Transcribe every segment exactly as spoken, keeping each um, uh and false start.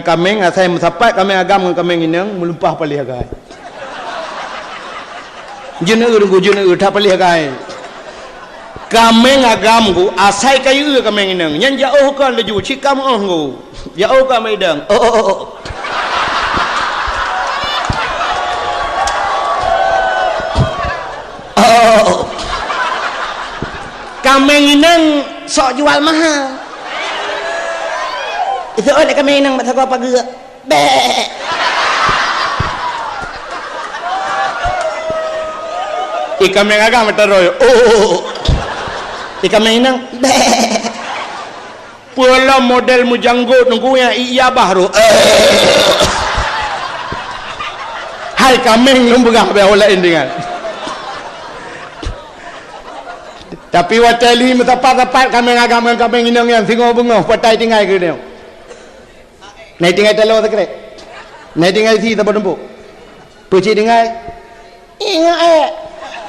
Kaméng asai meusapat, kaméng agam ngon kaméng inong meulumpah paléh agai. Jeuet neueu, Teungku, jeuet neueu, that paléh agai. Kaméng agam ku asai ka jieu kaméng inong. Nyan jak ôh kon laju, cit ka meu'oh ku. Jak ôh kon bak idong. Oh, oh, oh, oh. Oh, oh, oh, oh. Kaméng inong sok jual mahal. Iseuôt lé kaméng inong bak sagoe pageue. Bèk. Ié kaméng agam meutarôi. Oh, oh, oh, oh. Ié kaméng inong. Bèk. Peue lom model meujanggot nunggu nyang ié babah roh. Hai kaméng lôn peugah bèk ulèe intingan. Tapi watèe lhi meusapat-sapat kaméng agam ngon kaméng inong nyan singoh beungoh patai tinggai keunoe. Na itinggai taloe sikrek. Na itinggai sie saboh tumpôk. Peue cit tinggai? Ingat, eh.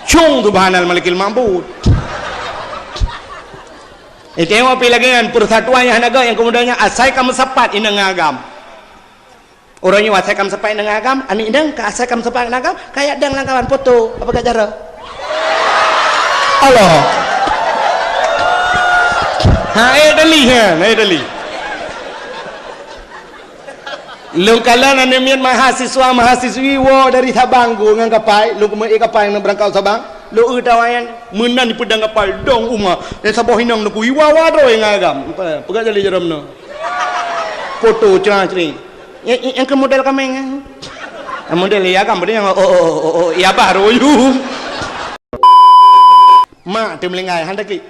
Cung subhanal malikil ma'bud. Itinggai pi lagèe nyan persatuan nyang hana göt nyang keumudian nyan asai ka meusapat inong ngon agam. Uroe nyoe asai ka meusapat inong ngon agam, aneuk inong ka asai ka meusapat ngon agam, ka jak dang lam kawan foto, apa kat cara? Allah. Ha, eh, dali, ha, eh, dali. Lôn kalon aneuk miet mahasiswa, mahasiswi woe dari Sabang ku ngon kapai, lôn keumeue kapai nyang beurangkat u Sabang. Lôn eu tawa nyan, meunan jipeudong kapai, dong uma. Nyang saboh inong nunggu iwa-wa droe ngon agam. Peugah jali jaroe meunoe. Foto cra-cri. Nyang, nyang, nyang keu model kaméng, eh. Nyang model ié agam, peue nyang, oh, oh, oh, oh, oh, ié babah roh. Mak teumeulinggai, han taklik.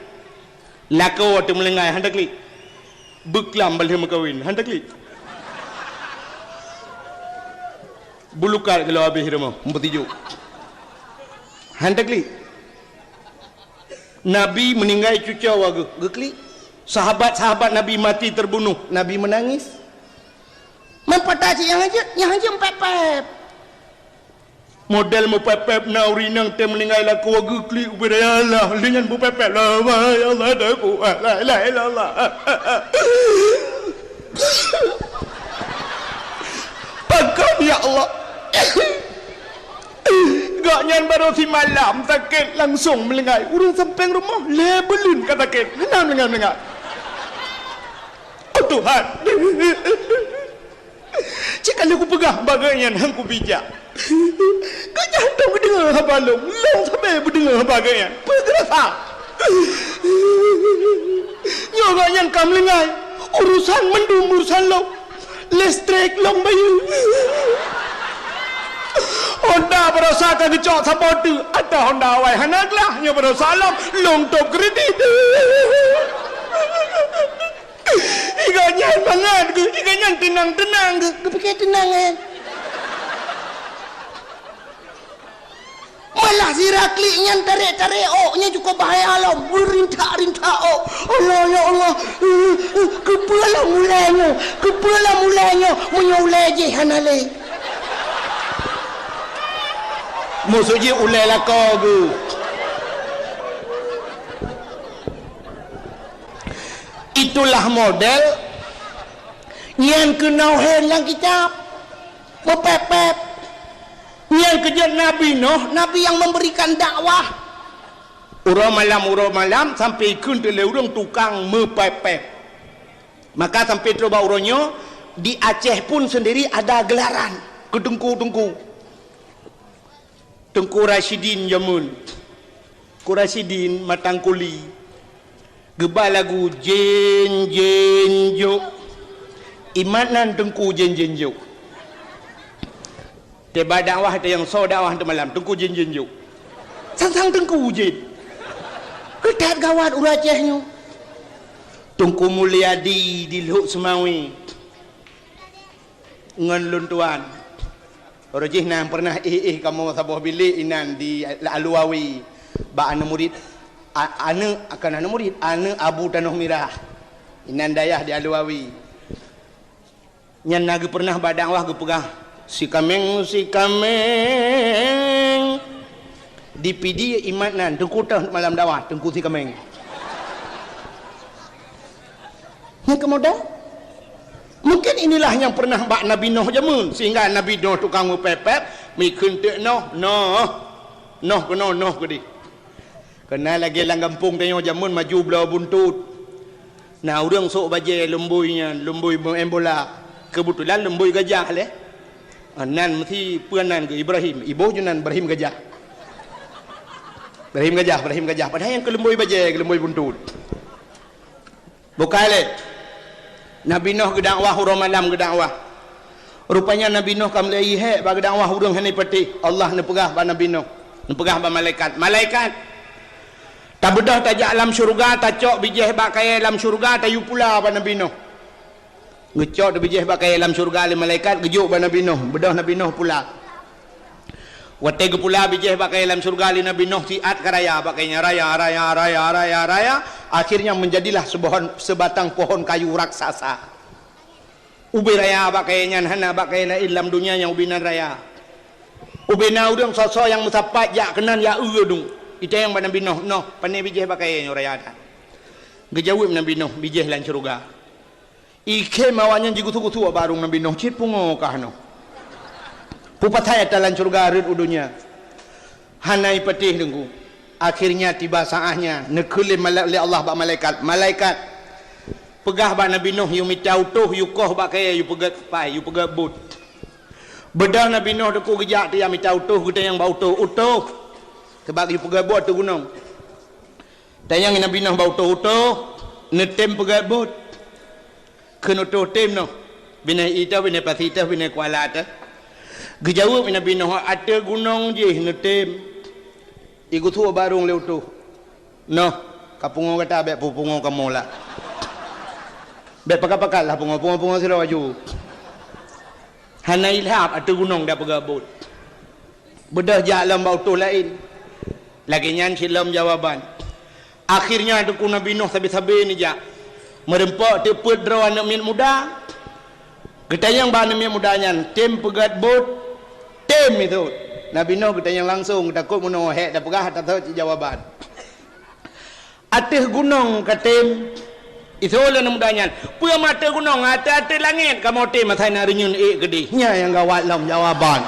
Lakoe teumeulinggai, han taklik. Beuklam ban lheueh meukawen, han taklik. Bulukat geulong habéh rumoh, meupeutijuk. Han taklik. Nabi meuninggai cucoe geuh, geuklik. Sahabat-sahabat Nabi mati terbunuh, Nabi meunangis. Meupatat cit nyang hanjeuet, nyang hanjeuet meupép-pép. Model meupép-pép na ureueng inong teuh meuninggai lakoe geuklik ubé, ya Allah, lé nyan meupép-pép, la ilaha illallah, la ilaha illallah. Pakon, ya Allah? Gobnyan barô simalam sakét langsong meulinggai. Ureueng sampéng rumoh lhèe buleuen ka sakét, hana meulinggai-meulinggai. Oh Tuhan. Cit ka lheueh kupeugah bak gobnyan han kubijak. Gobnyan hantom geudeungoe haba lôn, lôn sabe beudeungoe haba gobnyan. Peue geurasa? Nyoe gobnyan ka meulinggai, urosan mandum urosan lôn. Listrik lôn bayeue. Honda baroesa ka geucok saboh teuk, ata Honda awai hana glah, nyoe baroesa lom lôn tôb kredit. Iga nyan mangat geuh, iga nyan teunang-teunang geuh, geupike teunang, eh. Malah sira klik nyan tarek-tarek ôk, nyan cukôp bahaya lom, beurintak-rintak ôk. Allah, ya Allah, eh, eh, keupeue lom ulèe nyoe, keupeue lom ulèe nyoe, meunyoe ulèe jih hana lé. Maksud jih ulèe lakoe geuh. Itulah model nyang keunoe hén lam kitab. Meupép-pép. Nyang keujeuet Nabi Nuh, Nabi nyang memberikan dakwah. Uroe malam, uroe malam, sampai ikheun teuk lé ureueng tukang meupép-pép. Maka sampai trok bak uroe nyoe, di Aceh pun sendiri ada gelaran keu teungku-teungku. Teungku Rasyidin jameun. Teungku Rasyidin Matang Kuli. Geuba lagu Jén Jén Jok. Imat nan Teungku Jén Jén Jok. Teuba dakwah teuh nyang soe dakwah teuh malam, Teungku Jén Jén Jok. Sang-sang Teungku Jén. Keutat gawat ureueng Aceh nyoe. Teungku Mulyadi di Lhok Seumawe. Ngon lôn tuan. Roh jih na pernah éh-éh kamoe saboh bilék inan di Aluwawi. Bak aneuk murit, a-, aneuk, kon aneuk murit, aneuk Abu Tanoh Mirah. Inan dayah di Aluwawi. Nyan na geupeurnah bak dakwah geupeugah, "Si kaméng, si kaméng." Di Pidie imat nan, Teungku teuh malam dakwah, Teungku si kaméng. Nyang keumudian, Mungkin inilah nyang pernah bak Nabi Noh jameun, sehingga Nabi Noh tukang meupép-pép, mikheun teuk noh, noh, noh keunoe, noh keudeh. Keunan lagèe lam gampông tanyoe jameun maju bloe buntot. Na ureueng sôk bajèe lumbôi nyan, lumbôi meu'en bola. Keubeutulan lumbôi gajah lé. Ah, nan meusi peue nan geuh Ibrahim. Iboh ju nan Ibrahim Gajah. Ibrahim Gajah, Ibrahim Gajah. Padahai nyang keu lumbôi bajèe, keu lumbôi buntot. Bukai lé. Nabi Noh geudakwah, uroe malam geudakwah. Rupanya Nabi Noh ka mulai hék bak geudakwah, ureueng hana patéh. Allah neupeugah bak Nabi Noh, neupeugah bak malaikat, "Malaikat, tabeudôh tajak lam syeuruga, tacok bijéh bak kayèe lam syeuruga, tayue pula bak Nabi Noh." Geucok bijéh bak kayèe lam syeuruga lé malaikat, geujok bak Nabi Noh, beudôh Nabi Noh pula. Watèe geupula bijéh bak kayèe lam syeuruga lé Nabi Noh, siat ka raya bak kayèe nyan, raya, raya, raya, raya, raya. Akhirnya menjadilah sebohon, sebatang pohon kayu raksasa. Ubé raya bak kayèe nyan, hana bak kayèe laén lam donya nyang ubé nan raya. Ubé na ureueng soe-soe nyang meusapat jak keunan, jak eu dum. Itanyong bak Nabi Noh, "Noh, pané bijéh bak kayèe nyoe raya that?" Geujaweueb Nabi Noh, "Bijéh lam syeuruga." Ikhém awaknyan jigusu-gusu bak barông Nabi Noh, cit pungo kah noh. Peue pasai ata lam syeuruga rhot u donya. Hana ipatéh Teungku. Akhirnya tiba saatnya, neukheun lé mala-, lé Allah bak malaikat, "Malaikat, peugah bak Nabi Noh yue mita utôh, yue koh bak kayèe, yue peugèt pai, yue peugèt bot." Beudôh Nabi Noh Teungku geujak teuh jak mita utôh, geutanyong bak utôh, "Utôh, sabab yue peugèt bot ateueh gunong." Tanyong Nabi Noh bak utôh, "Utôh, neutem peugèt bot?" Kheun utôh, "Tem noh. Binéh ié teuh, binéh pasi teuh, binéh kuala teuh." Geujaweueb Nabi Noh, "Ateueh gunong jih neutem." Igusu barông lé utôh, "Noh, ka pungo gata, bèk peupungo kamoe lah. Bèk pakat-pakat lah pungo, pungo-pungo sidroe aju. Hana ilhab ateueh gunong tapeugèt bot." Beudôh jak lom bak utôh laén. Lagèe nyan cit lom jawaban. Akhirnya Teungku Nabi Noh sabe-sabe neujak. Meureumpok teuk peuet droe aneuk miet muda. Geutanyong bak aneuk miet muda nyan, "Tem peugèt bot?" "Tem," isut. Nabi Noh geutanyong langsong, takot meunoe hék tapeugah, tatot cit jawaban. "Ateueh gunong ka tem?" Isut lé aneuk muda nyan, "Peue meuateueh gunong, ateueh-ateueh langèt kamoe tem asai na reunyeun ék keudeh." Nyan nyang gawat lom jawaban.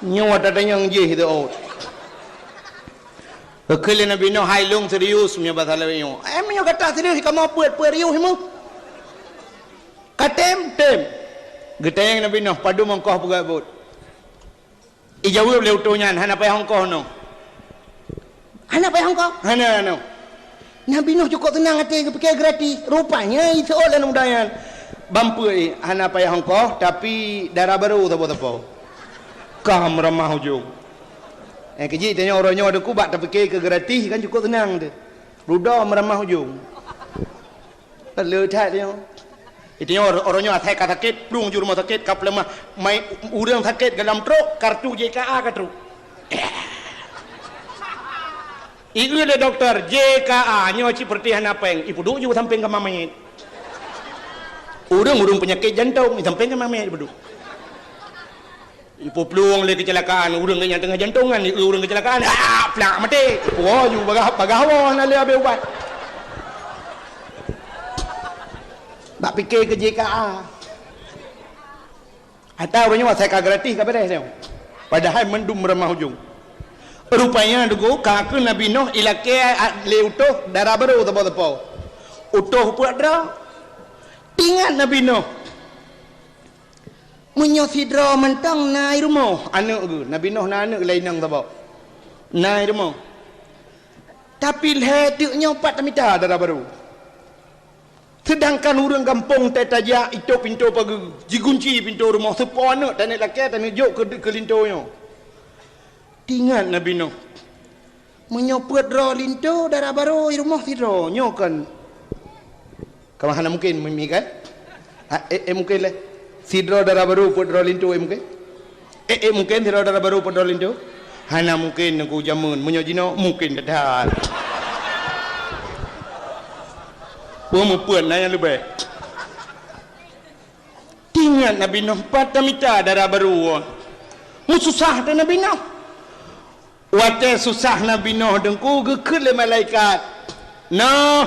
Nyoe tatanyong jih teuôt. Geukheun lé Nabi Noh, "Hai lôn serius meunyoe basa lagèe nyoe." "Eh, meunyoe gata serius, kamoe peuet-peuet riôh meuh." "Ka tem?" "Tem." Geutanyong Nabi Noh, "Padum ongkoh peugèt bot?" Ijaweueb lé utôh nyan, "Hana payah ongkoh noh." "Hana payah ongkoh?" "Hana noh." Nabi Noh cukôp seunang até geupike gratis. Rupanya iseuôt lé aneuk muda nyan, "Ban peuet, hana payah ongkoh, tapi dara barô sapo-sapo." Ka meuramah ujong. Eh, keujih tanyoe uroe nyoe Teungku bak tapike keu gratis kan cukôp seunang teuh. Rudoe meuramah ujong. Le that nyoe. Itu nyoe, uroe nyoe asai ka sakét, plueng ju rumoh sakét, ka peuleumah. Mai ureueng sakét dalam trok, kartu J K A ka trok. Ieu lé dokto, J K A nyoe cit peureutih hana péng, ipeuduek ju sampéng kama manyét. Ureueng, ureueng peunyakét jantong, sampéng kama manyét ipeuduek. Ipeuplueng lé keucilakaan, ureueng nyang teungoh jantongan, ureueng keucilakaan, ah, plak maté. Ipuwoe ju bagah, bagah woe hana lé abéh ubat. Bak pike keu J K A. Ata ureueng nyoe asai ka gratis ka beres nyoe. Padahai mandum ramah ujong. Rupanya Teungku, ka keuh Nabi Nuh ilakée lé utôh dara barô teupeu-teupeu. Utôh peuet droe. Teuingat Nabi Nuh. Meunyoe sidroe mantong na i rumoh aneuk geuh, Nabi Nuh na aneuk lhèe inong saboh. Na i rumoh. Tapi lhèe teuk nyoe pat tamita dara barô. Seudangkan ureueng gampông teuh tajak itôp pintoe pageue, jigunci pintoe rumoh, seupôt aneuk taneuk lakée taneuk jok keu, keu linto nyoe. Teuingat Nabi Nuh. Meunyoe peuet droe linto dara barô i rumoh sidroe, nyoe kon. Ka hana mungken, mi, mi kan? Ha, eh, eh, mungken lé. Sidroe dara barô peuet droe linto, eh, mungken? Eh, eh, mungken sidroe dara barô peuet droe linto? Hana mungken, Teungku, jameun. Meunyoe jinoe, mungken that-that. Peue meupeuet na nyang leubeh. Teuingat Nabi Nuh pat tamita dara barô. Meususah teuh Nabi Nuh. Watée susah Nabi Nuh Teungku geukheun lé malaikat. Nuh,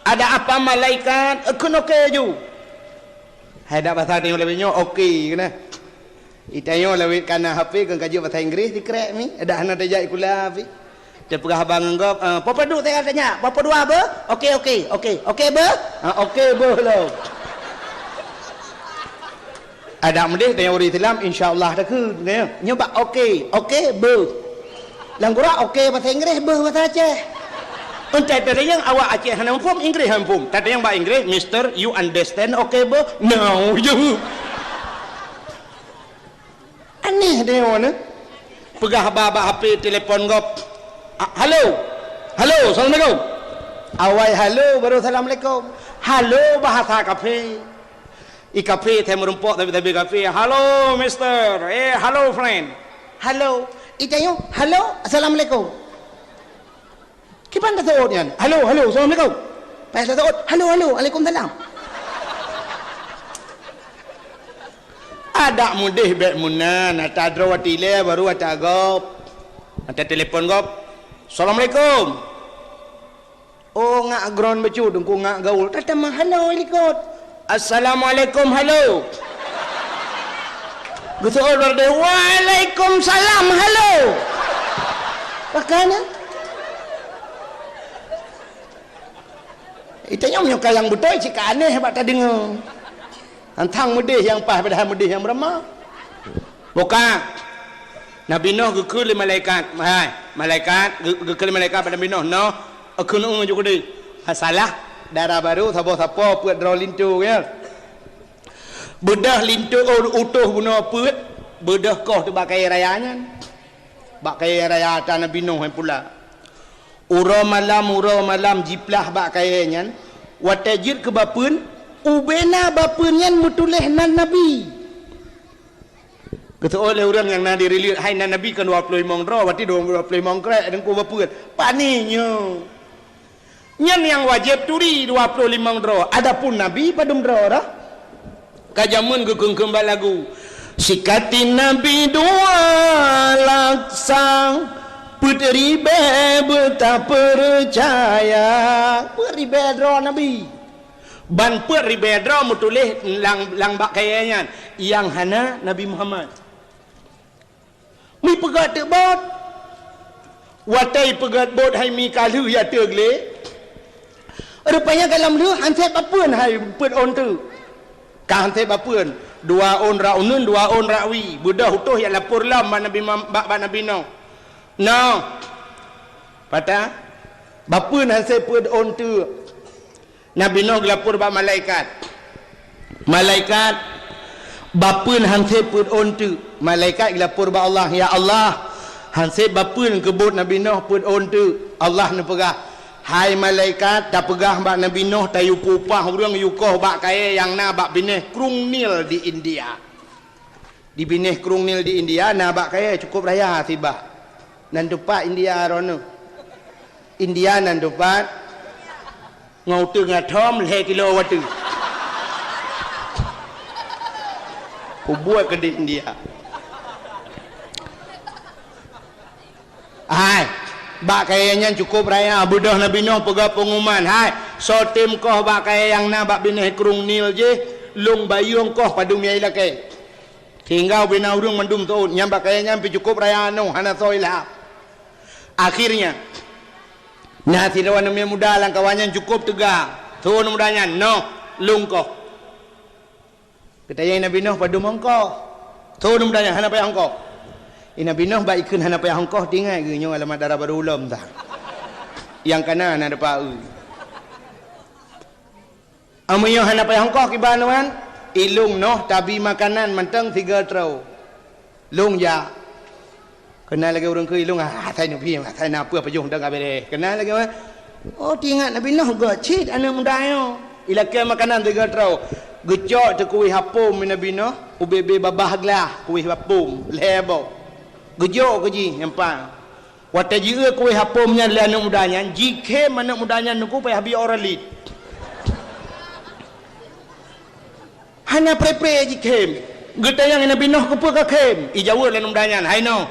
ada apa malaikat? Kheun oke ju. Hai dak basa tanyoe lawét nyoe, oke keunan. Itanyoe lawét kana H P keu kajeuet basa Inggréh sikrek mi, dak hana tajak sikula pi. Tapeugah haba ngon gob, eh, "Papa duek saya tanya, papa dua beuh?" "Oke, oke, oke. Oke beuh?" "Ha, oke beuh lom." Adak meudeh tanyoe ureueng Islam, insya Allah takheun, ya. Nyoe bak oke, oke beuh. Lam gura oke basa Inggréh, beuh basa Aceh. Entah tatanyong awak Aceh hana muphom, Inggréh hana muphom. Tatanyong bak Inggréh, "Mister, you understand oke beuh?" "No," jaweueb. Aneh tanyoe nyoe. Peugah haba bak H P, telepon gob. "Ah, halo. Halo, assalamualaikum." Awai halo baru assalamualaikum. Halo bahasa kafé. I kafé, hai meurumpok tapi-tapi kafé. "Halo, mister. Eh, halo, friend." "Halo." Itanyoe, "Halo, assalamualaikum." Kiban taseuôt nyan? "Halo, halo, assalamualaikum." Payah taseuôt, "Halo, halo, waalaikumsalam." Adak meudeh bék meunan, ata droe watée ilée baru ata gob. Ata telepon gob. "Assalamualaikum." Oh, ngak gron bacut, Teungku ngak gaul. Tatamah halo i likot. "Assalamualaikum, halo." Geuseuôt bak droe, "Waalaikumsalam, halo." Pakana? Itanyoe meunyoe ka nyang beutôi cit ka aneh bak tadeungoe. Tantang meudeh nyang paih padahai meudeh nyang beurama. Buka. Nabi Nuh geukheun lé malaikat. Hai, malaikat, geu-, geukheun lé malaikat bak Nabi Nuh, "Noh, kheun ueh ju keudeh." Masalah, dara barô saboh sapo peuet droe linto, ya. Beudôh linto, oh, utoh bunoe peuet, beudôh koh teuh bak kayée raya nyan. Bak kayée raya ata Nabi Nuh nyan pula. Uroe malam, uroe malam jiplah bak kayée nyan, watée jeuet keu bapeuen, ubena bapeuen nyan meutuléh nan nabi. Geuseuôt lé ureuëng nyang na di rileut, hai nan nabi kan dua ploh limong droe, berarti dua ploh limong krek deungku bapeuen. Pani nyoe. Nyan nyang wajéb turi dua ploh limong droe. Adapun nabi padum droe dah? Ka jameun geukheun-kheun bak lagu. Sikatin nabi dua laksa, peuet ribée beutapeucaya. Peuet ribée droe nabi. Ban peuet ribée droe meutuléh lam, lam bak kayée nyan, nyang hana Nabi Muhammad. Mipeugét teuk bot. Watée peugét bot hai mi ka lheueh ya teuk lé. Rupanya gohlom lheueh han sép bapeuen hai peuet ôn teuk. Ka han sép bapeuen. Dua ôn rot uneuen, dua ôn rot wie. Beudôh utoh ya lapor lom bak Nabi Muham-, bak, bak Nabi Nuh. Noh. Patah. Bapeuen han sép peuet ôn teuk. Nabi Nuh geulapor bak malaikat. Malaikat, bapeuen han sép peuet ôn teuk. Malaikat geulapor bak Allah, "Ya Allah, han sép bapeuen keu bot Nabi Nuh peuet ôn teuk." Allah neupeugah, "Hai malaikat, tapeugah bak Nabi Nuh tayue peupah ureuëng yue koh bak kayée nyang na bak binéh Krueng Nil di India." Di binéh Krueng Nil di India na bak kayée cukôp raya sibak. Nan teupat India droeneueh. India nan teupat ngon uteuen atom lhée kilo watée. Kubuet keu di India. Hai, bak kayée nyan cukôp raya, beudôh Nabi Nuh peugah peunguman, "Hai, soe tem koh bak kayée nyang na bak binéh Krueng Nil jih, lôn bayueng koh padum nyang ilakée." Sehingga ubena ureuëng mandum seuôt, nyan bak kayée nyan pih cukôp raya nyoe, hana soe ilham. Akhirnya, na sidroe aneuk muda lam kawan nyan cukôp teuga. Soe aneuk muda nyan, "Noh, lôn koh." Geutanyong Nabi Nuh padum ongkoh. Soe aneuk muda nyan hana payah ongkoh. I Nabi Nuh bak ikheun hana payah ongkoh, teuingat geuh nyoe alamat dara barô ulôn dah. Nyang kana na deupa eu. Meunyoe hana payah ongkoh kiban nyan, ilôn Nuh tabi makanan mantong sigoe troe. Lôn jak. Keunan lagée ureuëng keu ilôn, ah, asai neubi, asai na peue pajoh dong ka beureh. Keunan lagée, oh, teuingat Nabi Nuh gét cit aneuk muda nyoe. Ilakée makanan sigoe troe. Geucok teuh kuweh apom Nabi Nuh, ubé-bé babah glah kuweh apom, lhée boh. Geujok keu jih nyang pang. Watée jieu kuweh apom nyan lé aneuk muda nyan, jikhém aneuk muda nyan nungku payah bi orang lid. Hana pré-pré jikhém. Geutanyong Nabi Nuh keupeue kakhém? Ijaweueb lé aneuk muda nyan, "Hai Nuh,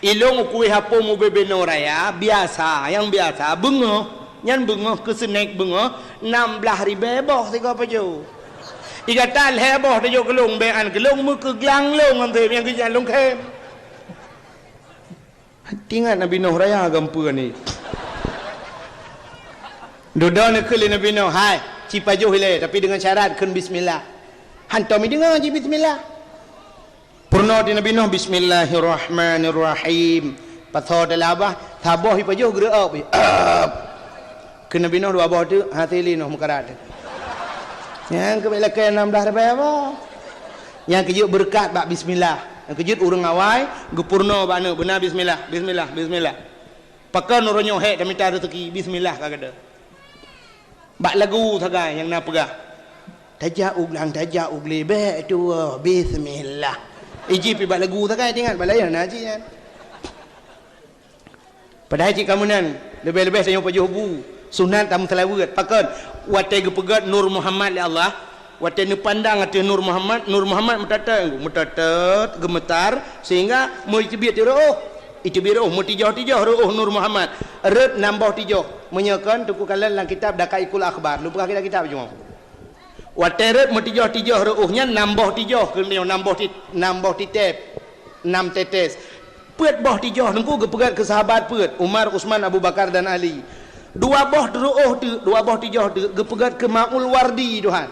ilôn kuweh apom ubé-bé noe raya, biasa, nyang biasa, beungoh, nyan beungoh keu seunek beungoh, nam blaih ribée boh sigoe pajoh." Di gata lhèe boh tajok keu lôn, bèk an keu lôn, meukeuglang lôn ngon tem nyang geujak lôn khem. Ingat Nabi Nuh raya geumpeue ni. Dudoe neukheun lé Nabi Nuh, "Hai, ci pajoh ilèe, tapi deungon syarat kheun bismillah." Hantom jideungoe jih bismillah. Peurunoe di Nabi Nuh, "Bismillahirrahmanirrahim." Pasoe teulabah, saboh jipajoh geureu'ob. Keu Nabi Nuh dua boh teuk, hase lé Nuh meukarat. Nyang keubiet lakèe nam blah ribèe boh. Nyang keujeuet beureukat bak bismillah. Nyang keujeuet ureueng awai geupeurunoe bak aneuk beuna bismillah, bismillah, bismillah. Pakon uroe nyoe hèk tamita reuzeki, bismillah ka gata. Bak lagu sagai nyang na peugah, "Tajak u glang, tajak u glé, bèk tuwoe, bismillah." Iji pi bak lagu sagai, ingat bak laén na cit nyan. Padahai cit ka meunan, leubeh-leubeh tanyoe pajoh bu, sunat tameuseulaweuet. Pakon? Watèe geupeugèt Nur Muhammad lé Allah, watèe neupandang ateueh Nur Muhammad, Nur Muhammad meutatôt, meutatôt, geumeutar, sehingga meuteubiet reu'oh. Iteubiet reu'oh, meutijoh-tijoh reu'oh Nur Muhammad. Rhot nam boh tijoh. Meunyoe kon, Teungku kalon lam kitab Daqaiqul Akhbar. Lôn peugah kitab-kitab cuma. Watèe rhot meutijoh-tijoh reu'oh nyan nam boh tijoh, keu nyoe nam boh ti-, nam boh titép, nam tetes. Peuet boh tijoh Teungku geupeugèt keu sahabat peuet, Umar, Utsman, Abu Bakar dan Ali. Dua boh reu'oh teuk, dua boh tijoh teuk geupeugèt keu Maul Wardi, Tuhan.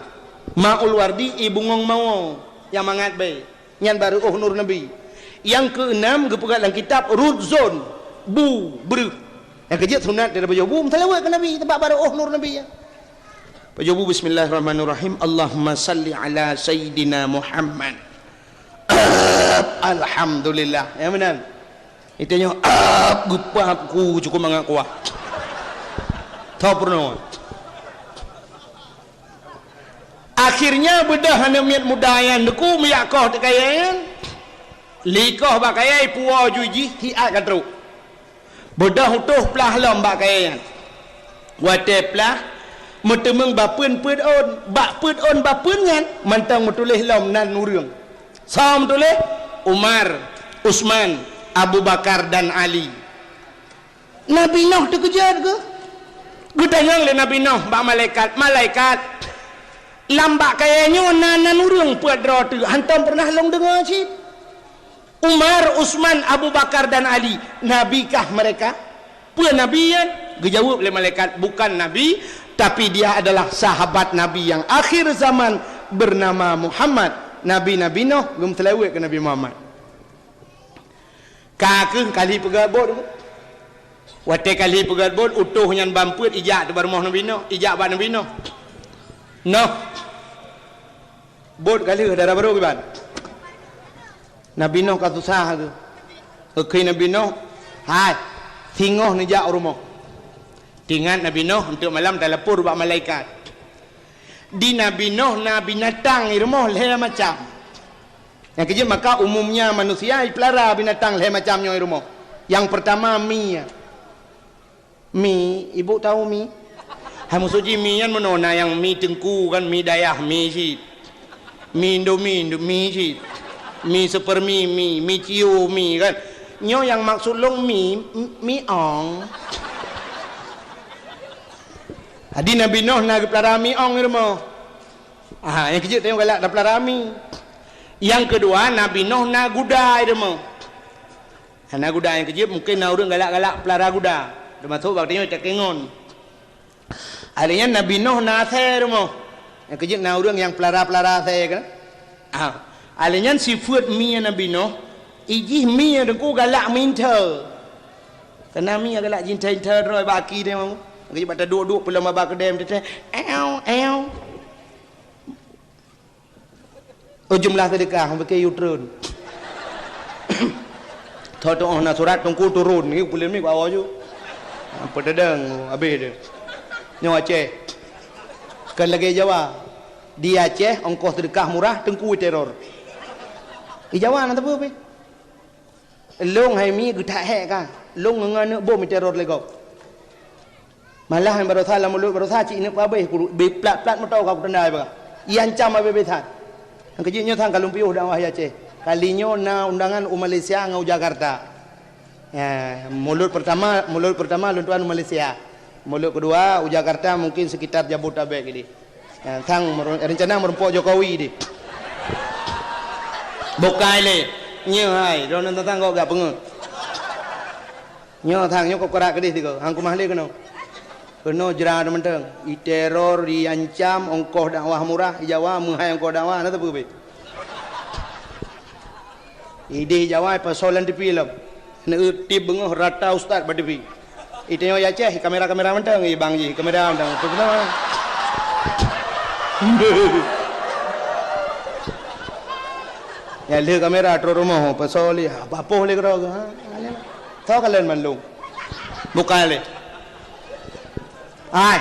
Maul Wardi, ie bungöng mawö nyang mangat bèe. Nyan bak reu'oh Nur Nabi. Nyang keuenam geupeugah lam kitab Rudzon, bu, breuh. Nyang keujeuet sunat daripada pajoh bu, meuseulaweuet keu Nabi, teubak bak reu'oh Nur Nabi nyan. Pajoh bu, "Bismillahirrahmanirrahim. Allahumma salli ala Sayyidina Muhammad." Alhamdulillah. Nyang meunan. Itu nyoe, ap, geupap ku cukup mangat kuah. Tho peurunoe. Akhirnya beudôh aneuk miet muda nyan Teungku meujak koh teuk kayèe nyan. Likoh bak kayèe puwoe ju jih siat ka trok. Beudôh utôh plah lom bak kayèe nyan. Watèe plah, meuteumeung bapeuen peuet ôn. Bak peuet ôn bapeuen nyan mantong meutuléh lom nan ureueng. Soe meutuléh? Umar, Utsman, Abu Bakar dan Ali. Nabi Nuh teukeujot geuh. Geutanyong lé Nabi Nuh bak malaikat, "Malaikat, lam bak kayèe nyoe na nan ureueng peuet droe teuk, hantom peureunah lôn deungö cit. Umar, Utsman, Abu Bakar dan Ali, nabikah mereka?" Peue nabi nyan? Geujaweueb lé malaikat, "Bukan nabi, tapi dia adalah sahabat Nabi yang akhir zaman bernama Muhammad." Nabi, Nabi Nuh geumeuseulaweuet keu Nabi Muhammad. Ka kheueh kali peugèt bot. Watèe kali peugèt bot, utôh nyan ban peuet ijak teuk bak rumoh Nabi Nuh, ijak bak Nabi Nuh. Noh. Bot ka lheueh dara barô kiban. Nabi Nuh ka susah geuh. Geukheun Nabi Nuh, "Hai, singoh neujak u rumoh." Teuingat Nabi Nuh, eunteuk malam talapor bak malaikat. Di Nabi Nuh na binatang i rumoh lhèe macam. Nyang keujeuet maka umumnya manusia jipeulara binatang lhèe macam nyoe i rumoh. Nyang peurtama mi. Mi, ibu tahu mi? Hai musoji mi nyan meunoe na nyang mi teungku kan, mi dayah mi cit. Mi Indomie, Indomie cit. Mi Supermi, mi, mi Cio, mi kan. Nyoe nyang maksud lôn mi, mi ong. Jadi Nabi Nuh na geupeulara mi ong i rumoh. Ah, nyang keujeuet tanyoe galak tapeulara mi. Nyang keudua, Nabi Nuh na guda i rumoh. Na guda nyang keujeuet mungken na ureueng galak-galak peulara guda. Teumasok bak tanyoe takengon. Alèh nyan Nabi Nuh na asèe i rumoh. Nyang keujeuet na ureueng nyang peulara-peulara asèe kan. Ah, alèh nyan sifeuet mi Nabi Nuh, ijih mi Teungku galak meuinta. Kana mi galak jinta-inta droe bak aki tanyoe. Keujeuet bak taduek-duek peulom baba keudè teuntèe. Ew, ew. Oh, jumlah seudeukah, mungken yue treun. Tho tuoh na surat Teungku turun, ni pulen mi bawa ju. Apa tadang, habis dia. Nyoe Aceh. Kan lagèe Jawa. Di Aceh, ongkoh seudeukah murah, Teungku teror. Di Jawa na teupeu pi. Lôn hai mi geutak hék ka. Lôn ngon aneuk bom teror lé gob. Malah baroesa lam mulod baroesa cit ineuk peuhabéh, beu plat-plat moto ka kutanda bak. Iancam habéh-habéh that. Nyang keujeuet nyoe sang ka lôn piôh dakwah di Aceh. Kali nyoe na undangan u Malaysia ngon u Jakarta. Ya, mulod peurtama, mulod peurtama lôn tuan u Malaysia. Mulod keudua u Jakarta mungken sekitar Jabodetabek idéh. Ya, thang meru-, rencana meurumpok Jokowi deh. Bukai lé. Nyoe hai, droeneuh tang gok gak peungeuet. Nyoe thang, nyoe kok keurak keudeh tiga. Hang keumah lé keunoe. Keunoe jra mantong. Iteror, iancam, ongkoh dakwah murah, i Jawa meuhai ongkoh dakwah, na teupeu beh. Ideh Jawa pasoe lam T V lom. Neueu tip beungoh rata ustaz bak T V. Itanyoe i Aceh kamera-kamera mantong, i bang jih kamera mantong. Tu beuna. Ya le kamera trok rumoh pasoe lé, apa-apa lé keudroe. Ha? Tho kalon mandum. Bukai lé. Ai.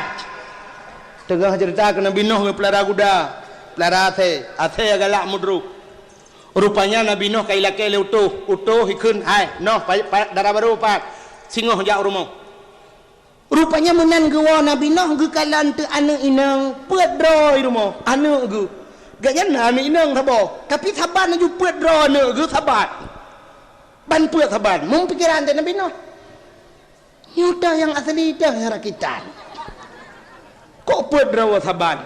Teungoh ceurita keu Nabi Nuh meupeulara guda, peulara asèe, asèe galak meudroe. Rupanya Nabi Nuh ka ilakèe lé utôh, utôh ikheun, "Hai, noh, pa-, pa-, dara barô pat, singoh jak u rumoh." Rupanya meunan geuwoe Nabi Nuh geukalon teuk aneuk inong peuet droe i rumoh, aneuk geuh. Gobnyan na aneuk inong saboh, tapi saban laju peuet droe aneuk geuh saban. Ban peuet saban, meupikeran teuh Nabi Nuh. Nyoe toh nyang asli, toh nyang rakitan. Kok peuet droe saban?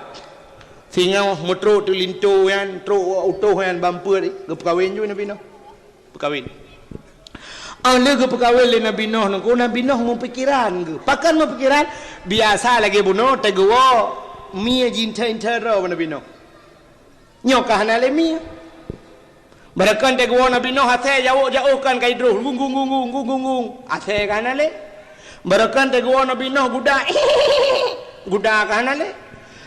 Singoh meutrok teuk linto nyan, trok utôh nyan ban peuet, geupeukawen ju Nabi Nuh. Peukawen. Óh lheueh geupeukawen lé Nabi Nuh nyan, Nabi Nuh meupikeran geuh. Pakon meupikeran? Biasa lagèe bunoe teuguwoe mie jinthe-inthe droe bak Nabi Nuh. Nyoe ka hana lé mie. Barokon teuguwoe Nabi Nuh asèe jawok-jawok kan ka idroh, gung, gung, gung. Asèe ka hana lé. Barokon teuguwoe Nabi Nuh guda, guda ka hana lé.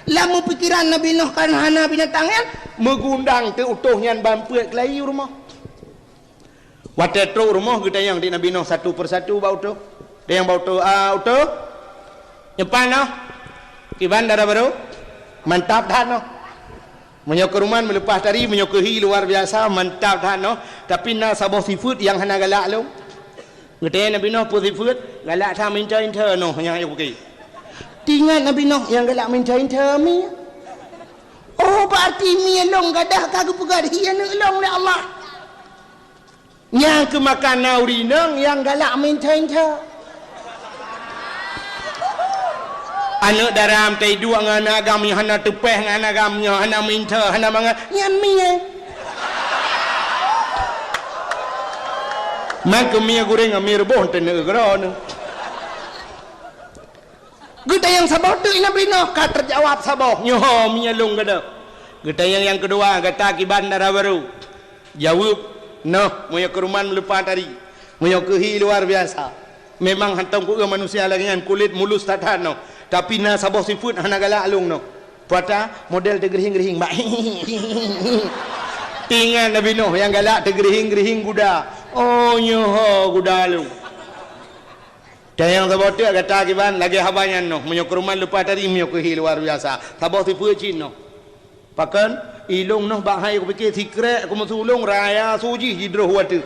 Lam meupikeran Nabi Nuh kan hana binatang nyan, meugundang teuk utôh nyan ban peuet keulayi u rumoh. Watèe trok u rumoh geutanyong di Nabi Nuh satu persatu bak utôh. Tanyong bak utôh, "Ah, utôh? Nyoe pat noh? Kiban dara barô? Mantap that noh. Meunyoe keuruman meuleupah tari, meunyoe keuhi luar biasa, mantap that noh. Tapi na saboh sifeuet nyang hana galak lôn." Geutanyong Nabi Nuh, "Peue sifeuet?" "Galak that meuinthe-inthe noh nyang ayah pike." Teuingat Nabi Nuh nyang galak meuinthe-inthe mie. Oh, berarti mie lôn gadôh ka geupeugah hi aneuk lôn lé Allah. Nyang keumakan na ureueng inong nyang galak meuinthe-inthe. Aneuk dara meutai duek ngon aneuk agam nyang hana teupeh ngon aneuk agam nyang hana meuinthe, hana mangat, nyan mie. Mangke mie gureng ngon mie reuboh teuneuk keudroe. Geutanyong saboh teuk Nabi Nuh ka teujawab saboh, "Nyoe ho mie lôn gadôh." Geutanyong nyang keudua, "Gata kiban dara barô?" Jaweueb, "Noh, meunyoe keuruman meuleupah tari, meunyoe keuhi luar biasa. Memang hantom kueu manusia lagèe nyan, kulét mulus that-that noh. Tapi na saboh sifeuet hana galak lôn noh. Puata model teugeurihing-geurihing bak." Teuingat Nabi Nuh nyang galak teugeurihing-geurihing guda. "Oh, nyoe ho guda lôn." Tanyong saboh teuk gata kiban lagèe haba nyan noh, meunyoe keuruman leupah tari, meunyoe keuhi luar biasa. Saboh sifeuet cit noh. Pakon? Ilôn noh bak hai kupike sikrek kumeusulông raya su jih jidroh watèe.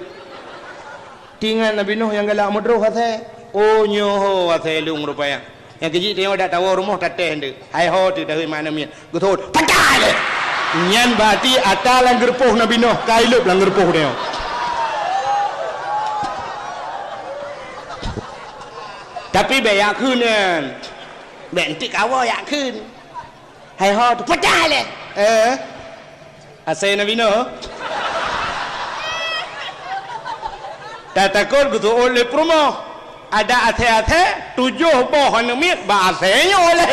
Teuingat Nabi Nuh nyang galak meudroh asèe. Oh, nyoe ho asèe lôn rupanya. Nyang keujih tanyoe dak tawoe rumoh tatéh nteuk. Hai ho teuh dahôi mana miet. Geuthot, "Pacah lé!" Nyan berarti ata lam geureupoh Nabi Nuh, ka ilôb lam geureupoh nyoe. Tapi bèk yak kheun nyan. Bèk entik kawa yak kheun. Hai ho teuh, "Pacah lé!" Eh? Asèe Nabi Nuh. Tatakot geuseuôt lé peurumoh. Ada asèe-asèe, tujoh boh aneuk miet bak asèe nyoe lé.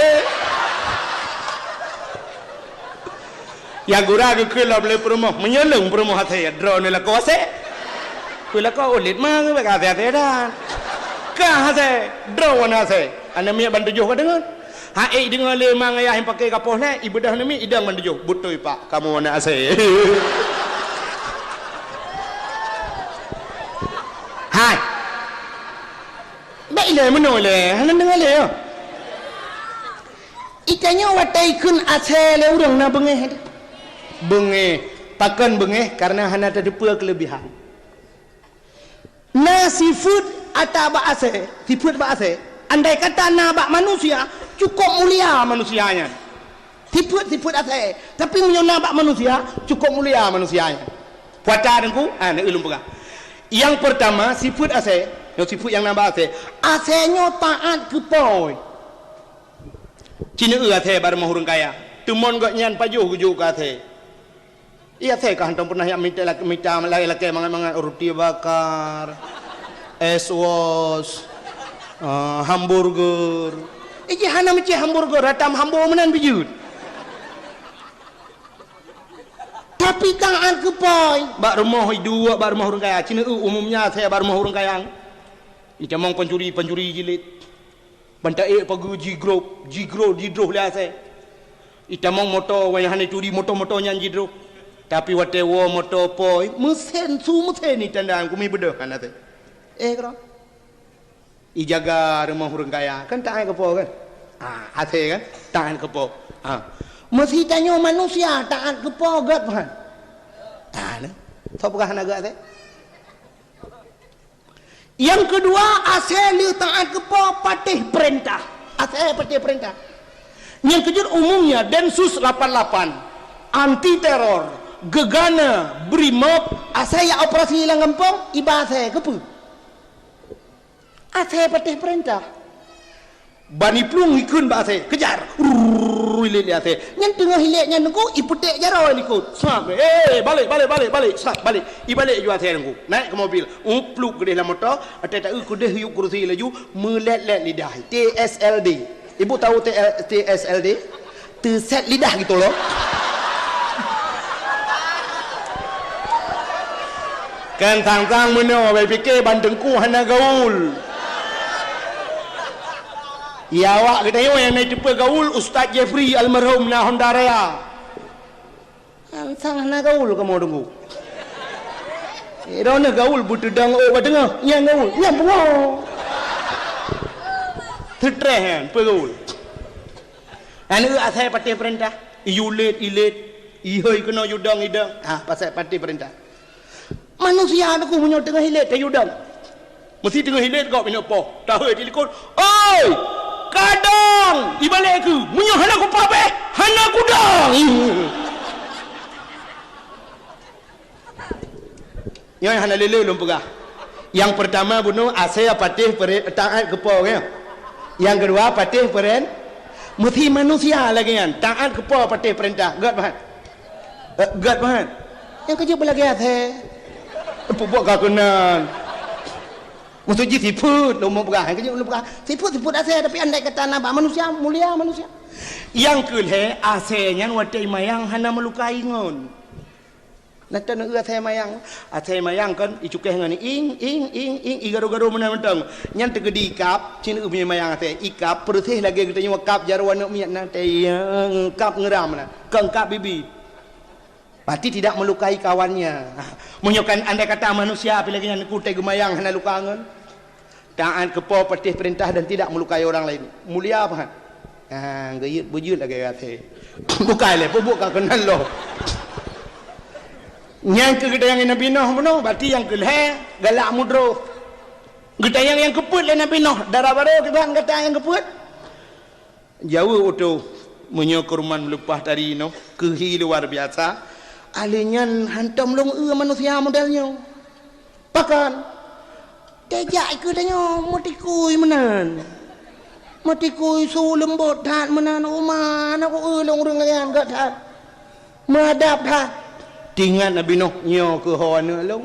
Nyang gura geukheun lom lé peurumoh, meunyoe lôn peurumoh asèe, droeneuh lakoe asèe. Keu lakoe ulit ma ngon bak asèe-asèe dan. Ka asèe, droeneuh asèe. Aneuk miet ban tujoh ka deungon. Hai, deungon lé mang ayah nyang paké kapoh lé, ibeudoh aneuk miet, idong ban tujoh. Beutôi, Pak, kamoe aneuk asèe. Hai. Bèk ilèe meunoe lé, hana deungoe lé, yo. Itanyoe watèe ikheun asèe lé ureueng na beungéh. Beungéh. Pakon beungéh? Karena hana tateupeue keuleubihan. Na sifeuet ata bak asèe, sifeuet bak asèe. Andai kata na bak manusia, cukôp mulia manusia nyan. Sifeuet-sifeuet asèe, tapi meunyoe na bak manusia, cukôp mulia manusia nyan. Puata Teungku, ah, na ulôn peugah. Nyang peurtama, sifeuet asèe, nyoe sifeuet nyang na bak asèe. Asèe nyoe taát keu po. Ci neueu asèe bak rumoh ureueng kaya. Teumon gobnyan pajoh geujok keu asèe. Iya, asèe ka hantom pernah jak mita, mita lakèe mangat-mangat, ruti bakar, es wos, ah, hamburger. Iji hana meucéh hamburger, ratam hambo meunan bijut. Tapi taát keu Po, bak rumoh iduek, bak rumoh ureueng kaya. Cina eu umumnya asèe bak rumoh ureueng kaya. Itamong pancuri-pancuri jilid. Ban taék pageue jigrob, jigrob, jidroh lé asèe. Itamong moto, wayah hana ituri moto-moto nyan jidroh. Tapi watèe woe moto Po, meusen su meusen itanda kumi beudôh kan asèe. Eh, keudroe. Ijaga rumoh ureueng kaya, kan taát keu Po kan? Ah, asèe kan? Taát keu Po. Ah. Meusi tanyoe manusia taát keu Po gèt kan? Ah, nah. Soe peugah hana gèt asèe? Nyang keudua, asèe lheueh taát keu Po patéh peurintah. Asèe patéh peurintah. Nyang keujeuet umumnya Densus lapan lapan, anti teror, gegana, Brimob, asèe jak operasi lam gampông, iba asèe keupeue? Asèe patéh peurintah. Ban iplueng ikheun bak asèe, "Kejar!" Rrrr, ilét lé asèe. Nyan teungoh ilét nyan teungku, ipeuték jaroe likot. Sab, "Eh, balek, balek, balek, balek!" Sab, balek. Ibalek ju asèe teungku. Naik keu mobil. Upluk keudeh lam moto, watèe taeu keudeh yub kurusi laju, meulét-lét lidah. T S L D. Ibu tahu T L, T S L D? Teusét lidah gitu loh. Kan sang-sang meunoe, bai pike ban teungku hana gaul. Ya, awak geutanyoe nyang na teupeu gaul, Ustaz Jeffrey almarhum na Honda Raya. Sang-sang hana gaul kamoe teungku. Eh, droeneuh gaul beuteudong ôk bak teungoh, nyang gaul, nyang pungo. Seutreh nyan, peu gaul. Aneuk asèe patéh peurintah, iyue lét, ilét, ihôi keunoe yue dong, idong. Ha, pasai patéh peurintah. Manusia teungku meunyoe teungoh ilét, tayue dong. Meusi teungoh ilét gob inong Po, tahôi di likot, "Oi, ka dong!" Ibalek keu, "Meunyoe hana kupabeh, hana kudong!" Nyoe hana lé-lé lôn peugah. Nyang peurtama bunoe asèe patéh peuren-, taát keu Po, ya. Nyang keudua patéh peuren-, meusi manusia lagèe nyan, taát keu Po patéh peurintah. Gèt, Bah? Eh, gèt, Bah? Nyang keujeuet beulagèe asèe. Peubuet ka keunan. Maksud jih sifeuet lôn peugah, nyang keujeuet lôn peugah. Sifeuet, sifeuet asèe, tapi andai kata na bak manusia, mulia manusia. Nyang keu lhèe, asèe nyan watèe imayang hana meulukai ngon. Nah, taneuk asèe mayang. Asèe mayang kan, icukéh ngon ing, ing, ing, ing, igaro-garo meunan mantong. Nyan teukeudi ikab, cit eu mayang asèe. Ikab, peureuséh lagèe geutanyoe kab jaroe aneuk miet na, teuh, kab ngeuram na. Kon kab bibi. Berarti tidak melukai kawannya. Meunyoe kan andai kata manusia pih lagèe nyan, kutèe geumayang hana luka ngon. Taát keu Po patéh peurintah dan tidak melukai orang lain. Mulia pahat. Ha, geuyeuet beujeuet lagèe gaséh. Bukai lé, peubuet ka keunan lom. Nyan keuh geutanyong Nabi Noh bunoe, berarti nyang keu lhèe galak mudroh. Geutanyong nyang keupeuet lé Nabi Noh, dara barô kiban gata nyang keupeuet? Jaweueb utôh, meunyoe keuruman meuleupah tari nyoe, keuhi luar biasa, ahli nyan hantom lôn eu manusia model nyoe. Pakon? Teuh jak keu tanyoe meutikui meunan. Meutikui su leumbot that meunan, uma na ku eu lôn ureueng lagèe nyan gèt that. Meuadab that. Teuingat Nabi Noh nyoe keu ho aneuk lôn.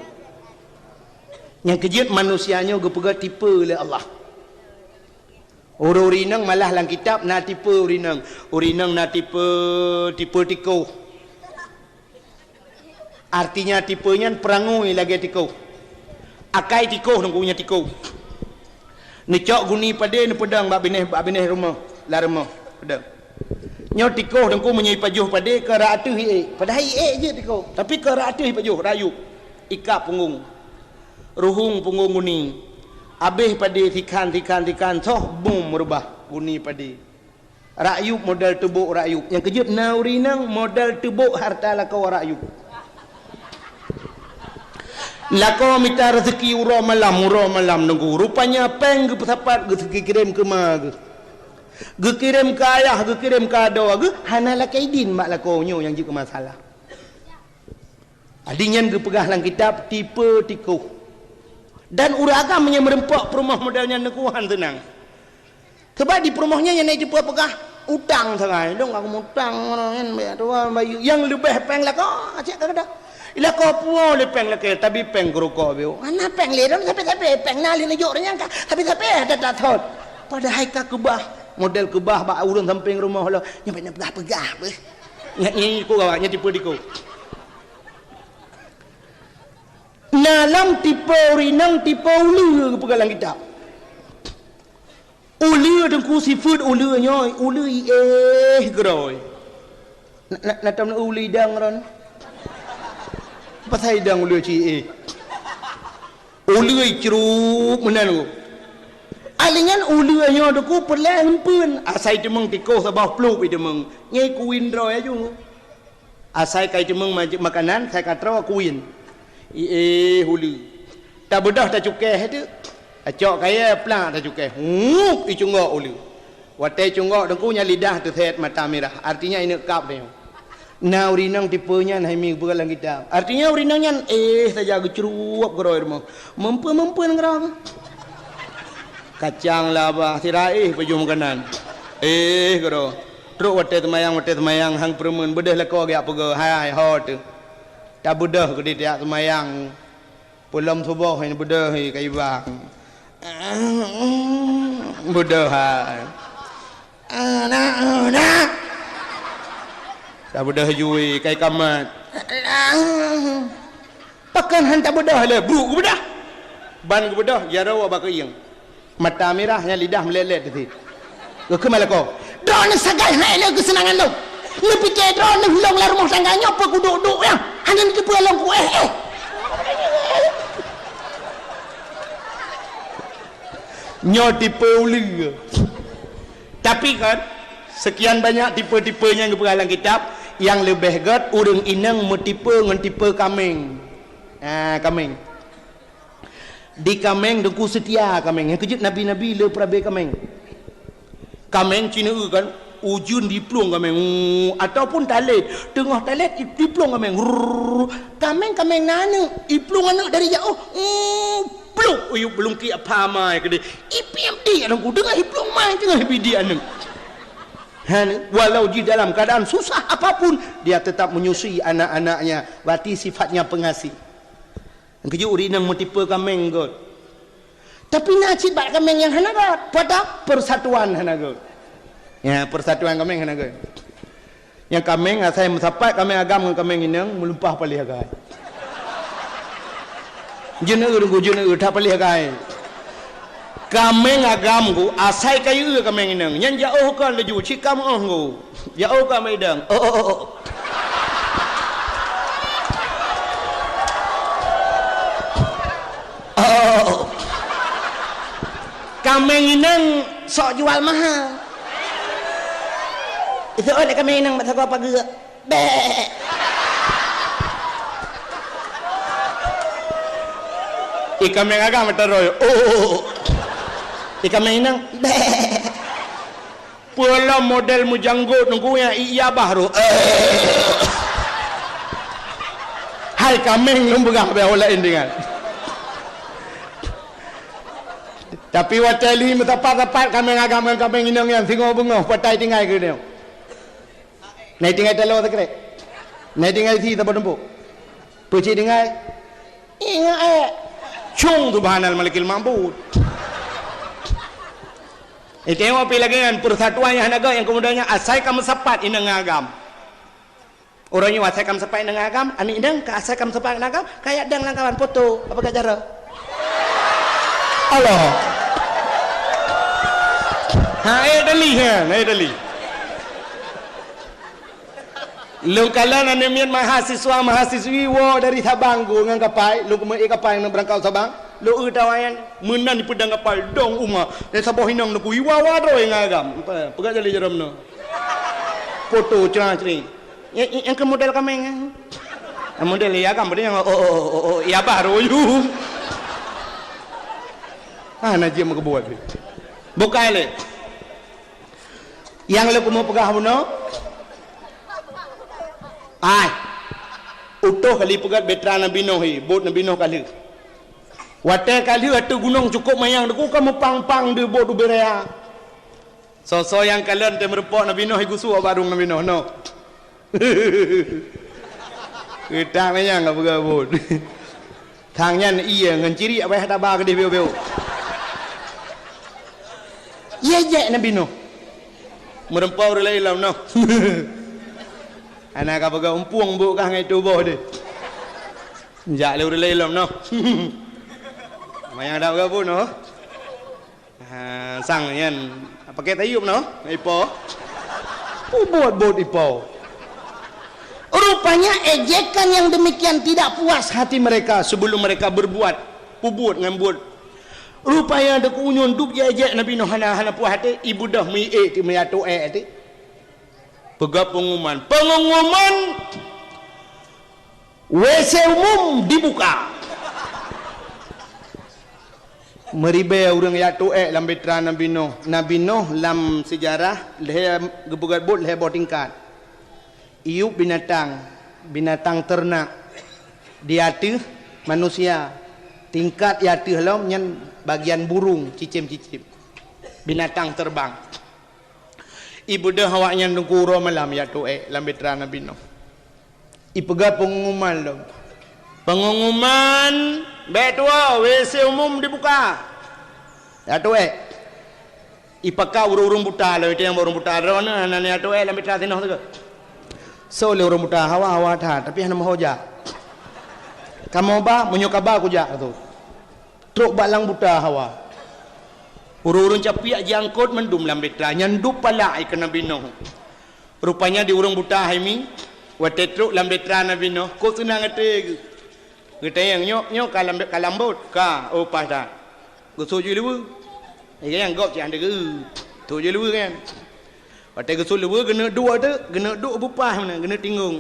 Nyang keujeuet manusia nyoe geupeugah tipe lé Allah. Ureueng-ureueng inong malah lam kitab na tipe ureueng inong. Ureueng inong na tipe, tipe tikoh. Artinya tipe nyan peurangui lagèe tikoh. Akai tikoh, nunggu nyan tikoh. Neucok guni padé neupeudong bak binéh, bak binéh rumoh, lam rumoh. Peudong. Nyoe tikoh teungku meunyoe ipajoh padé keu rot ateueh iék. Padahai iék jeuet tikoh, tapi keu rot ateueh ipajoh, rot yup. Ikab punggong. Ruhueng punggong guni. Abéh padé sikhan, sikhan, sikhan, soh bum meurubah guni padé. Rot yup model teubôk rot yup. Nyang keujeuet na ureueng inong model teubôk harta lakoe rot yup. Lakoe mita raseuki uroe malam, uroe malam nunggu. Rupanya péng geupeusapat geukirém keu ma geuh. Geukirém keu ayah, geukirém keu adoe geuh, hana lakèe idin bak lakoe nyoe nyang jeuet keu masalah. Adi nyan geupeugah lam kitab tipe tikoh. Dan ureueng agam nyang meurumpok peurumoh model nyan teungku han seunang. Sabab di peurumoh nyan nyang na tipe peugah, Utang sagai, dong aku mutang ngon nyan, bayar tu, bayar. Nyang leubeh péng lakoe, cit ka keudeh. Lakoe puwoe lé péng lakée, tapi péng keu rukok biôh. Hana péng lé, dong, sabe-sabe, péng na lé neujok nyang ka, sabe-sabe ada tathon. Padahai ka keubah, model keubah bak ureuëng sampéng rumoh lo, nyan bak na peugah-peugah beuh. Nyan, nyan, ku gawat, nyan tipe diko. Na lam tipe ureuëng inong, tipe uleue geupeugah lam kitab. Uleue teungku sifeuet uleue nyoe, uleue iéh keudroe. Na, na, na tom uleue idang ron. Pasai idang uleue ci iéh. Uleue icrup meunan teungku. Alinyan uleue nyoe teungku peureulée eumpeuen. Asai teumeung tikoh saboh pluek i teumeung. Nyai kuin droe aju. Asai kai teumeung maj-, makanan, sai ka troe kuin. Iéh uleue. Tabeudôh tacukeh teuk. Acok kayée plak tacukeh. Hup, icunggok uleue. Watée cunggok teungku nyan lidah teuset mata mirah. Artinya ineuk kab tanyoe. Na ureuëng inong tipe nyan hai mi geupeugah lam kitab. Artinya ureuëng inong nyan éh saja geucruwab keudroe rumoh. Meumpeuen-meumpeuen keudroe. Kacang laba sira éh pajoh makanan. Éh keudroe. Trok watée seumayang, watée seumayang hang peureumeun beudôh lakoe geujak peugah, "Hai, ho teuh." Tabeudôh keudeh tajak seumayang. Peulom suboh nyan beudôh hai kayue bang. Beudôh hai. Anak, anak. Tabeudôh jui kai kamat. Pakon han tabeudôh lé, bu geubeudôh. Ban geubeudôh, jaroe bak keuieng. Mata mirah nyan lidah meulét-lét teuh. Geukheun lakoe, "Droeneuh sagai hai lé keuseunangan lôn. Neupike droeneuh lôn lam rumoh tangga nyoe peue kuduek-duek nyan. Hana neuteupeue lôn kuéh éh." Nyoe tipe uleue. Tapi kan, sekian banyak tipe-tipe nyang geupeugah lam kitab, nyang leubeh gét ureuëng inong meutipe ngon tipe kaméng. Ah, kaméng. Di kaméng teungku seutia kaméng. Nyang keujeuet nabi-nabi le peurabe kaméng. Kaméng cineue kan, ujeuen diplueng kaméng. Uu, ataupun talét, teungoh talét diplueng kaméng. Rrrr. Kaméng, kaméng na aneuk, iplueng aneuk dari jaoh. Uu, pluek, uyuek beulungki apa mai keudeh. Ipiep di aneuk teungoh iplueng mai teungoh ipiep di aneuk. Han, walau jih dalam keadaan susah apapun, dia tetap menyusui anak-anaknya. Berarti sifatnya pengasih. Nyang keujeuet ureuëng inong meutipe kaméng gét. Tapi na cit bak kaméng nyang hana gét, pada persatuan hana gét. Ya, persatuan kaméng hana gét. Nyang kaméng asai meusapat kaméng agam ngon kaméng inong meulumpah paléh agai. Jeuneue teungku jeuneue that paléh agai. Kaméng agam ku asai kayue kaméng inong. Nyan jaoh kon laju cit ka meuoh ku. Ya, oh, ka meudang. Oh, oh, oh, oh. Oh. Kaméng inong sok jual mahal. Itu oleh kaméng inong masa gua pageue. Bek. Ikan meng agam terus. Oh. Ikan meng inong. Bek. Peulom model meujanggot nunggu nyang iya bah roh. Hai kaméng lôn peugah beh laén dengan. Tapi watée lhi meusapat-sapat kaméng agam ngon kaméng inong nyan singoh beungoh patai tinggai keu nyoe. Nai tinggai taloe sikrek. Nai tinggai si saboh tumpuk. Peucit tinggai. Ingat eh. Cung subhanal malikil ma'bud. Itengok pi lagée nyan persatuan nyang hana gét nyang keumudian nyan asai ka meusapat inong ngon agam. Uroe nyoe asai ka meusapat inong ngon agam, aneuk inong ka asai ka meusapat ngon agam, ka jak dang lam kawan foto, apa ka cara? Allah. Ha, eh dali ha, eh dali. Lôn kalon aneuk miet mahasiswa mahasiswi woe dari Sabang ku ngon kapai, lôn keumeue kapai ngon beurangkat Sabang. Lôn eu tawa nyan meunan dipeudang kapai dong uma. Dan saboh inong nunggu iwa-wa droe ngon agam. Peugah jali jarom nyoe. Foto cerah-cerih. Nyang keu model kaméng nyan. Model ya agam peudeh nyan. Oh, oh, oh, oh, ya baru yu. Ah, najib meukeubut. Bukai lé. Nyang lé kumu peugah bunoe. Ai. Utoh kali peugah betra Nabi Nuh hi, bot Nabi Nuh ka lheueh. Watée ka lheueh ateueh gunong cukop manyang deuk ka meupang-pang di bot ubé raya. Soe-soe nyang kalon teumeureumpok Nabi Nuh, igusu bak barong Nabi Nuh, noh. Geutang nyan nyang ka peugah buet. Thang nyan ié ngon ciriek, payah taba keudeh biôk-biôk. Ié jek Nabi Nuh. Meureumpok ureueng laén lom, noh. Hana ka peugah umpung buet kah ngon tuboh deh. Jak lé ureueng laén lom, noh. Manyang dak peugah buet, noh. Ha, sang nyan, pakai tayub noh, ipo. Peubuet-buet ipo. Rupanya ejekan yang demikian tidak puas hati mereka sebelum mereka berbuat. Peubuet ngon buet. Rupanya deuk unyun dub jejek Nabi Nuh hana, hana puas hati, ibeudôh meuiék ti meuyatoe ti. Peugah pengumuman. Pengumuman W C umum dibuka. Meuribée ureuëng jak tuek lam bitra Nabi Nuh. Nabi Nuh lam seujarah lhée geupeugét buet lhée boh tingkat. Iyup binatang, binatang teurenak, di ateueh manusia. Tingkat di ateueh lom nyan bagian burung, cicém-cicém. Binatang terbang. Ibeudôh awaknyan teungku uroe malam jak tuek lam bitra Nabi Nuh. Ipeugah pengumuman lom. Pengumuman, bék tuwoe, W C umum dibuka. Jak tuek. Ipakat ureuëng-ureuëng buta lom, itu nyang ureuëng buta droeneuh hana jak tuek lam bitra sinoe teuka. Soe lé ureuëng buta, hawa, hawa that, tapi hana meuho jak. Kamoe ba, meunyoe ka ba kujak tu. Trok bak lam buta hawa. Ureuëng-ureuëng capiak jiangkot mandum lam bitra, nyan dub palak keu Nabi Nuh. Rupanya di ureuëng buta hai mi, watée trok lam bitra Nabi Nuh, kok seunang até geuh. Geutanyong, "Nyoe, nyoe ka lam, ka lam bot?" "Ka." "Oh, paih that." Geusut jih luweue. Nyang gob cit hana geu-eu. Sut jih luweue nyan. Watée geusut luweue, geuneuk duek teuk, geuneuk duek beupaih meunan, geuneuk tinggong.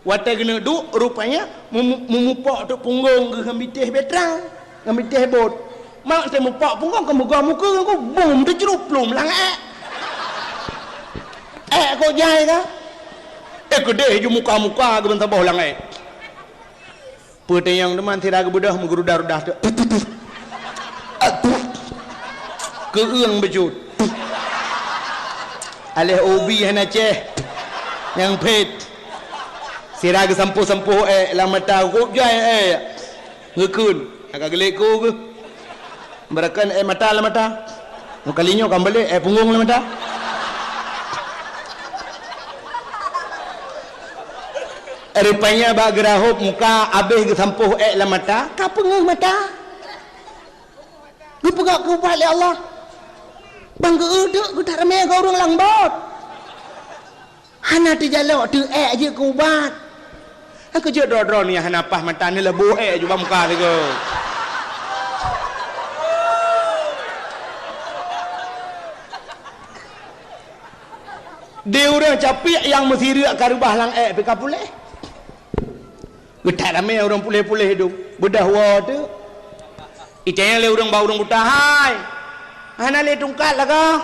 Watée geuneuk duek, rupanya mu-, mu-, mumupok teuk punggong geuh ngon bitéh bitra, ngon bitéh bot. Mak teuh mupok punggong keu meugoe mukeue ngon bom teucrup pluem lam ék. Ék kok jai ka? Eh, keudeh ju muka-muka geuh ban saboh lam ék. Peutanyong teuma sira geubeudôh meugerudah-rudah teuk. Keueung beujeuet. Aléh ubi hana céh. Nyang phét. Sira geusampôh-sampôh ék lam mata, kok jai ék. Geukheun. Ka geulék ku geuh. Beurakan ék mata lam mata. Kali nyoe ka meubalék ék punggong lam mata. Rupanya bak geurahop muka abéh geusampôh ék lam mata, ka peungeuh mata. Geupeugah keu ubat lé Allah. Ban geu-eu teuk geutak ramé keu ureuëng lam bot. Hana teujalok teuk ék jeuet keu ubat. Nyang keujeuet droe-droe nyan hana paih mata neuleubôh ék jubah muka sigoe. Di ureuëng capiek nyang meusireuk ka reubah lam ék pih ka puléh. Geutak ramé ureuëng puléh-puléh dum. Beudôh woe teuk. Itanyong lé ureuëng bak ureuëng buta, "Hai, hana lé tungkat lagoe?"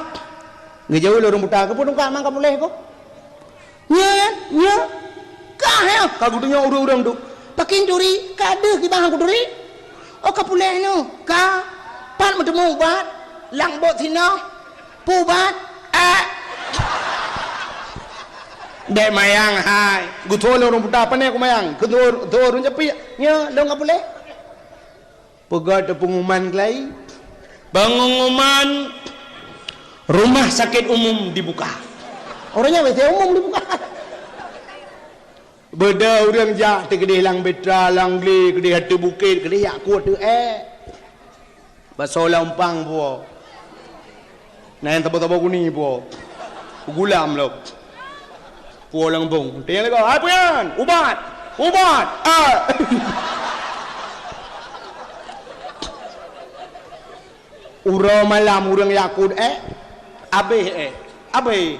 Geujaweueb lé ureuëng buta, "Keupeue tungkat man ka puléh ko?" "Nyan, nyan, ka nyan ka geutunyok ureuëng-ureuëng tu." "Pakén turi, ka deuh kiban kuturi." "Oh, ka puléh nyoe, ka. Pat meuteumé ubat, lam bot sinoe. Peue ubat?" "Ék." "Bék mayang hai." Geutho lé ureuëng buta, "Pane kumayang?" Geutho, geutho ureuëng capiek, "Nyoe lôn ka puléh." Peugah teuk pengumuman keulai. Pengumuman, rumah sakit umum dibuka. Ureuëng nyan W C umum dibuka. Beudôh ureuëng jak teukeudeh lam bitra, lam glé, keudeh ateueh bukét, keudeh jak kueh ateueh ék. Basoe lam umpang puwoe. Na nyang saboh-saboh guni puwoe. Gulam lom. Puwoe lam bong. Tanyong lé gob, "Hai peue nyan?" "Ubat! Ubat! Ah!" Uroe malam ureuëng jak kueh ék, abéh ék. Abéh.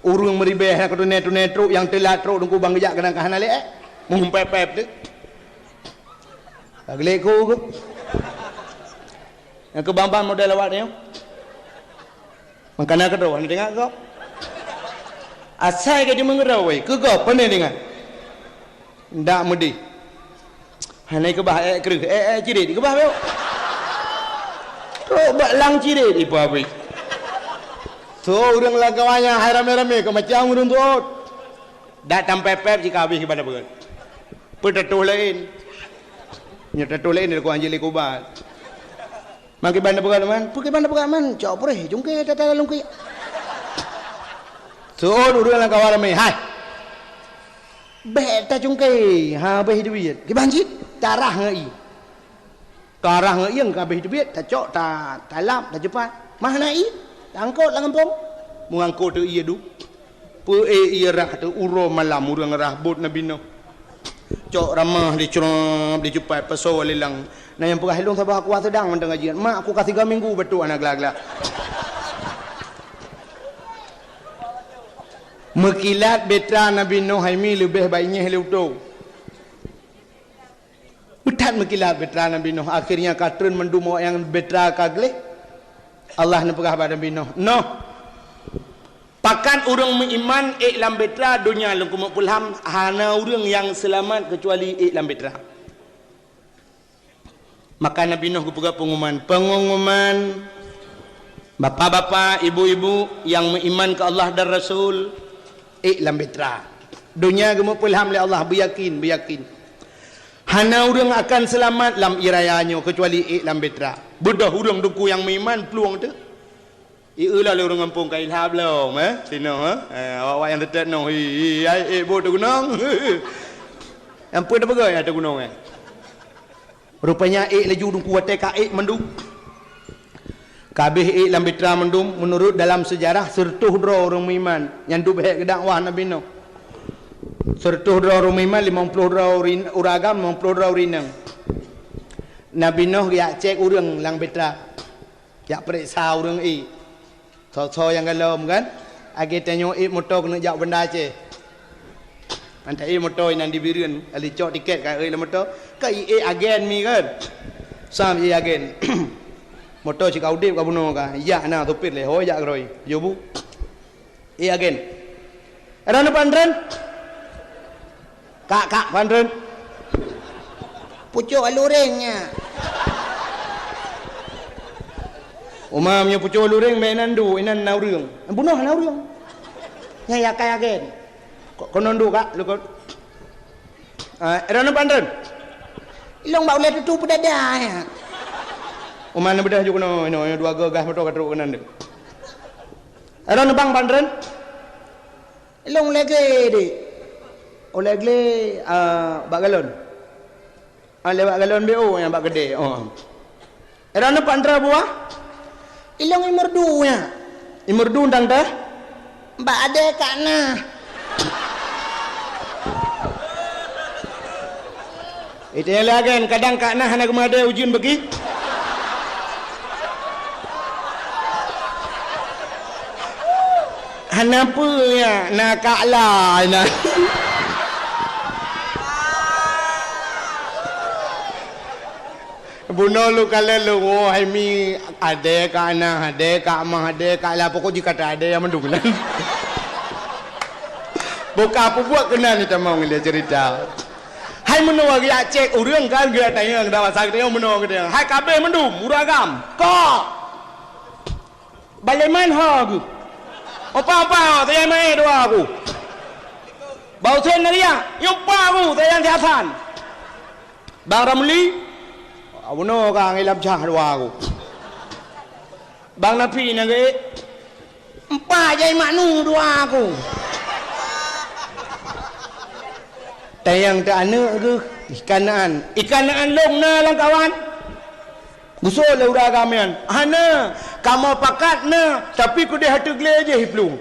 Ureuëng meuribée hana keutuné-tuné trok, nyang teulat trok teungku ban geujak keunan ka hana lé ék. Meuhum pép-pép teuk. Ka geulék ku geuh. Nyang keu ban-ban model awak nyoe. Mangkana keudroe hana teuingat gob. Asai ka jimeungeurau wai, keu gob pane teuingat. Ndak meudeh. Hana ikeubah ék kreueh, ék, ék cirét ikeubah bacut. Trok bak lam cirét ipeue abéh. Seuôt ureuëng lam kawan nyan hai ramé-ramé keu macam ureuëng seuôt. Dak tampé pép cit ka habéh kiban na peugah. Peue tatoh laén. Nyoe tatoh laén di kuah anjing lé kubat. Man kiban na peugah man, peue kiban na peugah man, cok preh, cungke tata lalong keu. Seuôt ureuëng lam kawan ramé, hai. Bék tacungke, habéh duit. Kiban cit, tarah ngon ié. Tarah ngon ié ka habéh duit, tacok, ta-, talap, tacupat. Mah na ié, taangkot lam gampông. Meuangkot teuh ié duek. Peu-ék ié rhah teuh uroe malam ureuëng rhah bot Nabi Nuh. Cok ramah dicrop, dicupat, pasoe lé lam. Na nyang peugah lôn saboh aku seudang mantong ngaji. Mak aku ka tiga minggu batuk hana gla-gla. Meukilat beutra Nabi Nuh hai mi leubeh baik nyeh lé utoe. Beuthat meukilat beutra Nabi Nuh, akhirnya ka treun mandum awak nyang beutra ka gleh. Allah neupeugah bak Nabi Nuh, "Nuh, pakat ureuëng meuiman ék lam beutra donya lôn keumeuk peulham, hana ureuëng nyang seulamat keucuali ék lam beutra." Maka Nabi Nuh geupeugah peungumuman, "Peungumuman, bapak-bapak, ibu-ibu nyang meuiman keu Allah dan Rasul, ék lam beutra. Donya geumeuk peulham lé Allah, beuyakin, beuyakin. Hana ureuëng akan seulamat lam ié raya nyoe keucuali ék lam beutra. Beudôh ureuëng teungku nyang meuiman plueng teuh." Ié lom lé ureuëng gampông ka ilhab lom, eh, sinoe, eh. Eh, awak-awak nyang teutet noh, hi, hi, ai, ék bot teugunong. Nyang peue tapeugah nyang teugunong, eh. Rupanya ék laju teungku watée ka ék mandum. Ka habéh ék lam beutra mandum, meunurot dalam seujarah, seureutôh droe ureuëng meuiman nyang duek beuhek keu dakwah Nabi Nuh. Seureutôh droe ureuëng meuiman, limong ploh droe ureuëng agam, limong ploh droe ureuëng inong. Nabi Nuh geujak cék ureuëng lam beutra. Jak peuriksa ureuëng ék. Soe-soe nyang galom kan? Lagée tanyoe ék moto keuneuk jak Banda Aceh. Mantong ék moto inan di Bireuen, lalu cok tiket ka ék lam moto. Ka ék agen mi kan? Sam ék agen. Moto cit ka udeb ka bunoe ka. Jak na supir lé, ho jak keudroe. Yo bu. Ék agen. Droeneuh pakat treun? Kak, kak, pakat treun? Pucok luréng nyan. Uma meunyoe pucok luréng, meunan duek, inan na ureuëng. Bunoe na ureuëng. Nyan ya kaya gen. Ko-, konon duek, kak, lukon. Ah, droeneuh pakat treun? Ilong bak ulée tutu peudada, ya. Uma na beudah ju keunoe, inoe, inoe dua gagah moto ka trok keunan deh. Droeneuh bang pakat treun? Ilong lagée deh. Oh lagée, ah, bak galon. Ah, lewat galon B O nyang bak keudée. Oh. Droeneuh pakat treun buah? Ilong imeurdu nyan. Imeurdu tang teh? Bak adée kak na. Itu nyang lagée, kadang kak na hana geumeuadée ujeuen bagi. Hana peue nyan, na kak la na. Bunoe lôn kalon lôn, oh, hai mi, adée kak na, adée kak mah, adée kak la, pokok jih ka ta adée nyang mandum nan. Buka peubuet keunan ni tamong dia cerita. Hai meunoe geujak cék ureuëng kan, geujak tanyong, dah masa geutanyong meunoe geutanyong. Hai ka abéh mandum, ureuëng agam. Kok! Baleman ho geuh. Opa-opa, tayang maé dua aku. Bau sen nariak, nyupa aku, tayang siasan. Bang Ramli, abunoe ka ngilam cah dua aku. Bang Napi na geuék, empat jai maknu dua aku. Tayang teu aneuëk geuh, ikan naan. Ikan naan long na lam kawan. Geusoe lé ureuëng agam nyan, "Hana, kamoe pakat na, tapi keudeh ateueh glé jih iplueng."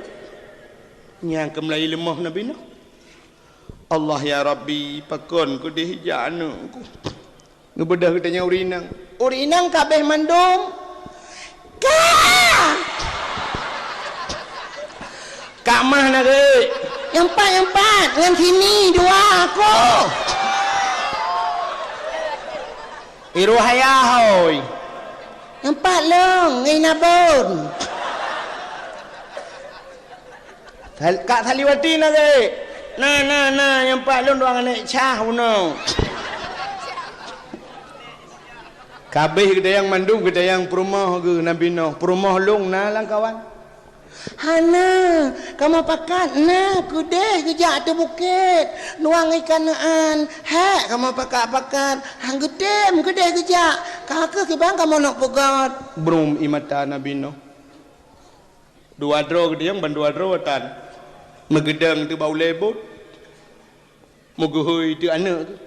Nyang keumeulayi leumoh Nabi Nuh. "Allah ya Rabbi, pakon keudeh jak aneuëk ku?" Geubeudôh geutanyoe ureuëng inong. Ureuëng inong ka abéh mandum. Ka! Kak mah na geuék. Nyang pat, nyang pat, ngon sini dua aku. Iroh ayah hôi. Nyang pat lôn ngon Inabon. Sal-, Kak Saliwati na geuék. Na, na, na, nyang pat lôn dua aneuk cah bunoe. Ka abéh geutanyong mandum, geutanyong peurumoh geuh Nabi Nuh. Peurumoh long na lam kawan. Hana, kamoe pakat na keudeh geujak ateueh bukét, nuang ikan neuan, hék kamoe pakat-pakat, han geutem keudeh geujak, ka kheueh kiban kamoe neuk peugöt. Brum ie mata Nabi Nuh. Dua droe geudong ban dua droe tan. Meugeudong teuh bak ulèe bot. Meugeuhôi teuh aneuk geuh.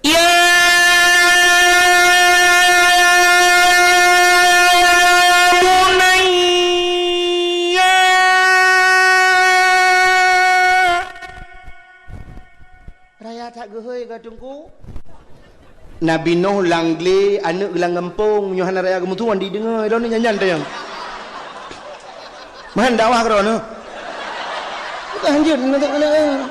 Ya bunayya. Raya that geuhôi ka Teungku. Nabi Nuh lam glé, aneuk lam gampông, nyoe hana raya geumeutuan dideungoe, droeneuh nyan-nyan teuh nyang. Meuhan dakwah keudroe neuh. Bukan hanjeuet neuh, neuh, neuh.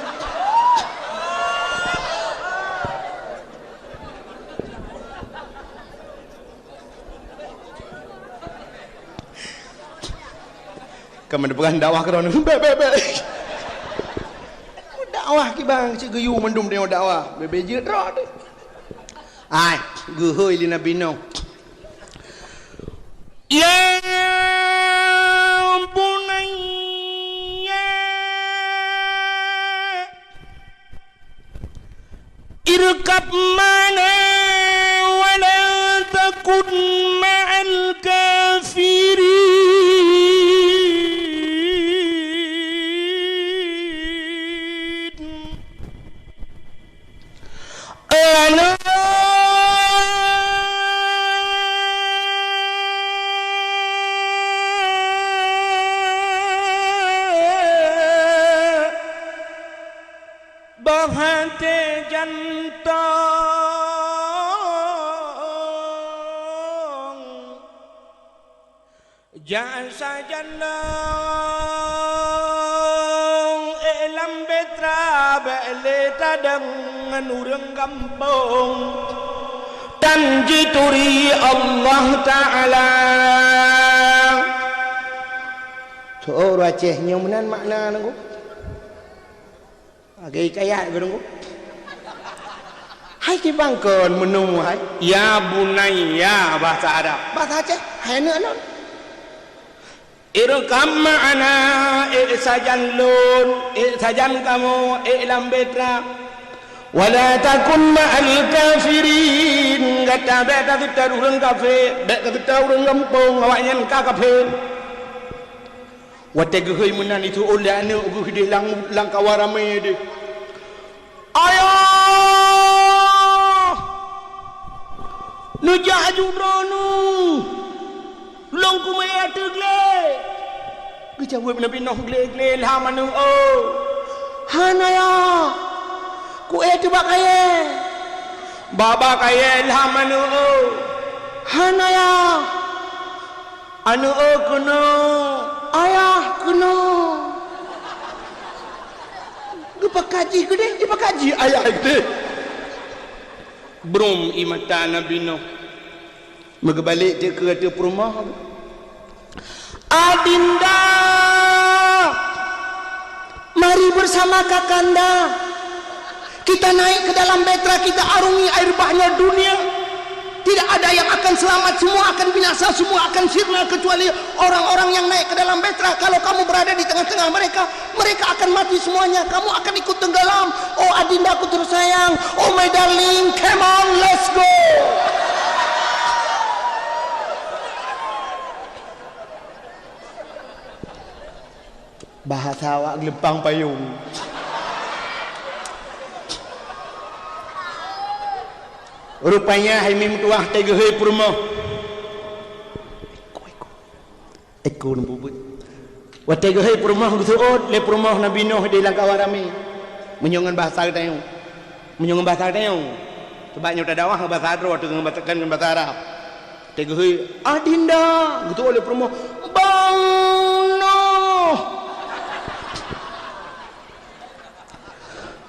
Ka meupeugah dakwah keudroe neuh. Bèk, bèk, bèk. Dakwah kiban cit geuyue mandum tanyoe dakwah. Bèk, bèk jeuet droe teuh. Ai, geuhôi lé Nabi Nuh. Ya bunayya irkab ma'ana wa la takun ma'al kafirin. Bah até jantong. Jak sajan lôn, ék lam beutra, bèk lé tadong ngon ureueng gampông. Tan jituri Allah Taala. Tho, ureueng Aceh nyoe meunan makna nangku. Lagèe hikayat geuh nangku. Hai kiban kon meuneu hai. Ya bunayya bahasa Arab. Bahasa Aceh, hai aneuk lôn. Irkab ma'ana, ék sajan lôn, ék sajan kamoe, ék lam beutra. Wa la takun ma'al kafirin, gata bèk taseutôt ureueng kafé, bèk taseutôt ureueng gampông, awaknyan ka kafé. Watèe geuhôi meunan, jiseuôt lé aneuk geuh deh lam, lam kawan ramé deh. Ayah! Neujak aju droeneuh! Lôn keumeue ateueh glé! Geujaweueb Nabi Nuh, glé-glé lham aneuk, oh! Hana, Yah! Kuék teuh bak kayèe! Bak, bak kayèe lham aneuk, oh! Hana, Yah! Aneuk, oh, keunoe! Ayah, keunoe! Geupakat jih keudeh, geupakat jih ayah keudeh. Brum ie mata Nabi Nuh. Meugeubalek teuk keu ateueh peurumoh. Adinda, mari bersama kakanda. Kita naik ke dalam beutra, kita arungi air bahnya dunia. Tidak ada yang akan selamat, semua akan binasa, semua akan sirna, kecuali orang-orang yang naik ke dalam beutra. Kalau kamu berada di tengah-tengah mereka, mereka akan mati semuanya. Kamu akan ikut tenggelam. Oh adindaku tersayang, oh my darling, come on, let's go. Bahasa awak geuleupang payong. Rupanya hai meutuah teuh geuhôi peurumoh. Éko, éko. Éko neubeubeut. Watèe geuhôi peurumoh geuseuôt lé peurumoh Nabi Nuh di lam kawan ramé. Meunyoe ngon bahasa geutanyoe. Meunyoe ngon bahasa geutanyoe. Sabab nyoe tadakwah ngon bahasa droe, teuka ngon bahasa, kon ngon bahasa Arab. Teuka geuhôi, "Adinda!" Geuteuôt lé peurumoh, "Bang Noh!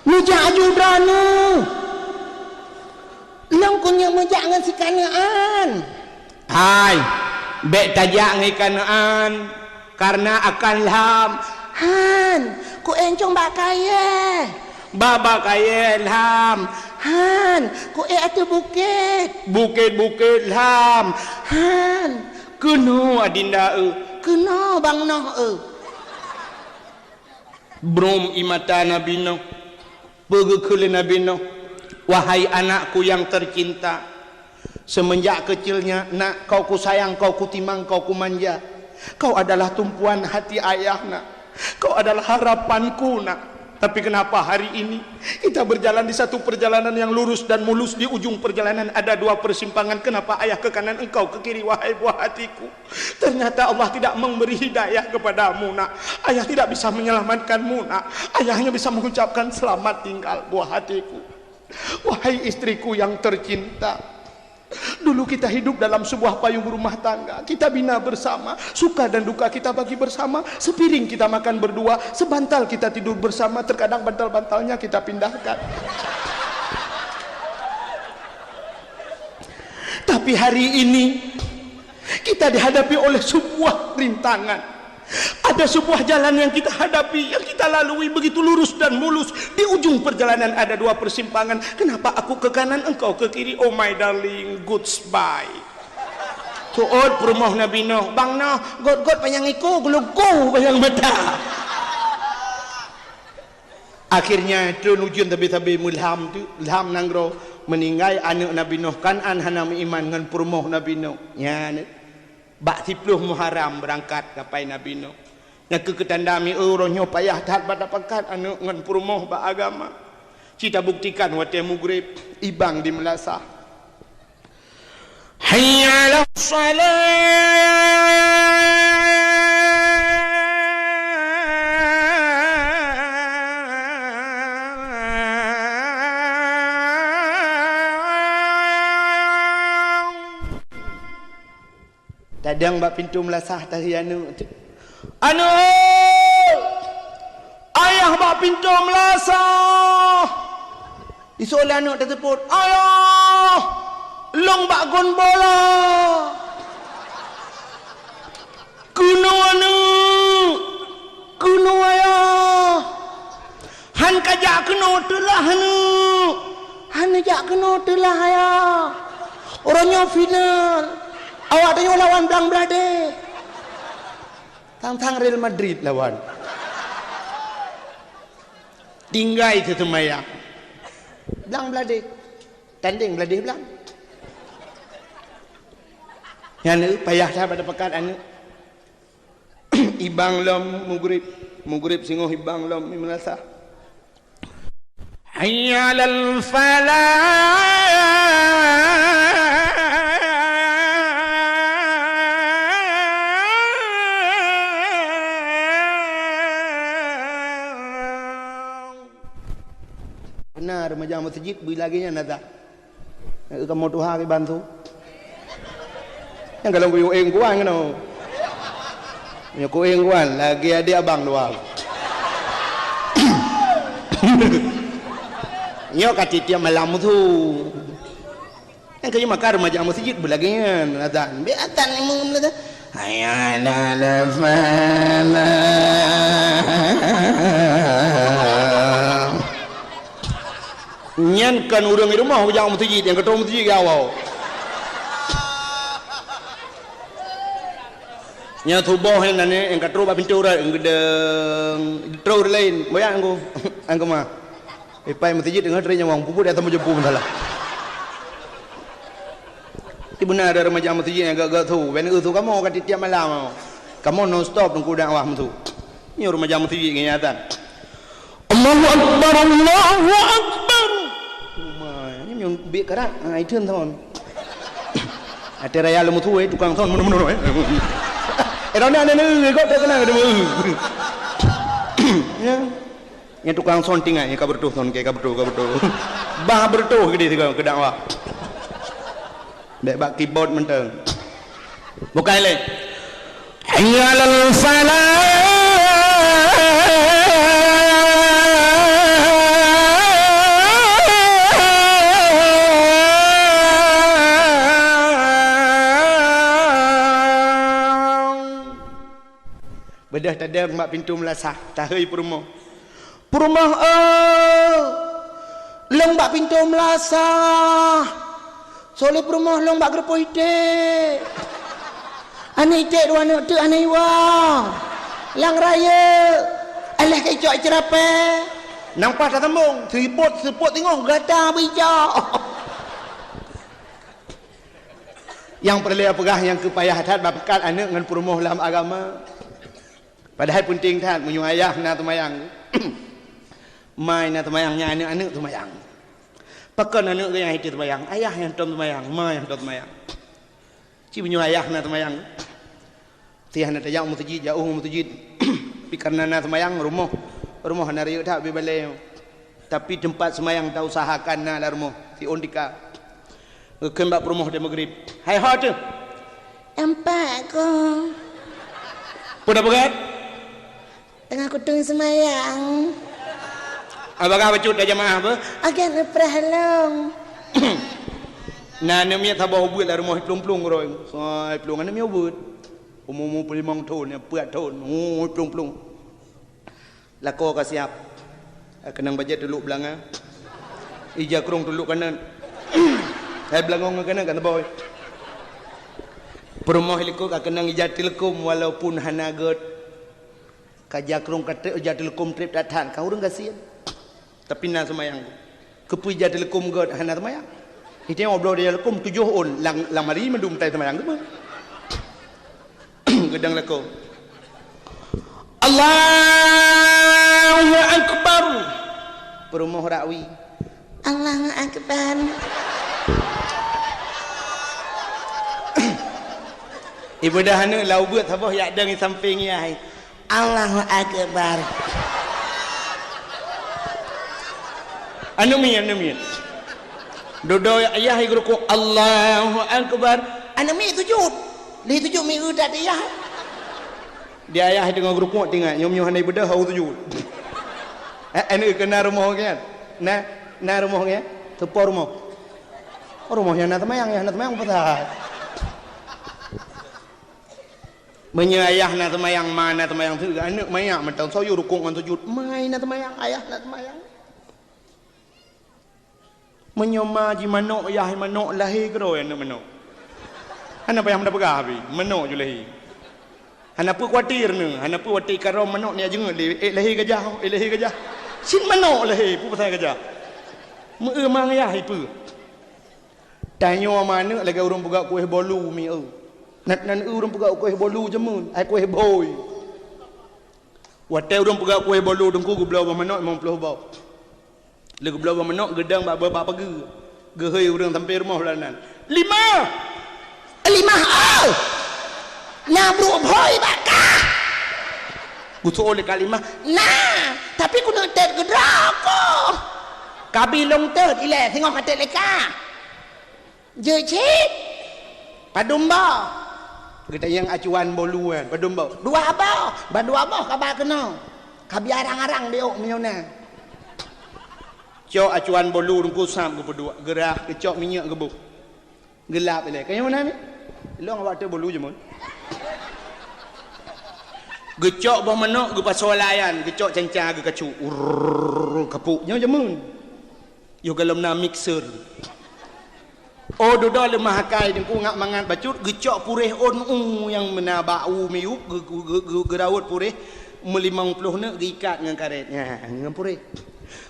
Neujak aju droeneuh! Lôn keuneuk meujak ngon si kaneuan!" "Hai, bèk tajak ngon ikaneuan, kareuna akan lham." "Han, kuék cong bak kayèe." "Bak, bak kayèe lham." "Han, kuék ateueh bukét." "Bukét-bukét lham." "Han, Keunoe adinda eu, keunoe bang noh eu. Brom ie mata Nabi Nuh. Peugeuh kheun lé Nabi Nuh, "Wahai anakku yang tercinta, semenjak kecilnya, nak, kau kusayang, kau kutimang, kau kumanja. Kau adalah tumpuan hati ayah, nak. Kau adalah harapanku, nak. Tapi kenapa hari ini kita berjalan di satu perjalanan yang lurus dan mulus, di ujung perjalanan ada dua persimpangan? Kenapa ayah ke kanan, engkau ke kiri, wahai buah hatiku?" Ternyata Allah tidak memberi hidayah kepadamu, nak. Ayah tidak bisa menyelamatkanmu, nak. Ayah hanya bisa mengucapkan, "Selamat tinggal, buah hatiku." Wahai istriku yang tercinta, dulu kita hidup dalam sebuah payung rumah tangga. Kita bina bersama, suka dan duka kita bagi bersama. Sepiring kita makan berdua, sebantal kita tidur bersama. Terkadang bantal-bantalnya kita pindahkan. Tapi hari ini, kita dihadapi oleh sebuah rintangan. Ada sebuah jalan yang kita hadapi, yang kita lalui begitu lurus dan mulus. Di ujung perjalanan ada dua persimpangan. Kenapa aku ke kanan, engkau ke kiri? Oh my darling, goodbye. Tuot peurumoh Nabi Nuh, bang noh, got-got panyang iko, geuluku panyang mata. Akhirnya, treun ujeuen sabe-sabe meulham tu, lham nanggroe, meuninggai aneuk Nabi Nuh Kan'an hana meuiman ngon peurumoh Nabi Nuh. Nyan, bak siploh Muharram beurangkat kapai Nabi Nuh. Nyang keu keutanda mieu uroe nyoe payah that bak tapakat aneuk ngon peurumoh bak agama. Ci tabuktikan watée mugreb, ibang di meulasah. Hayya 'alas shalah. Tadong bak pintoe meulasah tahi aneuk. Aneuk! Ayah bak pintoe meulasah! Isok lé aneuk taseupôt, "Ayah, lôn bak gon bola." "Keunoe aneuk, keunoe ayah." "Han kajak keunoe teulah aneuk." "Han neujak keunoe teulah ayah. Uroe nyoe final. Awak tanyoe lawan Blang Bladeh." Sang-sang Real Madrid lawan. Tinggai teuseumayang. Blang Bladeh. Tandeng Bladeh Blang. Nyan, eh, payah that bak tapakat aneuk. Ibang lom mugreb. Mugreb singoh ibang lom di meulasah. Hayya 'alal falah. Beuna remaja meuseujid beu lagée nyan ata. Kamoe tuha kiban su. Nyang kalon kuyueng kuan keunoe. Nyoe kueng kuan lagée adék abang dua. Nyoe ka tiep-tiep malam musu. Nyang keu maka remaja meuseujid beu lagée nyan azan. Bék azan imum lagée. Hayya 'alal falah. Nyan kon ureuëng di rumoh ujak meuseujid, nyang ka troh meuseujid gawao. Nyan suboh nyan, nyan nyang ka troh bak pintoe urat, geudeng, troh ureuëng laén, boyak angku, angku ma. Ipai meuseujid deungon tré nyawong, puput ata meujeupu masalah. Di beuna ada remaja meuseujid nyang gak-gak su, ben eu su kamoe ka tiep-tiep malam. Kamoe non stop teungku dakwah meusu. Nyoe remaja meuseujid ngon azan. Allahu Akbar, Allahu Akbar. Uma, nyoe nyang biet karat, ha, itu son. Até raya leumu tuwoe tukang son meunoe-meunoe, eh. Eh, dah nak, nak, nak, kau tak kenal, kau tak kenal. Ya. Nyan tukang son tinggai, ka beureutoh son, ka beureutoh, ka beureutoh. Bah beureutoh keudeh sigoe keu dakwah. Bék bak keyboard mantong. Bukai lé. Hayya 'alal falah. Beudôh tadong bak pintoe meulasah, tahôi peurumoh. Peurumoh, oh, lôn bak pintoe meulasah. Soe lé peurumoh lôn bak geureupoh iték. Aneuk iték dua aneuk teuk aneuk iwoe. Lam rayeuk. Alah keu icok ceurapée. Nang paih tasambong, seupôt-seupôt teungoh gata beuicok. Nyang peureulée peugah nyang keu payah that bak peukat aneuk ngon peurumoh lam agama. Padahai peunteng that meunyoe ayah na teumayang. Ma na teumayang, nyan aneuk-aneuk teumayang. Pakon aneuk geuh nyang hana teumayang? Ayah nyang tom teumayang, ma nyang tom teumayang. Ci meunyoe ayah na teumayang, si hana tajak u meuseujid, jauh u meuseujid. Tapi kareuna na teumayang, rumoh, rumoh hana rayeuk that bak balée nyoe. Tapi teumpat seumayang tausahakan na lam rumoh, siôn tika. Geukheun bak peurumoh di Maghrib. Hai ho teuh? Empat ko. Peue na peugah? Teungoh kuteung seumayang. Abang bacut dah jamaah apa? Agen neupreh lom. Na aneuk miet saboh ubeut lam rumoh plueng-plueng roe. Sai plueng aneuk miet ubeut. Umu-umu peulimong thon, peuet thon. Oh, plueng-plueng. Lakoe ka siap. Keunong bajée tulok beulanga. Ija krong tulok kanan. Hai beulangong ngon kanan kan boy. Peurumoh likot ka keunong ija tileukom walaupun hana gét. Ka ija krong ka trép, ija tileukom trép that-that, ka ureuëng gasien. Tapi na seumayang. Keupeue ija tileukom gét hana seumayang? Iteueng bloe ija tileukom tujoh ôn, lam, lam hari mandum tai seumayang teuma. Geudong lakoe. Allahu Akbar. Peurumoh rakwi. Allahu Akbar. Ibadah aneuk lau beuet saboh yak deng samping yai. Allahu Akbar. Aneuk miet, aneuk miet. Dudoe ayah i geurukok, Allahu Akbar. Aneuk miet sujud. Lheueh sujud miet that di ayah. Di ayah teungoh geurukok tinggai, nyoe-nyoe hana ibeudôh hau sujud. Eh, aneuk keu na rumoh nyan. Na, na rumoh nyan. Teupo rumoh. Rumoh nyang na teumayang, nyang na teumayang peugah. Meunyoe ayah na teumayang, ma na teumayang, aneuk manyak mantong soe rukuk ngon sujud. Ma na teumayang, ayah na teumayang. Meunyoe ma jimanok, yah manok lahé keudroe aneuk manok. Hana payah meuda peugah pih, manok ju lahé. Hana peue khawatir neu, hana peue watée ikarom manok neujak jeungeut lé, ék lahé gajah, ék lahé gajah. Cit manok lahé, peue pasai gajah. Meu-eu ma yah ipeue. Tanyoe ma aneuk lagée ureuëng peugah kueh bolu mieu. Nan, nan ureuëng peugah kueh bolu jameun, ai kueh bhôi. Watée ureuëng peugah kueh bolu teungku geubloe boh manok limong ploh boh. Lé geubloe boh manok geudong bak, bak pageue. Geuhôi ureuëng sampai rumoh lam nan. Limah! Limah oh! Na brok bhôi bak kah? Geusoe lé Kak Limah. Na, tapi keuneuk tét keudroe ko. Kabi lông tét ilée singoh ka tét lé kah. Jeuet cit. Padum boh? Geutanyong acuan bolu nyan, padum boh? Dua boh. Ban dua boh kaba keunoe. Kabi arang-arang biôk meunyoe na. Cok acuan bolu teungku sab geupeuduek, geurah, geucok minyeuk geuboh. Geulap ilée. Kayang meunan ni? Lông awak teuh bolu jameun. Geucok boh manok, geupasoe layan, geucok canca, geukacok. Urrrr, kapok. Nyoe jameun. Yoh golom na mixer. Oh, dudoe leumah akai teungku ngat mangat bacut, geucok puréh ôn u nyang meunan bak u miyueb, geu-, geu-, geu-, geu-, geuraut puréh meulimong ploh neuk geuikat ngon karét. Nyan, ngon puréh.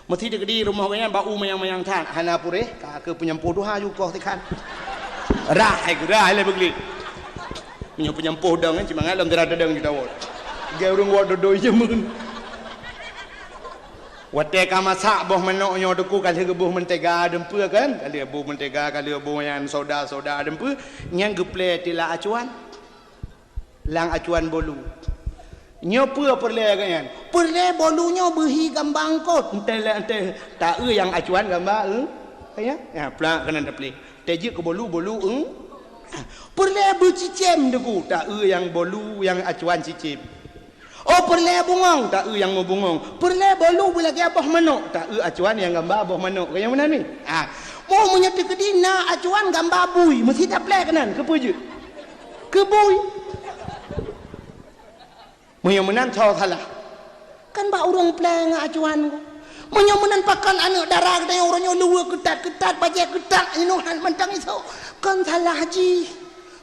Meusi teukeudi rumoh gobnyan bak u manyang-manyang that, hana puréh, ka keu peunyampoh tuha ju koh sikhan. Rah hai geurah hai lé beuglik. Meunyoe peunyampoh dong, eh, cit mangat lom dara tadong ju tawot. Geu ureuëng wot dodoi jameun. Watée ka masak boh manok nyoe teungku ka lheueh geuboh mentega deumpeue kan? Ka lheueh boh mentega, ka lheueh boh nyan soda-soda deumpeue, nyan geuplé tila acuan. Lam acuan bolu. Nyoe peue peureulée geuh nyan? Peureulée bolu nyoe beuhi gamba eungkôt. Entée lé entée taeu nyang acuan gamba eu. Ya, ya plak keunan taplé. Tée jeuet keu bolu, bolu eu. Peureulée beucicém teungku, taeu nyang bolu nyang acuan cicém. Oh peureulée bungong, taeu nyang meubungong. Peureulée bolu beulagée boh manok, taeu acuan nyang gamba boh manok. Kayang meunan ni. Ah, oh meunyoe teukeudi na acuan gamba bui, meusi taplé keunan, keupeue jeuet? Keu bui. Meunyoe meunan soe salah? Kan bak ureuëng plé ngon acuan ko. Meunyoe meunan pakon aneuk dara geutanyoe uroe nyoe luweue keutat-keutat, bajée keutat, inoe han mantong isoe. Kon salah jih.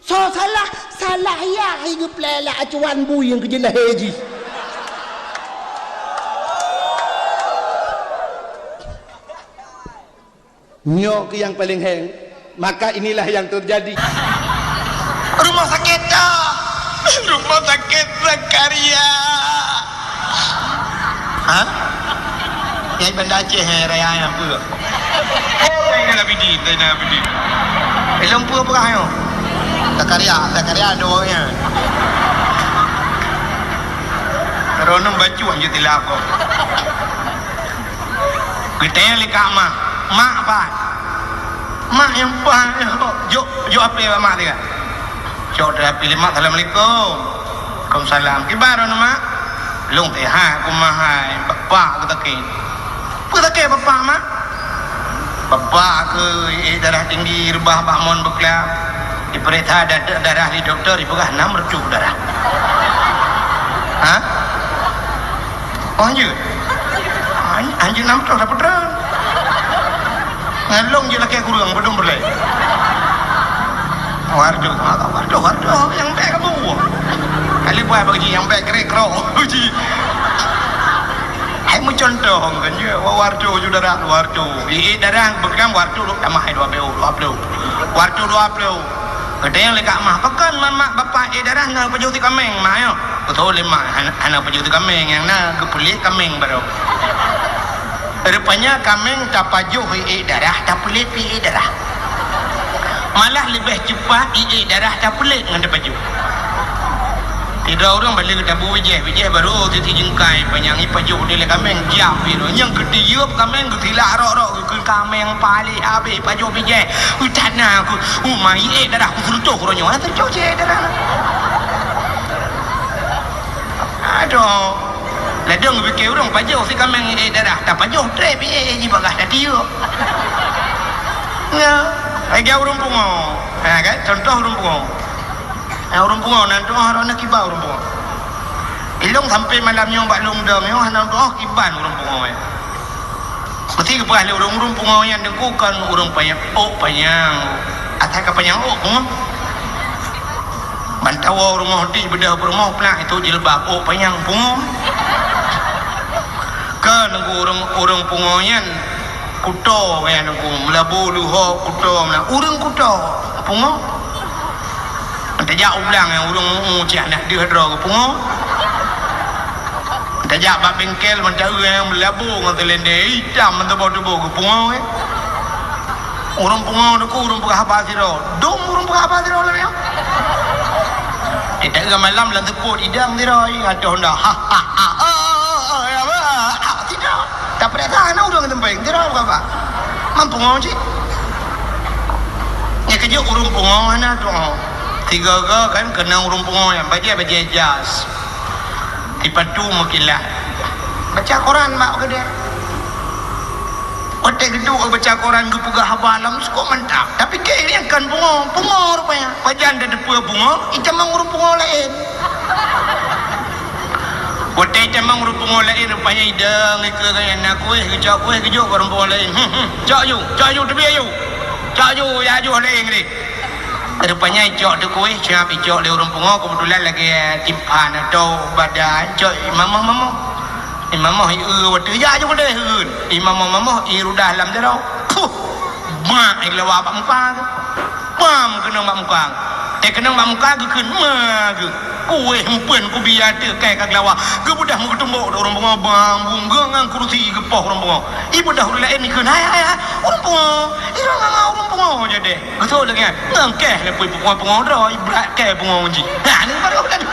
Soe salah? Salah yah, hai geupeulelak acuan bui nyang keujeulahe jih. Nyoe keuh nyang paleng heng, maka inilah yang terjadi. Rumah sakit dah. Rumah sakit Zakaria. Ha? Nyai Banda Aceh, eh, raya nyang peue? Oh, Zainal Abidin, Zainal Abidin. Ilong peue peugah nyoe? Zakaria, Zakaria ada orangnya. Kalau nem bacut je tilap kau. Geutanyong lé Kak Mah, "Mak, pat?" "Mak nyang pat, jok, jok api bak mak teuka." Cok api lé mak, "Assalamualaikum." "Waalaikumsalam." "Kiban droeneuh, Mak?" "Lôn teuhat, aku mah hai, bapak ku sakét." "Peue sakét bapak, Mak?" "Bapak keuh iék darah tinggi reubah bak mon beuklam. Ipeuriksa da-, darah lé dokto, ipeugah nam reutôh darah." "Hah?" "Oh, hanjeuet?" "Han-, hanjeuet nam reutôh, dapat droe." Ngon lôn jeuet lakée kureueng, beudôh peureulée. Waduh, waduh, waduh, nyang bék kamoe. Kali buah bak jih nyang bék krek krok. Hai meucuntoh kan je, waduh, ju darah, waduh. Iék darah beuklam waduh lôn tamah dua ploh, dua ploh. Waduh dua ploh. Geutanyong lé Kak Mah, "Pakon man mak bapak iék darah na pajoh si kaméng, Mak, nyoe?" Geutanyong lé mak, "Hana, hana pajoh si kaméng, nyang na geupeulet kaméng baroe." Rupanya kaméng tapajoh iék darah, tapeulet iék darah. Malah leubeh cepat iék darah tapeulet ngon tapajoh. Sidroe ureuëng bak lheueh tabu bijéh, bijéh barô teuti jingkai panyang ipajoh lé kaméng, jiap pih nyoe. Nyang keuti yub kaméng geutilak rok-rok. Keu kaméng paléh habéh pajoh bijéh. Utat na aku, uma iék darah ku seureutoh uroe nyoe, teucok cit darah. Aduh. Ladôm geupike ureuëng pajoh si kaméng iék darah, tapajoh trép iék jibagah tatiuk. Nah, lagée ureuëng pungo. Ha, kan? Contoh ureuëng pungo. Ha, ureuëng pungo, nan tuoh roh na kiban ureuëng pungo. Ilong sampai malam nyoe bak lôn dong nyoe hana tuoh kiban ureuëng pungo nyan. Meusti geupeugah lé ureuëng, ureuëng pungo nyan teungku kon ureuëng panyang ôk panyang. Asai ka panyang ôk pungo. Bantawa rumoh di beudôh peurumoh plak itu jilbab ôk panyang pungo. Kon teungku ureuëng, ureuëng pungo nyan kuto nyan teungku, meulabu luho kuto, meula-, ureuëng kuto pungo. Tajak u blang nyang ureuëng mu'ue cit hana deuh droe geupungo. Tajak bak bengkel mantong nyang meulabu ngon seulendé itam mantong tuboh geupungo, eh. Ureuëng pungo teungku ureuëng peugah haba sidroe. Dum ureuëng peugah haba sidroe lagée nyan. Di tengah malam lam seupôt idang sidroe, ateueh honda. Ha, ha, ha, ha, ha, ha, ha, ha, sidroe. Tapeuriksa hana ureuëng teumpéng, sidroe peugah haba. Man pungo cit. Nyang keujeuet ureuëng pungo hana tuoh. Tiga-tiga kan keunong ureuëng pungo nyan, bajée-bajée jas. Sipatu meukilat. Baca koran bak keudée. Watée geuduek baca koran geupeugah haba lam sukok mantap. Tapi keu nyang kon pungo, pungo rupanya. Pajan tateupeue pungo, itamong ureuëng pungo laén. Watée itamong ureuëng pungo laén rupanya idong ikeue gaya na kueh, geucok kueh geujok keu ureuëng pungo laén. Hmm, hmm. Cok aju, cok aju teubiet aju. Cok aju, ya aju laén deh. Rupanya icok teuh kueh, siap icok lé ureuëng pungo, keubeutulan lagée timphan atau bada, icok i mamoh-mamoh. I mamoh i eu watée jak ju keudeh eun. I mamoh-mamoh i rudah lam jaroe. Puh! Mak i lawa bak muka geuh. Pam keunong bak muka geuh. Teukeunong bak muka geuh kheun ma geuh. Kueh empeuen kubia teuh kai ka geulawa. Geubeudôh meugeutumbok di ureuëng pungo bang bungga ngon kurusi geupoh ureuëng pungo. I beudôh ureuëng laén ikheun, "Hai, hai, hai, ureuëng pungo. I droe ngon ureuëng pungo jadeh." Geusok lagée nyan, ngon keh leupui pungo-pungo droe, brat keh pungo jih. Nah, ni baru tadi.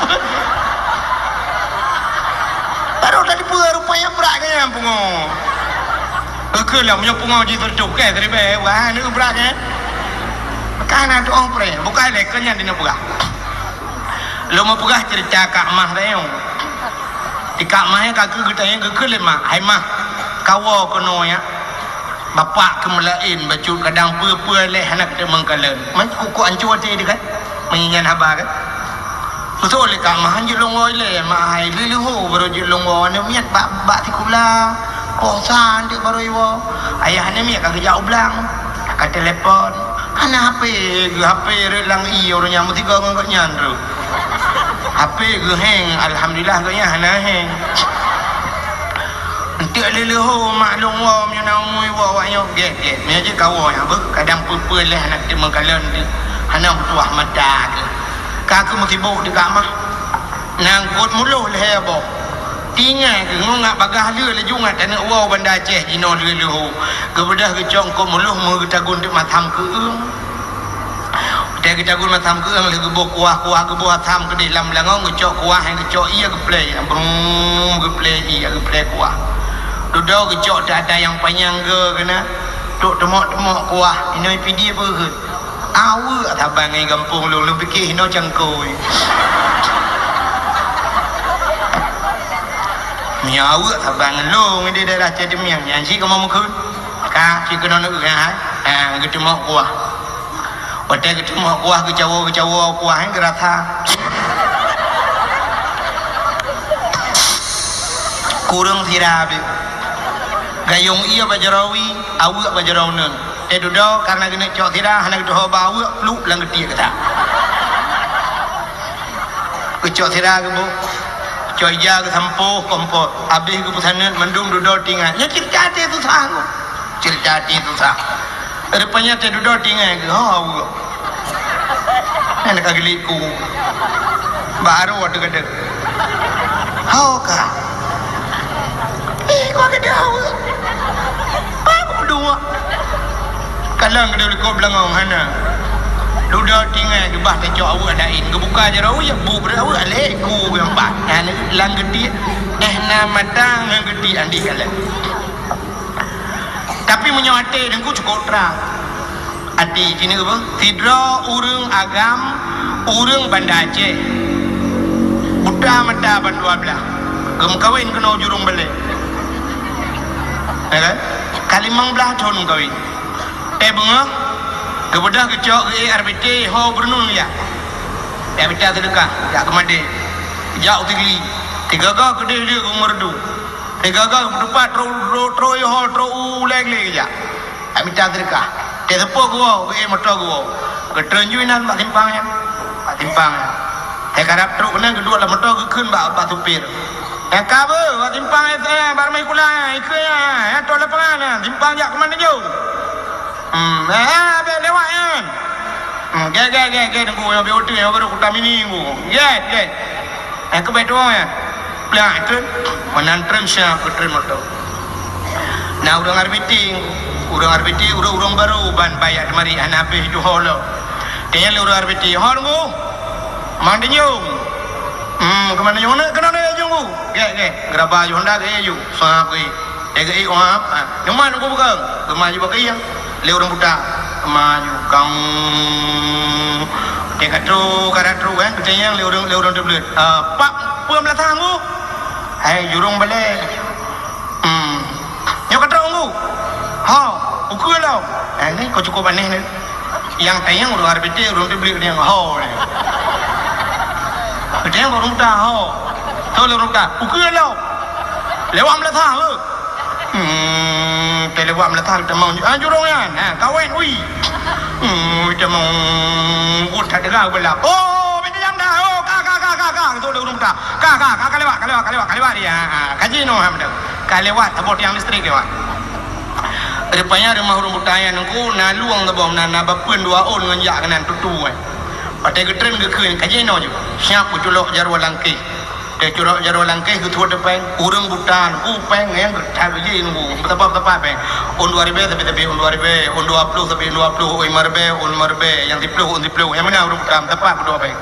Baru tadi peue rupanya brat keh nyan pungo. Oke lah, punya pungo jih tercok keh tadi beh. Wah, ni brat keh. Kan ada orang pre, bukan leh keh nyan dina peugah. Lôn meupeugah cerita Kak Mah tadi. Di Kak Mah nyan ka keu geutanyong geukheun lé mak, "Hai Mah, kawoe keunoe ya." Bapak keumeulaén bacut kadang peue-peue lé hana keuteumé kalon. Man kukok ancô até teuh kan? Meunyan haba kan? Beutôi lé Kak Mah jeuet lôn woe ilée, mak hai lheuh-lheuh barô jeuet lôn woe aneuk miet bak, bak sikula. Poh sa aneuk barô iwoe. Ayah aneuk miet ka geujak u blang. Ka telepon. Hana H P, geuh H P rot lam ie ureueng nyan, meusigoe ngon gobnyan rot. H P geuh heng, alhamdulillah gobnyan hana heng. Enteuk lé leuho mak lôn woe, meunyoe na umui woe awak nyoe gét-gét. Meunyoe jeuet ka woe nyan beuh, kadang peue-peue lé hana teumeukalon deuh, hana meutuah mata keuh. Ka keuh meusibok deuh ka mah. Na eungkot muloh lhèe boh. Tinggai keuh ngon ngat bagaih lheueh laju ngat taneuk woe Banda Aceh jinoe lheueh leuho. Geubeudôh geucok eungkot muloh meugeutagun teuk masam keueung. Watèe geutagun masam keueung lheueh geuboh kuah, kuah geuboh asam keudeh lam beulangong, geucok kuah, geucok ie geuplè, brum geuplè ie, geuplè kuah. Dudoe geucok ata-ata nyang panyang geu keunan, trok teumok-teumok kuah, inoe Pidie beuheut. Aweuek saban ngon gampông lôn, lôn pike hinoe cangkôi. Meunyoe aweuek saban ngon lôn di daerah Cedemiang, nyan cit kamoe meukeuen. Ka, cit keunoe neueu, ha, ha, geuteumok kuah. Watèe geuteumok kuah, geucawoe, geucawoe kuah, nyan geurasa. Kureueng sira bit. Gayong ie bak jaroe wie, aweuek bak jaroe uneuen. Eh, dudoe, kareuna geuneuk cok sira, hana geutuho bak aweuek, pluek lam geutiek gata. Geucok sira geuboh, cok ija geusampôh kompot, abéh geupeusaneut mandum dudoe tinggai. Nyan ceurita até susah nyoe. Ceurita até susah. Rupanya teududoe tinggai geuh, ho aweuek. Nyan ka geuliet ku. Baru watèe geudeuk. Ho ka. Eh, ku geudeuk aweuek. Baru dua. Kalon geudeuk likot beulangong hana. Dudoe tinggai geuba tacok aweuek laén. Geubuka jaroe, ya bu breueh aweuek lhèe ku geuh pat. Nyan lam geutiek. Eh, na mata ngon geutiek andi kalon. Tapi meunyoe até Teungku cukôp trang. Até keuneuk beuh, sidroe ureueng agam, ureueng Banda Aceh. Buta mata ban dua blaih. Geumeukawen keunoe jurông balèe. Ya kan? Ka limong blaih thon meukawen. Eh, beungoh, geubeudôh geucok geuék R B T ho beureuneun ya. Ya mita seudeukah, jak keumadé. Jak u Tigli. Tiga ga keudeh lé u Meureudu. Tiga ga beuteupat tro, tro, tro yoho, tro u Leng lé jak. Ka mita seudeukah. Teuseupôt geuwoe, geuék moto geuwoe. Geutreun ju inan bak simpang nyan. Bak simpang nyan. Teukarab trok keunan geuduek lam moto geukheun bak, bak supir. Nyang ka beuh, bak simpang S M, bak Rumah Kula, ikeu nyan, nyang trok lapangan nyan, simpang jak keuman neujong. Hmm, eh, bèk lewat nyan. Hmm, gèt, gèt, gèt, gèt, Teungku, nyang bèk oto, nyang baru Kuta Mini, Teungku. Gèt, gèt. Eh, keubeutôi, eh. Plak, treun. Meunan treun siap, treun moto. Na ureueng R B T, ureueng R B T, ureueng-ureueng barô ban bak jak teumari hana habéh juho lom. Tanyong lé ureueng R B T, "Ho, Teungku? Man tanyong?" "Hmm, keuman tanyong na, keunoe na tanyong, Bu." Gèt, gèt. Geuraba ju Honda gèt ju. Sap gèt. Gèt, gèt, wah. Ha, nyoe man Teungku peugah. Geumaju bak kayèe. Lé ureueng buta. Maju kang. Teuka trok, ka trok kan, geutanyong lé ureueng, lé ureueng teubleuet. "Ah, Pak, peue meulasah, Bu?" "Hai, jurông balèe." "Hmm. Nyoe ka trok, Bu?" "Ho, ukeue lom." Eh, nyoe ka cukôp aneh nyoe. Nyang tanyong ureueng R B T, ureueng teubleuet nyang ho nyoe. Geutanyong ureueng buta, ho. Toh lé ureueng buta, ukeue lom. Lewat meulasah, beuh. Hmm, teuh lewat meulasah tamong, ah, jurông nyan. Ha, kawét, ui. Hmm, tamong, uh, that teuga beulap. Oh, beda jam dah. Oh, ka, ka, ka, ka, ka. Toh lé ureueng buta. Ka, ka, ka, ka lewat, ka lewat, ka lewat, ka lewat dia. Ha, ha. Ka jinoe, ha, beutôi. Ka lewat, saboh tiang listrik lewat. Rupanya rumoh ureueng buta nyan Teungku, na lueng saboh, na, na bapeuen dua ôn ngon jak keunan tutu, eh. Watèe geutreun geukheun, ka jinoe ju. Siap geuculok jaroe langkeh. Teuculok jaroe langkeh geutuwot péng, ureueng buta Teungku péng nyang geutat beuji Teungku, meusapat-sapat péng. Ôn dua ribèe sabé-sabé ôn dua ribèe, ôn dua ploh sabé ôn dua ploh, ôn limong ribèe, ôn limong ribèe, nyang siploh ôn siploh, nyang meunan ureueng buta meusapat peuduek péng.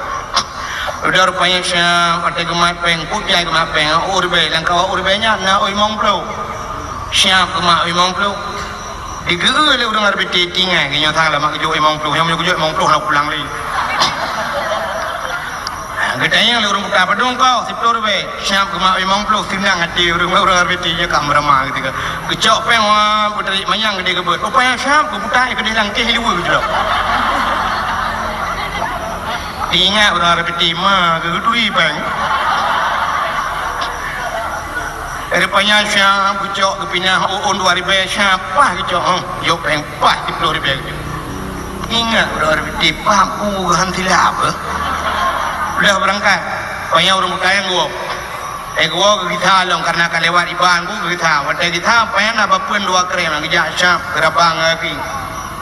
Udah rupanya siap, watèe geumat péng, peue jai geumat péng, ôn ribèe, lam kawan ôn ribèe nyan na ôn limong ploh. Siap geumat ôn limong ploh. Digeu lé ureueng R B T tinggai, geuh nyoe sang lama geujok limong ploh, nyang meunyoe geujok limong ploh na pulang lé. Geutanyong lé ureueng buta, "Padum kah?" "Siploh ribèe." Siap geumat limong ploh, seunang até ureueng, ureueng R B T nyan ka meurama geutika. Geucok péng, wah, beutarik manyang geudeh geubeuet. Rupanya siap geubuta keudeh langkeh luweue geuculok. Ingat ureueng R B T ma geuturi péng. Rupanya siap geucok geupinah ôn dua ribèe, siap pah geucok, huh, jok péng pah siploh ribèe geucok. Ingat, udah ada piti paham, uh, han silap, eh. Udah berangkat. Payah ureueng buta nyang geuwoe. Eh, geuwoe geugisa lom karena ka lewat iban, uh, geugisa. Watèe gisa, payah na bapeuen dua krem, geujak syap, geuraba ngon gaki.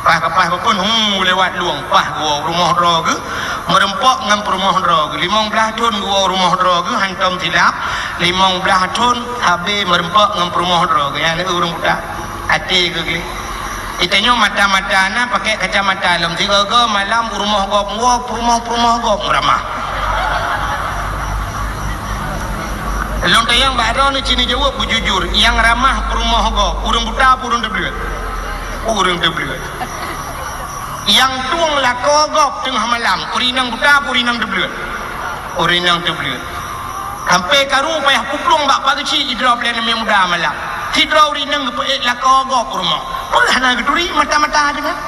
Paih ka paih bapeuen, hu, lewat lueng. Paih geuwoe rumoh droe geuh, meureumpok ngon peurumoh droe geuh. Limong blaih thon geuwoe rumoh droe geuh, hantom silap. Limong blaih thon sabe meureumpok ngon peurumoh droe geuh. Nyan ureueng buta. Até geugleh. Geutanyoe mata-mata na pakai kacamata lom. Sigoe-goe malam u rumoh gob woe, peurumoh-peurumoh gob meuramah. Lôn tanyong bak droeneuh, ci neujaweueb beujujur, nyang ramah peurumoh gob, ureueng buta peue ureueng teubleuet? Ureueng teubleuet. Nyang tueng lakoe gob teungoh malam, ureueng inong buta peue ureueng inong teubleuet? Ureueng inong teubleuet. Sampoe karu payah kuplueng bak pageuchik sidroe lé aneuk muda malam. Sidroe ureueng inong geupeuék lakoe gob u rumoh. Peue hana geuturi mata-mata teuh nyan?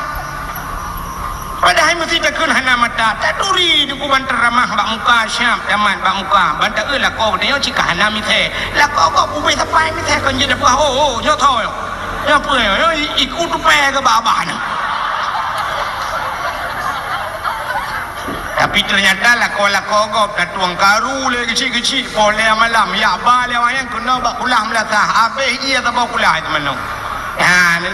Padahai meuseuti takheun hana mata, taturi di kuban teuramah bak muka, siap tamat bak muka. Ban taeu lakoe geutanyoe cit ka hana misée. Lakoe gob ubé sapai misée kon jeuet dapeuh, oh, oh, nyoe tho nyoe. Nyoe peue nyoe? Nyoe i-, iku tupée keu babah nyoe. Tapi teunyata lakoe-lakoe gob ka tueng karu lé geuchik-geuchik, poh lhèe malam, jak ba lé awak nyan keunoe bak kulah meulasah, habéh ie saboh kulah teumanoe. Nyan,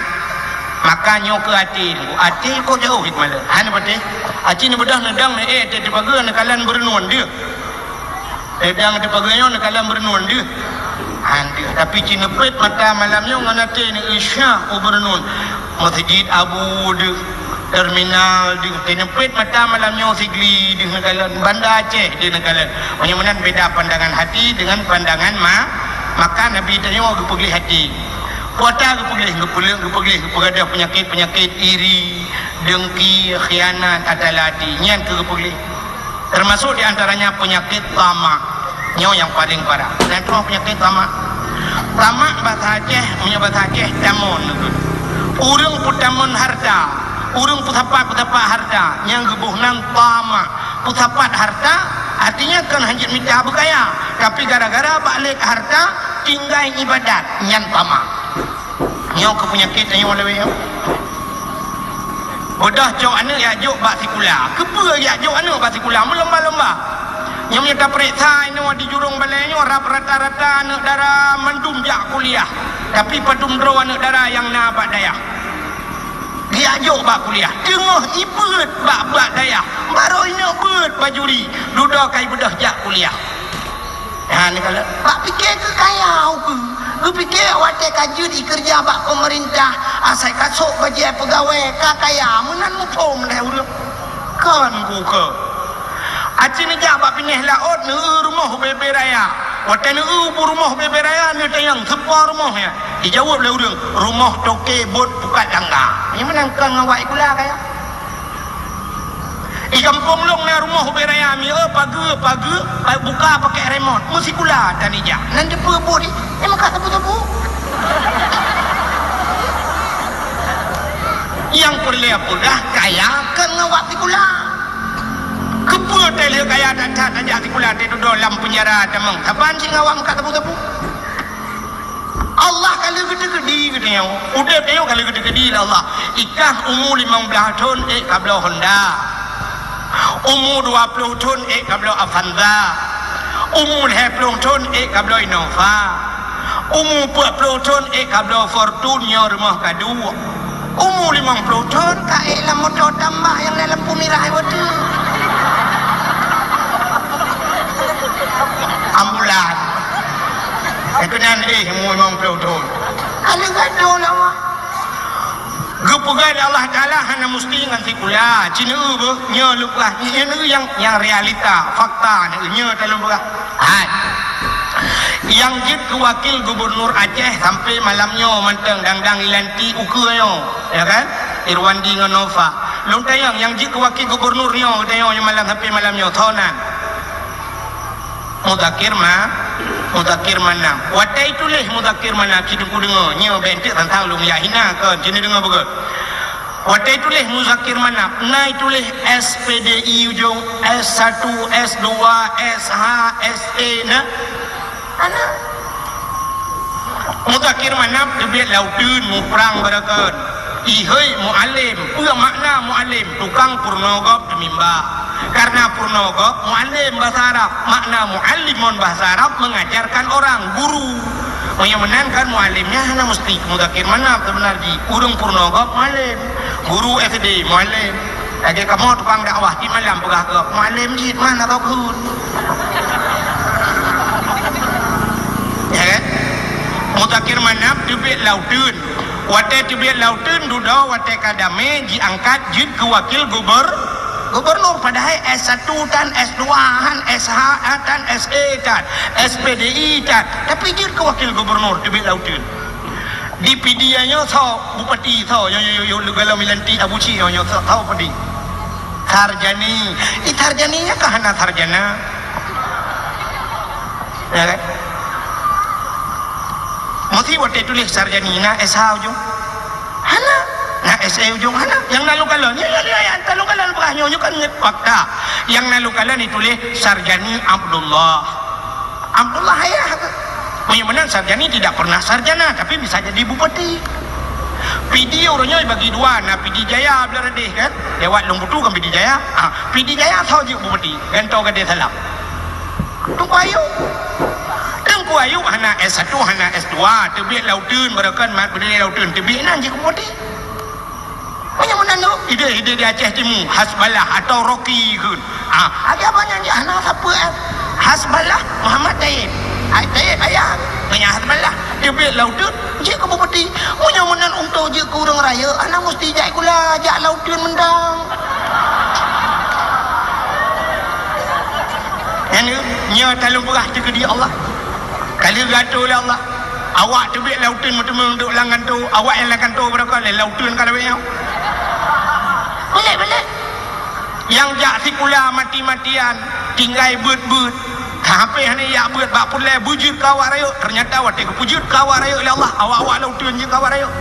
maka nyoe keu até, até kok jauh hikmah lé. Han patéh. Aci neubeudôh neudong neuék até teupageue neukalon beureunuen deuh. Neudong teupageue nyoe neukalon beureunuen deuh. Han deuh. Tapi ci neupeuet mata malam nyoe ngon até neueu syah u beureunuen. Meuseujid Abu deuh. Terminal deuh, teuneupeuet mata malam nyoe Sigli deuh neukalon, Banda Aceh deuh neukalon. Meunyoe meunan beda pandangan hati dengan pandangan ma-, maka Nabi tanyoe geupeugleh hati. Peue ata geupeugleh, geupeuleuk, geupeugleh, geupeugadôh peunyakét-peunyakét iri, dengki, khianat, ata lam hati. Nyan keuh geupeugleh. Termasuk di antaranya penyakit tamak. Nyoe nyang paleng parah. Nyan teuma penyakit tamak. Tamak bahasa Aceh, meunyoe bahasa Aceh tamon. Ureueng peutamon harta, ureueng peusapat-peusapat harta, nyang geuboh nan tamak. Peusapat harta, artinya kon hanjeuet mita beukaya, tapi gara-gara bak lé harta, tinggai ibadat, nyan tamak. Nyoe keuh peunyakét tanyoe lawét nyoe. Beudôh cok aneuk jak jok bak sikula. Keupeue jak jok aneuk bak sikula? Meulomba-lomba. Nyoe meunyoe tapeuriksa inoe di jurông balèe nyoe, rap-, rata-rata aneuk dara mandum jak kuliah. Tapi padum droe aneuk dara nyang na bak dayah. Geujak jok bak kuliah. Teungoh ibeuet bak, bak dayah. Barô inoe beuet bajuri. Dudoe ka ibeudôh jak kuliah. Ha, neukalon. Bak pike keu kaya ukeue. Geupike watèe ka jeuet ikeureuja bak peumeurintah, asai ka sôk bajèe peugawèe, ka kaya, meunan muphom lé ureueng. Kon ukeue. Aci neujak bak pinéh laôt, neueu rumoh bèe-bèe raya. Watèe neueu bu rumoh bèe-bèe raya, neutanyong, "Soe po rumoh nyan?" Ijaweueb lé ureueng, "Rumoh toke bot pukat tangga." Nyan meunan kon ngon wak sikula kaya. Di gampông lôn na rumoh ubé raya, miseue pageue, pageue, pa-, buka pakèk remote. Meusikula tan ijak. Nan teupeue buet, eh, maka teupeu-teupeu. Nyang peureulèe peugah kaya kon ngon wak sikula. Keupeue teuh lheueh kaya that-that tajak sikula, teududoe lam peunjara tamong. Saban cit ngon wak meukat teupeu-teupeu. Allah ka lheueh geuteukeudi geutanyoe. Udép tanyoe ka lheueh geuteukeudi lé Allah. Ikah umu limong blaih thon ék kabloe Honda. Umu dua ploh thon ék kabloe Avanza. Umu lhèe ploh thon ék kabloe Innova. Umu peuet ploh thon ék kabloe Fortuner, rumoh ka duek. Umu limong ploh thon ka ék lam moto tambah nyang na lampu mirah watèe. Ambulan. Keunan éh umu limong ploh thon. Ka lheueh gadôh lé Allah. Geupeugah lé Allah Taala hana musti ngon sikula. Ci neueu beuh, nyoe leupah, nyoe neueu nyang, nyang realita, fakta neueu, nyoe talôn peugah. Hai. Nyang jeuet keu wakil gubernur Aceh sampai malam nyoe mantong dang-dang ilantik ukeue nyoe, ya kan? Irwandi ngon Nova. Lôn tanyong, nyang jeuet keu wakil gubernur nyoe, geutanyoe nyoe malam sampai malam nyoe, soe nan? Muzakir Ma-, Muzakir Manaf. Watèe ituléh Muzakir Manaf, ci neudeungoe, nyoe bèk teuk tantang lôn jak hina kon, ci neudeungoe beugöt. Watèe ituléh Muzakir Manaf, na ituléh S P D I ujông, S satu, S dua, S H, S E, na? Hana. Muzakir Manaf teubiet lam uteuen muprang barokon. Ihôi mualem, peue makna mualem? Tukang peurunoe gob teumimba. Karena peurunoe gob mualem bahasa Arab, makna muallimun bahasa Arab mengajarkan orang, guru. Meunyoe meunan kan mualem nyan hana musti mudakir manab seubeuna jih. Ureuëng peurunoe gob mualem, guru S D mualem. Lagée kamoe tukang dakwah, tiep malam peugah keu mualem jih, mana kau kheun? Ya kan? Mudakir manab teubiet lam uteuen. Watée teubiet lam uteuen dudoe, watée ka damé jiangkat jeuet keu wakil gubernur. Gubernur padahai S satu tan, S dua han, S H tan, S E tan, S P D I tan, tapi jeuet keu wakil gubernur teubiet lam uteuen. Di Pidie nyoe soe bupati, soe nyoe, nyoe, nyoe, nyoe, Lugalo Milanti Abuchi nyoe, nyoe, soe, soe bupati? Sarjani. Ih, sarjani nyan ka hana sarjana. Ya kan? Mesti watée tuléh sarjani na S H ujong? Hana. Na S E ujong? Hana. Nyang na lôn kalon, ya, ya, ya, ya, nyang na lôn kalon peugah nyoe, nyoe kan fakta. Nyang na lôn kalon dituléh Sarjani Abdullah. Abdullah ayah tu. Meunyoe meunan Sarjani tidak pernah sarjana, tapi bisa jadi bupati. Pidie uroe nyoe bagi dua, na Pidie Jaya blah radeh kan? Lewat Lung Butu kan Pidie Jaya. Ah, Pidie Jaya soe jeuet bupati? Gantoe Gadée Salam. Teungku Ayub. Teungku Ayub hana S satu, hana S dua, teubiet lam uteuen, barokon mat beudé lam uteuen, teubiet nan jeuet keu bupati. Meunyoe meunan tu, idéh-idéh di Aceh Timu, Hasballah atau Rocky kheun. Ah, lagée abang nyan jih hana sapeue, eh. Hasballah Muhammad Taib. Ai Taib ayah, meunyoe Hasballah teubiet lam uteuen, jeuet keu bupati. Meunyoe meunan untuk jeuet keu ureuëng rayeuk, hana musti jak sikula, jak lam uteuen mantong. Nyan, nyoe talôn peugah teukeudi Allah. Ka lheueh geuatoe lé Allah. Awak teubiet lam uteuen meuteumé duek lam kantô, awak nyang lam kantô barokon lé lam uteuen ka lawét nyoe. Balek, balek. Nyang jak sikula mati-matian, tinggai beuet-beuet. Sampoe hana jak beuet bak peureulée beujeuet keu awak rayeuk, teunyata watée geupeujeuet keu awak rayeuk lé Allah, awak-awak lam uteuen jeuet keu awak rayeuk.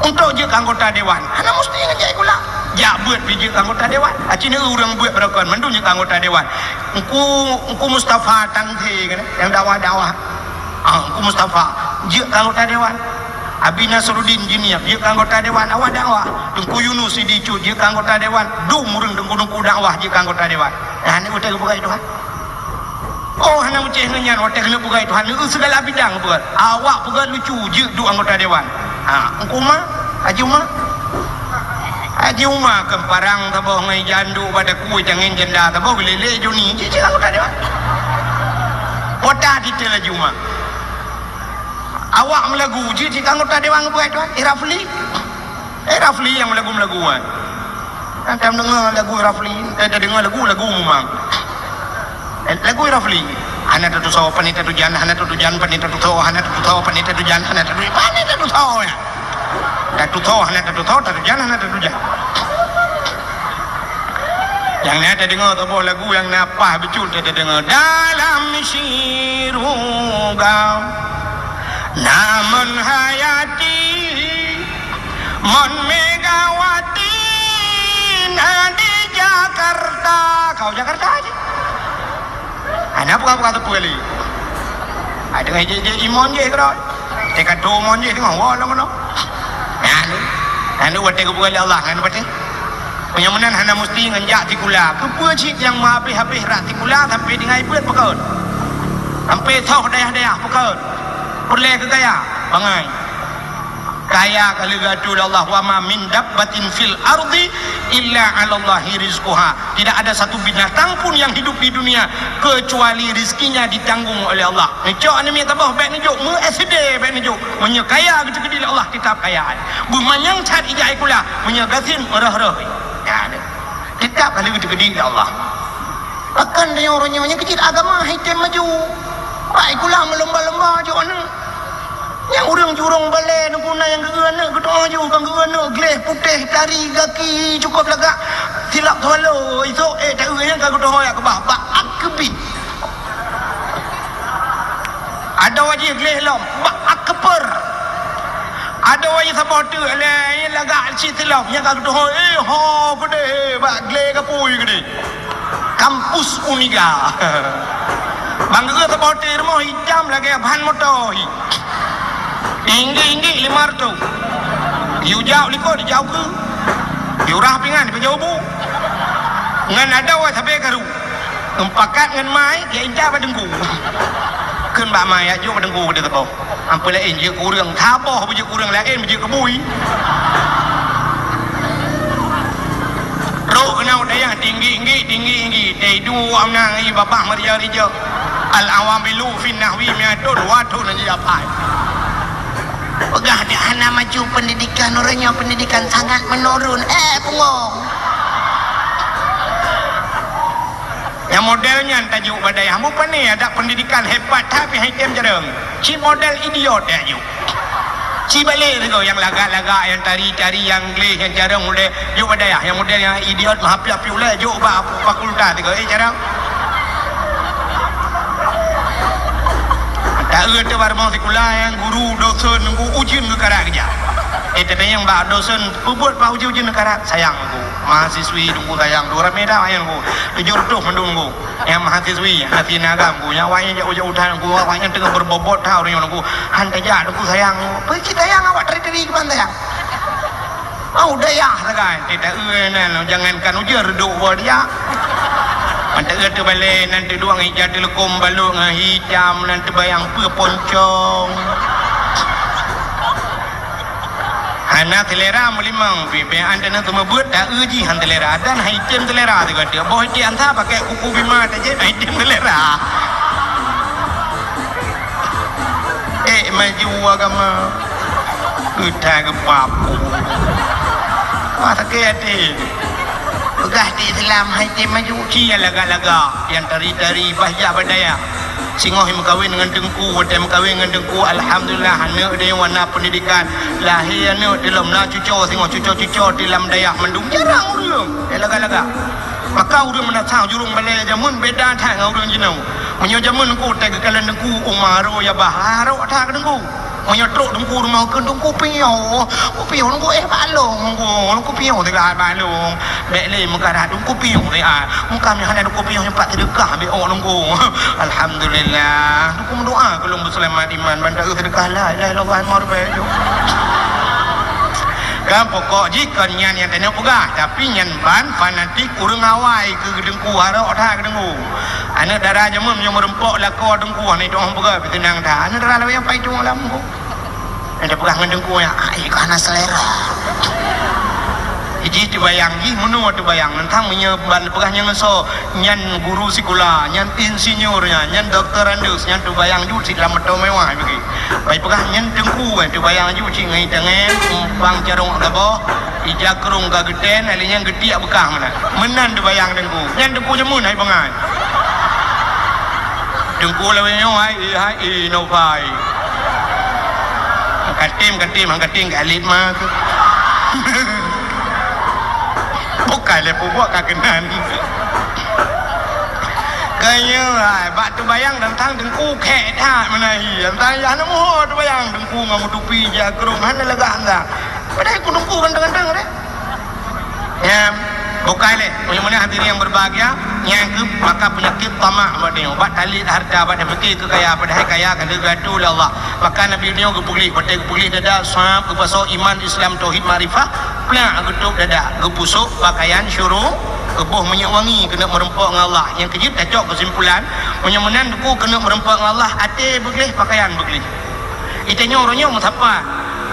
Untuk jeuet keu anggota dewan, hana musti ngon jak sikula. Jak beuet pih jeuet keu anggota dewan. Aci neu ureuëng beuet barokon, mandum jeuet keu anggota dewan. Engku, Engku Mustafa Tangse kan, nyang dakwah-dakwah. Ah, Engku Mustafa jeuet keu anggota dewan. Abi Nasruddin Juniab jeuet keu anggota dewan, awak dakwah. Teungku Yunus Sidi Cut jeuet keu anggota dewan. Dum ureuëng teungku-teungku dakwah jeuet keu anggota dewan. Nah, ni beutôi geupeugah Tuhan. Oh, hana meucéh ngon nyan, watée keuneuk peugah Tuhan, neu sigala bidang peugah. Awak peugah lucu jeuet duek anggota dewan. Ha, Engku Uma, Haji Uma. Haji Uma keu parang saboh ngon ija anduk bak takue tangen janda saboh geulélé Joni, jeuet cit anggota dewan. Kota titel Haji Uma. Awak meulagu, jeuet cit anggota dewan geupeugah Tuhan, Irafli. Eh, Rafli nyang lagu-lagu, eh. Kan tadeungoe lagu Rafli, eh, tadeungoe lagu, lagu memang. Eh, lagu Rafli. Hana tatusoe pane tatujan, hana tatujan pane tatusoe, hana tatusoe pane tatujan, hana tatu-, pane tatusoe, ya. Tatusoe, hana tatusoe, tatujan, hana tatujan. Nyang na tadeungoe saboh lagu nyang na paih bacut tadeungoe. Dalam siruga, namun hayati Mon Megawati na di Jakarta. Kau Jakarta aja. Hana buka-buka teupeu kali. Ada ngai je, je imon je kerot. Teka tu mon je tengok wah lama no. Nah, ni. Nah, ni watée geupeugah lé Allah ngan watée. Meunyoe meunan hana musti ngon jak sikula. Keupeue cit nyang meuhabéh-habéh rak sikula sampai tinggai beuet peukon. Sampai soh dayah-dayah peukon. Peureulée keu kaya, bangai. Kaya ka lheueh geuatoe lé Allah, "Wa ma min dabbatin fil ardi illa 'alallahi rizquha." Tidak ada satu binatang pun yang hidup di dunia kecuali rizkinya ditanggung oleh Allah. Neucok aneuk miet saboh bék neujok, meu S D bék neujok. Meunyoe kaya geuteukeudi lé Allah, tetap kaya. Beumanyang that ija sikula, meunyoe gasien meureuh-reuh. Ya, tetap ka lheueh geuteukeudi lé Allah. Pakon tanyoe uroe nyoe nyang keucit agama hai tem maju. Bak sikula meulomba-lomba jok aneuk. Nyang ureuëng jurông balée neupuna nyang geu-eu aneuk geutuho ju, ka geu-eu aneuk gleh putéh tari gaki cukôp lagak silap swallow, isok ék taeu nyang ka geutuho jak keubah bak ak keubit. Adoe jih gleh lom bak ak keupeur. Adoe jih saboh teuk lé lagak cit silop nyang ka geutuho, eh, ho keudeh bak gleh gapui keudeh. Kampus Uniga. Bang geuh saboh teuk rumoh itam lagée ban moto hi. Inggik-inggik lima ratus. Yue jak u likot, yue jak u keue. Yue rhah pingan, yue pajôh bu. Ngon adoe sabe karu. Meupakat ngon mai, ya intat bak teungku. Kheun bak mai, ya jok bak teungku, keu teungku. Amphon laén jeuet keu ureueng, saboh beujeuet keu ureueng, laén beujeuet keu bui. Trok keunoe dayah tinggi-tinggi, tinggi-tinggi. Teuduek amna ngon babah meurijak-rijak. Al-awamilu fin nahwi miatun, dua thon jih apai. Peugah dak hana maju pendidikan, uroe nyoe pendidikan sangat menurun. Eh, bungong. Nyang model nyan tajok bak dayah. Mupane adak pendidikan hebat that pih item jarang. Cit model idiot tajok. Ci balek sigoe nyang lagak-lagak, nyang tari-tari, nyang gleh, nyang jarang model jok bak dayah. Nyang model nyang idiot meuhapiak-piak ulèe jok bak fakultas sigoe. Eh, jarang. Taeu teuh bak rumoh sikula nyang guru dosen nunggu ujeuen geukarat keujak. Eh, tatanyong bak dosen, peue buet bak ujeuen-ujeuen geukarat? Sayang nunggu. Mahasiswi nunggu sayang. Dua ramé dah sayang nunggu. Tujoh reutôh mandum nunggu. Nyang mahasiswi, hana sineuk agam nunggu. Nyang awaknyan jak ujeuen utan nunggu. Awaknyan teungoh beubobot that ureueng nyoe nunggu. Han tajak nunggu sayang nunggu. Peue cit sayang awak teri-teri keuban sayang? Oh, dayah sagai. Tidak, eh, nan, jangankan ujeuen reudok boh dia. Mantap ke tu balai, nan tu duang ija teuleukom balok ngon hitam, nan teubayang peue poncong. Hana selera meulimong, bibée an teuneuh seumeubeuet, taeu jih han selera. Dan hai tem selera tu kata, boh itik ansa pakai kuku bima tajép, hai tem selera. Eh, maju agama. Geuta geupapue. Wah, sakét até. Peugah di Islam hai tem maju. Ci nyang lagak-lagak, nyang tari-tari, bah jak bak dayah. Singoh meukawen ngon teungku, watée meukawen ngon teungku, alhamdulillah, aneuk deh wana pendidikan. Lahé aneuk dilom na cuco, singoh cuco-cuco di lam dayah mandum jarang ureueng. Eh, lagak-lagak. Maka ureueng meunasah jurông balée jameun beda that ngon ureueng jinoe. Meunyoe jameun ku teuka kalon teungku Umaro ya bah, harok that keu teungku. Meunyoe trok teungku rumoh keu teungku piôh, ku piôh teungku eh balong ku, ku piôh teuka balong. Bék lé meukarat teungku piôh teuka. Meuka meuhana teungku piôh nyoe pat seudeukah bék ôk teungku. Alhamdulillah. Teungku meudoa keu lôn beuseulamat iman ban taeu seudeukah la ilaha illallah marbée. Kan pokok jih kon nyan nyang tanyoe peugah, tapi nyan ban fanatik ureueng awai keu teungku harok that keu teungku. Aneuk dara jameun nyang meureumpok lakoe teungku hana itu peugah pih seunang that. Aneuk dara lawét nyang pai tueng lam teungku. Nyang peugah ngon teungku nyan, ai ka hana selera. Jih teubayang jih meunoe teubayang, teuntang meunyoe ban peugah nyang ngeso, nyan guru sikula, nyan insinyur nyan, nyan doktorandus, nyan teubayang jih cit lam moto mewah bagi. Bai peugah nyan teungku, eh, teubayang aju cit ngon itangen, umpang carông gaboh, ija krông ka geuten, ali nyan geutiek beukah meunan. Meunan teubayang teungku. Nyan teungku jameun hai bangai. Teungku lawét nyoe hai, hai, no bai. Katem, katem, hang katem ka alit ma tu. Bukai lé peubuet ka keunan. Keu nyoe hai, bak teubayang teuntang teungku khek that meunan hi. Teuntang yah na muho teubayang teungku ngon meutupi jak krông hana lagak hana. Padahai ku teungku ganteng-ganteng deh. Ya, bukai lé. Meunyoe meunan hadirin yang berbahagia, nyang keu maka penyakit tamak bak tanyoe. Bak talét harta, bak tapike keu kaya, padahai kaya ka lheueh geuatoe lé Allah. Maka Nabi nyoe geupeugléh, watée geupeugléh dada, sab, geupasoe iman, Islam, tauhid, makrifah, plak geutôb dada, geupusok pakaian syuru, geuboh minyeuk wangi keuneuk meureumpok ngon Allah. Nyang keujeuet tacok keusimpulan, meunyoe meunan teungku keuneuk meureumpok ngon Allah, até beugléh, pakaian beugléh. Itanyoe uroe nyoe meusapat,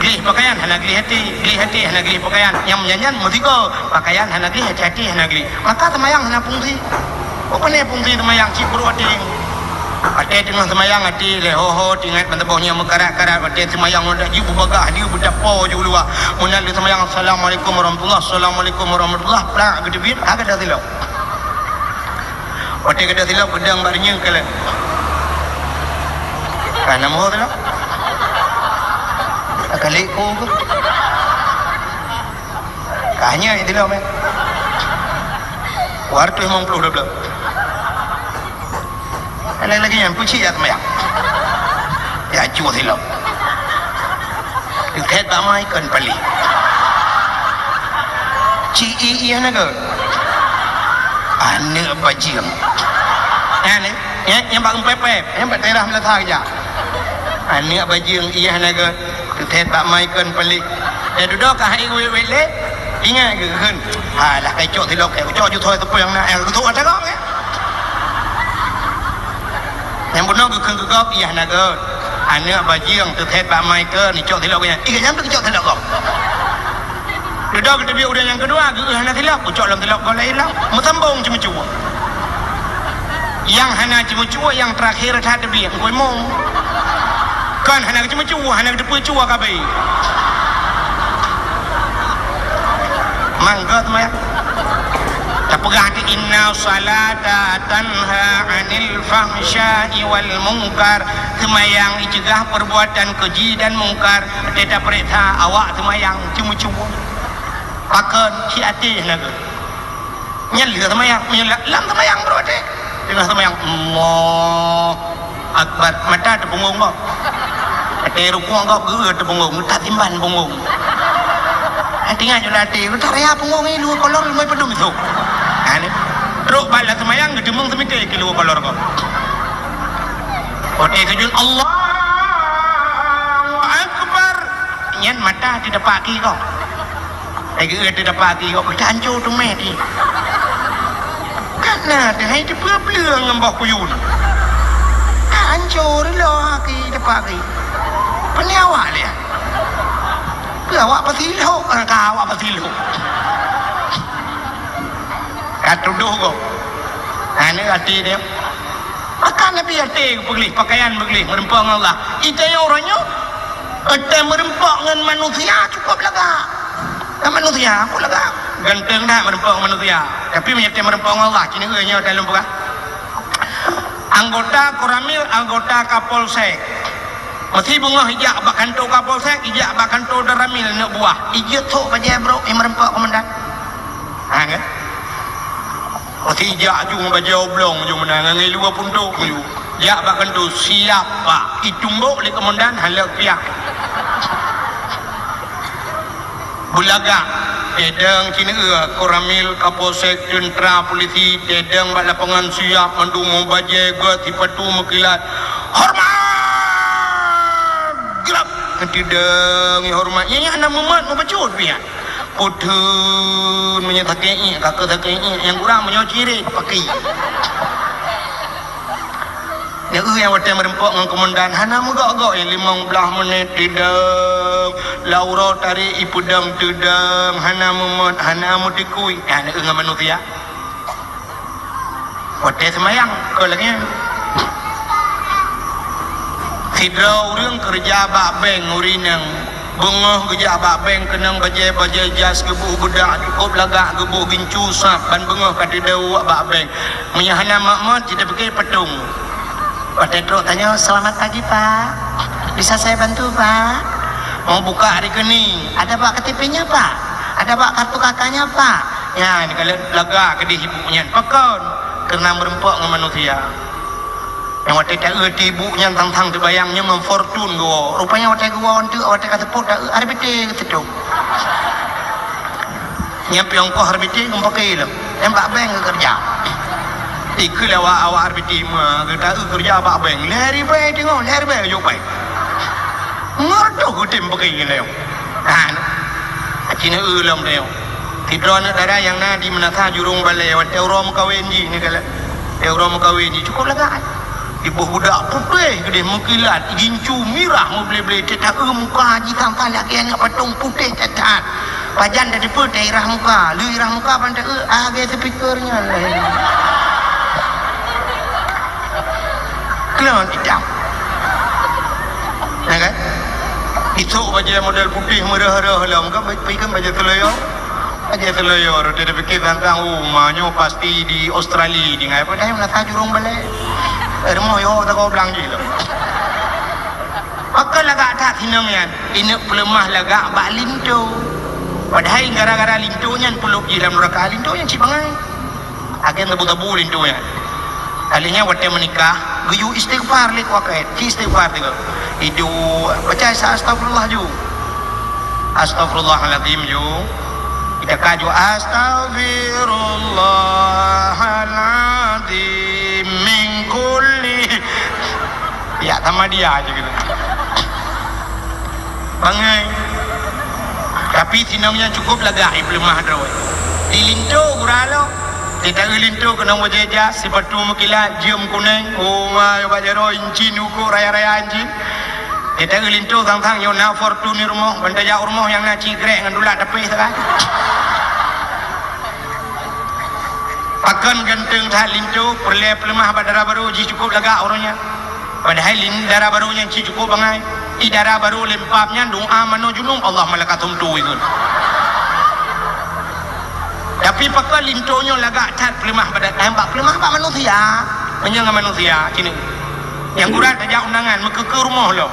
gleh pakaian hana gleh até, gleh até hana gleh pakaian. Nyang meunyan-nyan meusigoe, pakaian hana gleh, até-até hana gleh. Maka seumayang hana fungsi. Peue pane fungsi seumayang cit peuruek até. Até teungoh seumayang até lé ho-ho teuingat ban saboh nyang meukarat-karat, até seumayang ngon dak jih beubagah jih beutapo jih u luwa. Meunan lé seumayang, "Assalamualaikum warahmatullah, assalamualaikum warahmatullah," plak geuteubiet, ka gata silop. Watée gata silop geudang bak reunyeun kalon. Ka na moh silop. Ka kali ku. Ka nyan silop, eh. Dua ratus lima puluh dua belas. Ada lagi yang pucik ya temayang. Ya, cuma silop. Teuket bak mai kon paléh. Ci i, i hana gét. Aneuk bajeueng. Nyan, nyan, nyan bak geupép-pép, nyan bak daerah Meulasa keujak. Aneuk bajeueng i hana gét. Teuket bak mai kon paléh. Eh, dudoe ka hai wék-wék lé. Ingat keu kheun. Alah, kai cok silop, kai cok ju thoi teupeu nyang na, eh, keu thok ata gong, eh. Nyang bunoe keu kheun keu gop, iyah na gop. Aneuk bajeueng teuthét bak mai keu, ni cok silop nyan. Ingat nyang teu cok silop gop. Dudoe keu teubiet ureueng nyang keudua, geu hana silop, ku cok lom silop gop laén lom. Meusambong ceumeucue. Nyang hana ceumeucue, nyang teurakhé that teubiet, ngkoi mong. Kon hana ceumeucue, hana teupeu cue ka abéh. Mangga teuma ya. Tapeugah di, "Inna salata tanha 'anil fahsya'i wal munkar." Seumayang iceugah perbuatan keji dan mungkar. Teuta peuriksa awak seumayang ceumeucue. Pakon ci até na geuh. Nyan lheueh seumayang, meunyoe la-, lam seumayang brôk teuh. Teungoh seumayang, Allahu Akbar. Mata teupeungong gob. Watèe rukuk gob geu teupeungong, tatimban peungong. Tinggai nyoe lam até, utak raya peungong nyan luweue kolor leumai padum isôk. Ha, ni. Trôk bak lam seumayang geuteumeung seumité keu luweue kolor gob. Watèe sujud, Allahu Akbar. Nyan mata teudapat keu gob. Lagèe teudapat keu iok, ka hancô teumé di. Kana teuhai teupeu-peue ngon boh kuyun. Ka hancô reuloh keu dapat keu. Peue awak lé? Peue awak peusilok, ka awak peusilok. Ka tudoh gob. Aneuk até dia. Maka Nabi até geupeugléh, pakaian beugléh, meureumpok ngon Allah. Ita nyang uroe nyoe, ata meureumpok ngon manusia cukup lagak. Ngon manusia, aku lagak. Ganteng that meureumpok ngon manusia. Tapi meunyoe ata meureumpok ngon Allah, cit nyoe nyoe dalam peugah. Anggota Koramil, anggota Kapolsek. Meusi beungoh ijak bak kantô Kapolsek, ijak bak kantô Danramil aneuk buah. Ijeuet sôk bajèe brôk nyang meureumpok komandan. Ha, kan? Meusi jak ju ngon bajèe oblong ju meunan, ngon ilue puntok ju. Jak bak kantô, siap, Pak. Itumbok lé komandan, hana lé piah. Beulagak, tedong cit nyoe, Koramil, Kapolsek, teuntra, polisi, tedong bak lapangan siap, mandum ngon bajèe, gèt, sipatu meukilat. Hormat! Geurab! Tedong, hormat. Nyan, nyan hana mumat, mubacut piah. Putun meunyoe sakét iék, ka keu sakét iék, nyang kurang meunyoe cirét, paki. Nyoe nyang watèe meureumpok ngon komandan, hana meugok-gok, nyang limong blaih menit teudong, lam uroe tarek ipeudong teudong, hana mumat, hana meutikui. Nyan nyoe ngon manusia. Watèe seumayang, kon lagèe nyan. Sidroe ureueng keureuja bak bank ureueng inong. Beungoh geujak bak bank keunong bajèe-bajèe jas, geuboh beudak, cukôp lagak, geuboh gincu sab, ban beungoh ka teudong bak bank. Meunyoe hana mak-mak, cit tapike patong. Watèe trôk tanyoe, "Selamat pagi, Pak. Bisa saya bantu, Pak?" Mau buka rekening. "Ada, Pak, K T P-nya, Pak? Ada, Pak, kartu K K-nya, Pak?" Nyan, kalau lagak keudéh ibu nyan, pakon? Karena meureumpok ngon manusia. Nyang watèe taeu ti ibu nyan sang-sang teubayang nyoe ngon Fortuner geuwoe. Rupanya watèe geuwoe eunteuk, watèe ka seupôt taeu R B T geuseutôt. Nyan piôh ongkoh R B T ngon paké lom. Nyan bak bank geukeureuja. Ikeu lé awak-awak R B T ma, geutaeu keureuja bak bank. Lhèe ribèe teungoh, lhèe ribèe jok bank. Ngon reutôh geutem paké nyan lé. Ha, aci neu lom lé. Sidroe aneuk dara nyang na di Meunasah Jurông Balè, watèe uroe meukawen jih ni galak. Watèe uroe meukawen jih cukôp lagak. Iboh budak putéh keudéh meukilat, gincu mirah meuble-ble, teuta-eu muka jih sang-sang lagèe aneuk patong putéh that-that. Pajan tateupeue teuirah muka, lheueh irah muka ban ta-eu, lagèe speaker nyan lagèe nyan. Keulon itam. Ya kan? Isok bajèe model putéh meureuh-reuh lom kan, pi kan bajèe seuleuyo. Bajèe seuleuyo, rot tapike sang-sang, oh, ma nyoe pasti di Australia, di ngai, padahai Meunasah Jurông Balè. Rumoh yo tagoe blang jih lom. Pakon lagak that sinong nyan, ineuk peuleumah lagak bak linto. Padahai gara-gara linto nyan peulop jih lam neuraka, linto nyan cit bangai. Agen tabu-tabu linto nyan. Kali nyan watèe meunikah, geuyue istighfar lé kuakét. Ci istighfar tiga. Iduek, baca sa-, astagfirullah ju. Astagfirullahalazim ju. Ita ka ju astagfirullahalazim min kulli. Ya sama dia aja gitu. Bangai. Tapi sinong nyan cukup lagak ipeuleumah droe. Di linto gura lom. Di taeu linto keunong bajée jas, sipatu meukilat, jeuem kuneng, oh ma bak jaroe incin uko raya-raya incin. Di taeu linto sang-sang nyoe na Fortuner rumoh, ban tajak u rumoh nyang na cigrek ngon dulak tapi sagai. Pakon ganteng that linto, peureulée peuleumah bak dara barô jih cukup lagak uroe nyan. Padahai lin-, dara barô nyan cit cukup bangai. Di dara barô lempap nyan doa manoe junub, Allah malaikat sumtu ikheun. Tapi pakon linto nyoe lagak that peuleumah bak da-, eh, bak peuleumah bak manusia. Meunyoe ngon manusia, sini. Nyang gura tajak undangan, meukeukeu rumoh lom.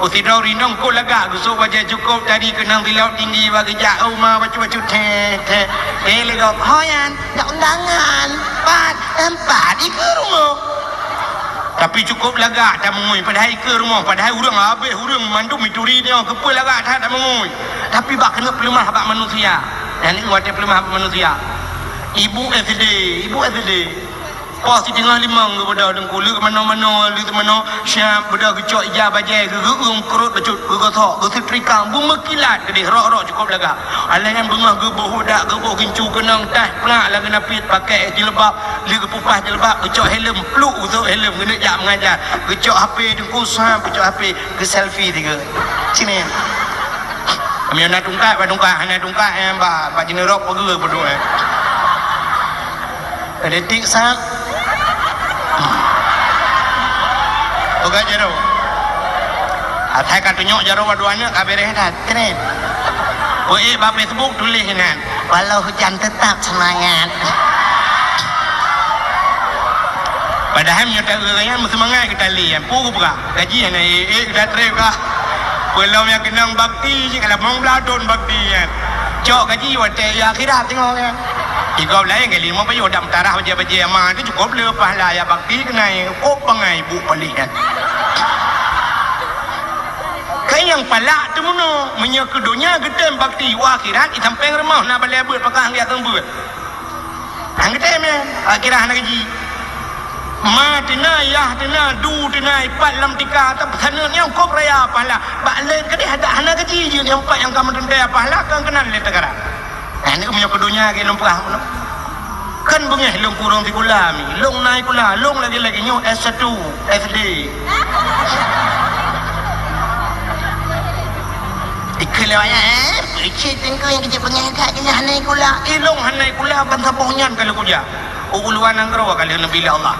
Usidroe rinong kok lagak, geusok bajée cukup tadi keunong silop tinggi bak geujak, oh ma bacut-bacut, teh, teh. Teh lé gob, ho nyan, jak undangan. Pat, empat, ikheun rumoh. Tapi cukup lagak that meungui, padahai ikheun rumoh, padahai ureuëng habéh, ureuëng mandum ituri nyoe, keupeue lagak that, that meungui. Tapi bak keuneuk peuleumah bak manusia. Nyan watée peuleumah bak manusia. Ibu S D, ibu S D. Poh siteungoh limong geubeudôh teungku, leuek manoe-manoe, leuek manoe, siap beudôh geucok ija bajée, geugeueum keurot bacut, geugosok, geuseutrika, beumeukilat keudeh, rok-rok cukup lagak. Alah nyan beungoh geuboh udak, geuboh gincu keunong, tah plak lagée napit, pakai jilbab, lheueh geupupah jilbab, geucok helm, pluk geucok helm, geuneuk jak mengajar. Geucok H P teungku, sam geucok H P, geuselfie tiga. Sini. Meunyoe na tungkat, bak tungkat, hana tungkat, eh, bak, bak jineurok peugeuh peuduek, eh. Detik sat. Peugah jaroe. Asai ka tunyok jaroe dua aneuk ka beres that. Keren. Weh, bak Facebook tuléh inan, "Walau hujan tetap semangat." Padahai meunyoe tak ureuëng nyan meuseumangat geutalé nyan, peue geupeugah? Gaji hana ék-ék geuda trép kah? Peulom nyang keunong bakti jih, ka lamong blah thon bakti nyan. Cok gaji watée i akhirat teungoh nyan. Di gob laén kali limong payah dam tarah bajée-bajée ama tu cukup le pahala ya bakti keunai kop bangai bu palih nyan. Keu nyang palak teumeunoe, meunyoe keu donya geutem bakti u akhirat, i sampéng rumoh na balée beuet pakah ngiak teumbeut. Hang geutem nyan, akhirat hana gaji. Ma teuna, yah teuna, du teuna, ipat lam tika, tapi saneut nyang kop raya pahala. Bak lét keudeh adak hana gaji jeuet nyang pat nyang ka meuteuntée pahala keu keunan lé teugara. Nah, ni meunyoe keu donya lagée lôn peugah bunoe. Kan beungéh lôn kureueng sikula mi, lôn na sikula, lôn lagée-lagée nyoe S satu, S D. Ikheun lé awaknyan, eh, peucit teungku nyang keujeut beungéh that keu hana sikula. Ilôn hana sikula ban saboh nyan ka lheueh kujak. U luwa nanggroe ka lheueh neubi lé Allah.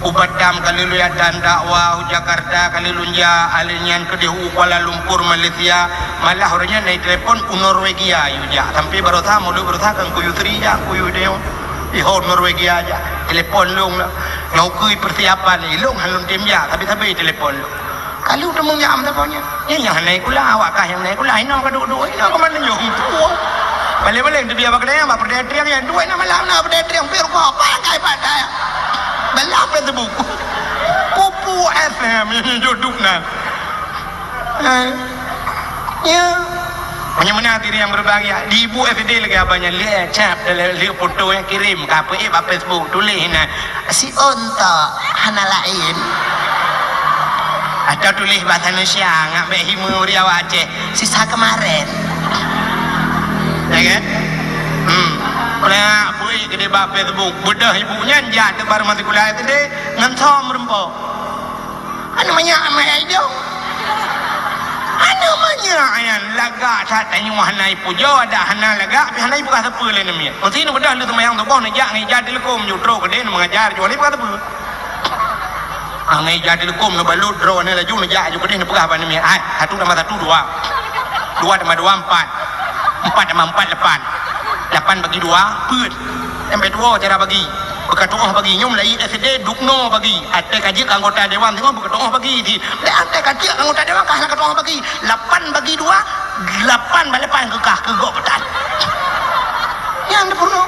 U Batam ka lheueh lôn jak dan dakwah, u Jakarta ka lheueh lôn jak, alheueh nyan keudeh u Kuala Lumpur, Malaysia. Malah uroe nyan na telepon u Norwegia yue jak. Sampai baroesa, mulod baroesa kan kuyue Sri jak, kuyue Deo. Iho Norwegia jak. Telepon lôn lah. Nyoe keu persiapan ilôn han lôn tem jak, sabe-sabe telepon lôn. Ka lheueh teumanyam saboh nyan. Nyan nyang hana sikula, awak kah nyang hana sikula, inoe ka duek-duek, inoe ka mandum nyoe. Baleng-baleng teubiet bak keudè, bak peureudèe triang nyan, duek na malam na peureudèe triang, pih rukok, pakai pakai. Bala Facebook. Pupu F M, nyoe joduk na. Eh. Ya. Meunyoe meunan diri nyang berbahagia, di ibu F D lagèe abang nyan, lé cap, lé, lé foto nyang kirim, ka peuék bak Facebook, tuléh na. Si ontok hana laén. Atau tuléh bahasa Indonesia, ngak bèk hime uri awak Aceh. Sisa kemarin. Ya kan? Hmm. Peureulèe bui keudéh bak Facebook. Beudôh ibu nyan jak teuk baru masih kuliah S D, ngon som meurumpok. Aneuk manyak amai idong. Aneuk manyak nyan lagak that tanyoe hana ipujoe, adak hana lagak, pih hana ipeugah sapeue lé aneuk miet. Meusi neubeudôh lheueh seumayang suboh neujak ngon ija teuleukom, jeuet trok keudéh neumeungajar, jeuet hana ipeugah sapeue. Ah, ngon ija teuleukom neubalot droeneuh laju neujak aju keudéh neupeugah bak aneuk miet, "Hai, satu tambah satu, dua. Dua tambah dua, empat. Empat tambah empat, lapan. Lapan bagi dua, peuet." Sampai tuwoe cara bagi. Beukatu'oh bagi. Nyoe mulai S D duknoe bagi. Até ka jeuet keu anggota dewan singoh beukatu'oh bagi. Di, di até ka jeuet keu anggota dewan ka hana katu'oh bagi. Lapan bagi dua, lapan bak lapan keukah keu gob peutan. Nyan teupeurunoe.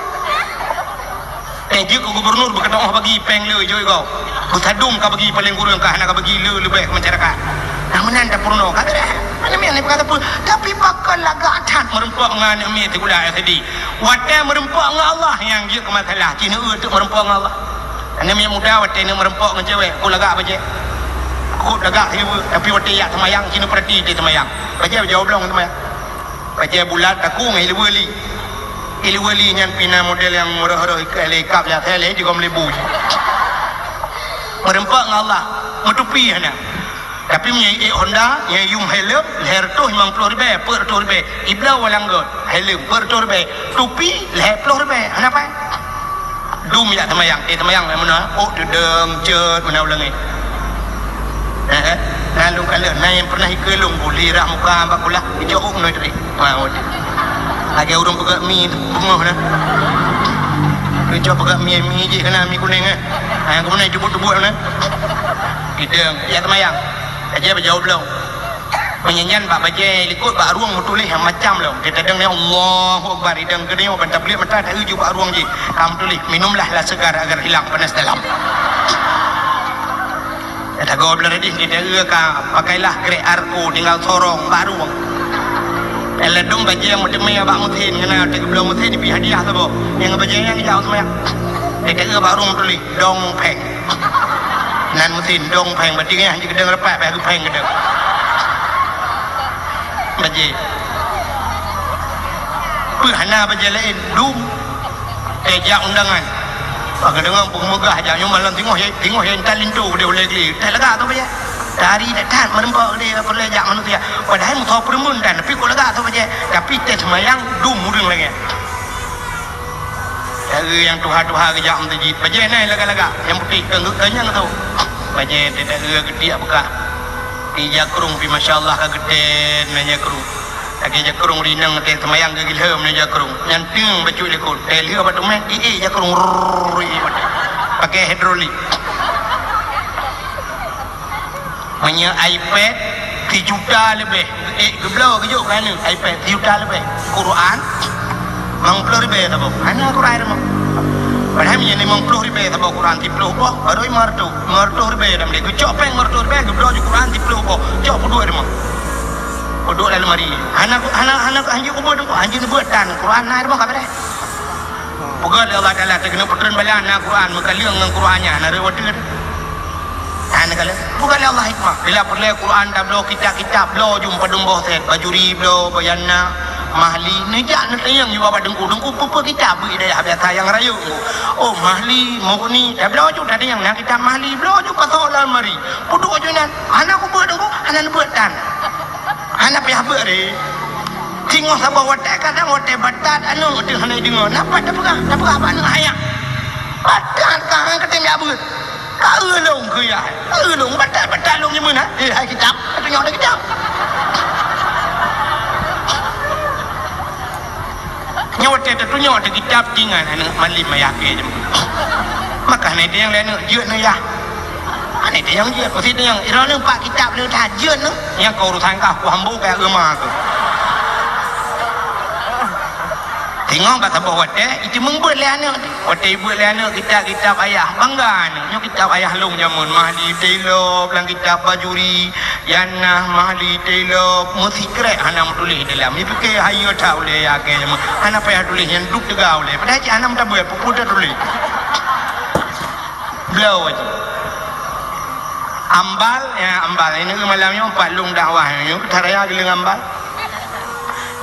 Ka jeuet keu gubernur beukatu'oh bagi péng le jôi gob. Beusadum ka bagi paléng kureueng ka hana ka bagi le leubeh keu masyarakat. Nah, meunan teupeurunoe. Ka beureh. Aneuk miet hana ipeugah sapeue. Tapi pakon lagak that meurumpok ngon aneuk miet sikula S D. Watèe meurumpok ngon Allah nyang jeuet keu masalah, ci neueu teuk meurumpok ngon Allah. Aneuk miet muda watèe neuk meurumpok ngon cewek, kok lagak bajèe. Kok lagak sireue, tapi watèe jak seumayang, ci neupeurati teuh seumayang. Bajèe, bajèe oblong seumayang. Bajèe bulat takue ngon ileue li. Ileue li nyan pih na model nyang röh-röh lé kab lé asèe lé jigöm lé bu. Meureumpok ngon Allah, meutupi hana. Tapi meunyo ék Honda, nyang yum helm lhèe reutôh limong ploh ribèe, peuet reutôh ribèe. Ibloe walang göt, helm peuet reutôh ribèe, tupi lhèe ploh ribèe. Hana pai. Dum jak seumayang, eh seumayang lam meunoe, ôk teudong cot meunoe u langèt. Eh, eh. Na lôn kalon, na nyang pernah ikeue lôn, buli rah muka bak kulah, icok ôk meunoe teurik. Wah, ôk. Lagèe ureueng peugöt mi beungoh na. Icok peugöt mi, mi jih keunan mi kunèng eh. Ha, keumudian jubut-jubut na. Teudong, jak seumayang. Aja bajèe bloe. Meunyan bak bajèe likot bak rueng meutuléh nyang macam lom. Teudeungoe Allahu Akbar, idong geuneuk ban tabliek mata taeu ju bak rueng jih. Ka meutuléh, "Minumlah lah segar agar hilang panas dalam." Tagoe blah radih di taeu ka pakailah krek arko tinggal sorong bak rueng. Ladôm bajèe meuteumé bak meusén, ngon na teugeubloe meusén, ibi hadiah saboh. Nyang bajèe nyang jak seumayang. Di taeu bak rueng meutuléh, "Dong Pheng." Nan meusén dong pheng, berarti nyan jih keudong rapat, bah geupheng keudong. Bajèe. Peue hana bajèe laén, dum. Eh, jak undangan. Bah geudeungoe peue meugah jak nyoe malam singoh, singoh nyang talinto deh ulèe glé. Teuh lagak tu bajèe. Tari that-that meureumpok deh peureulèe jak manusia. Padahai musoh peureumeun tan, tapi kok lagak tu bajèe. Tapi teuh seumayang, dum ureueng lagèe. Taeu nyang tuha-tuha geujak meuseujid. Bajèe na lagak-lagak, nyang putéh keu, keu nyang tu. Bajèe teuh taeu geutiek beukah. Di jakrong pih masya Allah ka geutén na jakrong. Lagèe jakrong rineng teuh seumayang geugilheuem na jakrong. Nyan teung bacut likot. Teuh lheueh bak teumèh, ié jakrong. Rrrr, ié. Pakai hidrolik. Meunyoe iPad sijuta leubeh, eh, geubloe geujok keu aneuk, iPad sijuta leubeh. Quran, limong ploh ribèe saboh. Hana Quran rumoh. Padahai meunyoe limong ploh ribèe saboh Quran, siplôh boh, baru limong reutôh. Limong reutôh ribèe lam deh. Geucok péng limong reutôh ribèe, geubloe ju Quran siplôh boh. Cok peuduek rumoh. Peuduek lam lemari. Hana, hana, hana, hanjeuet kubeuet, hanjeuet neubeuet tan. Quran na rumoh ka beureh. Peugah lé Allah Taala, teuh keuneuk peutreun bala na Quran, meukaleueng ngon Quran nyan, na reuweuteun. Hana kaleueng. Peugah lé Allah hikmah. Bila peureulèe Quran tabloe kitab-kitab, bloe ju padum boh sét, Bajuri bloe, Bayanah, Mahli, neujak neutanyong ju bak teungku, "Teungku, peue-peue kitab beu dayah biasa nyang rayeuk?" "Oh, Mahli, Mughni." Tabloe ju tatanyong, na kitab Mahli, bloe ju pasoe lam lemari. Peuduek ju nyan. Hana kubeuet teungku, hana neubeuet tan. Hana payah beuet lé. Singoh saboh watèe kadang watèe batat aneuk teuh hana jideungoe. Na pat tapeugah, tapeugah bak aneuk hayak. Batat ka han katem jak beuet. Ka eu lôn keu yah. Ka eu lôn batat-batat lôn nyeumeunan. Eh, hai kitab, ka tunyok lé kitab. Nyoe watèe tatunyok di kitab, tingan aneuk malem ayah kèe jeuem. Maka hana tanyong lé aneuk, jeuet neu yah. Hana tanyong jeuet, pasti tanyong, "Droeneuh pat kitab lôn that, jeuet neu?" Nyan keu urusan kah, ku hambo keu agama keuh. Singoh bak saboh watèe, iteumeung beuet lé aneuk. Watèe ibeuet lé aneuk kitab-kitab ayah, bangga aneuk. Nyoe kitab ayah lôn jameun, Mahli Taylor, lam kitab Bajuri, Yanah, Mahli Taylor, meusikrek hana meutuléh dalam. Ipike hayeue that ulèe ya kèe jameun. Hana payah tuléh nyan duek teuga ulèe. Padahai cit hana meutabeuet, peue-peue tatuléh. Bloe aja. Ambal, ya, ambal. Ini malam nyoe pat lôn dakwah nyoe, that raya geuleueng ambal.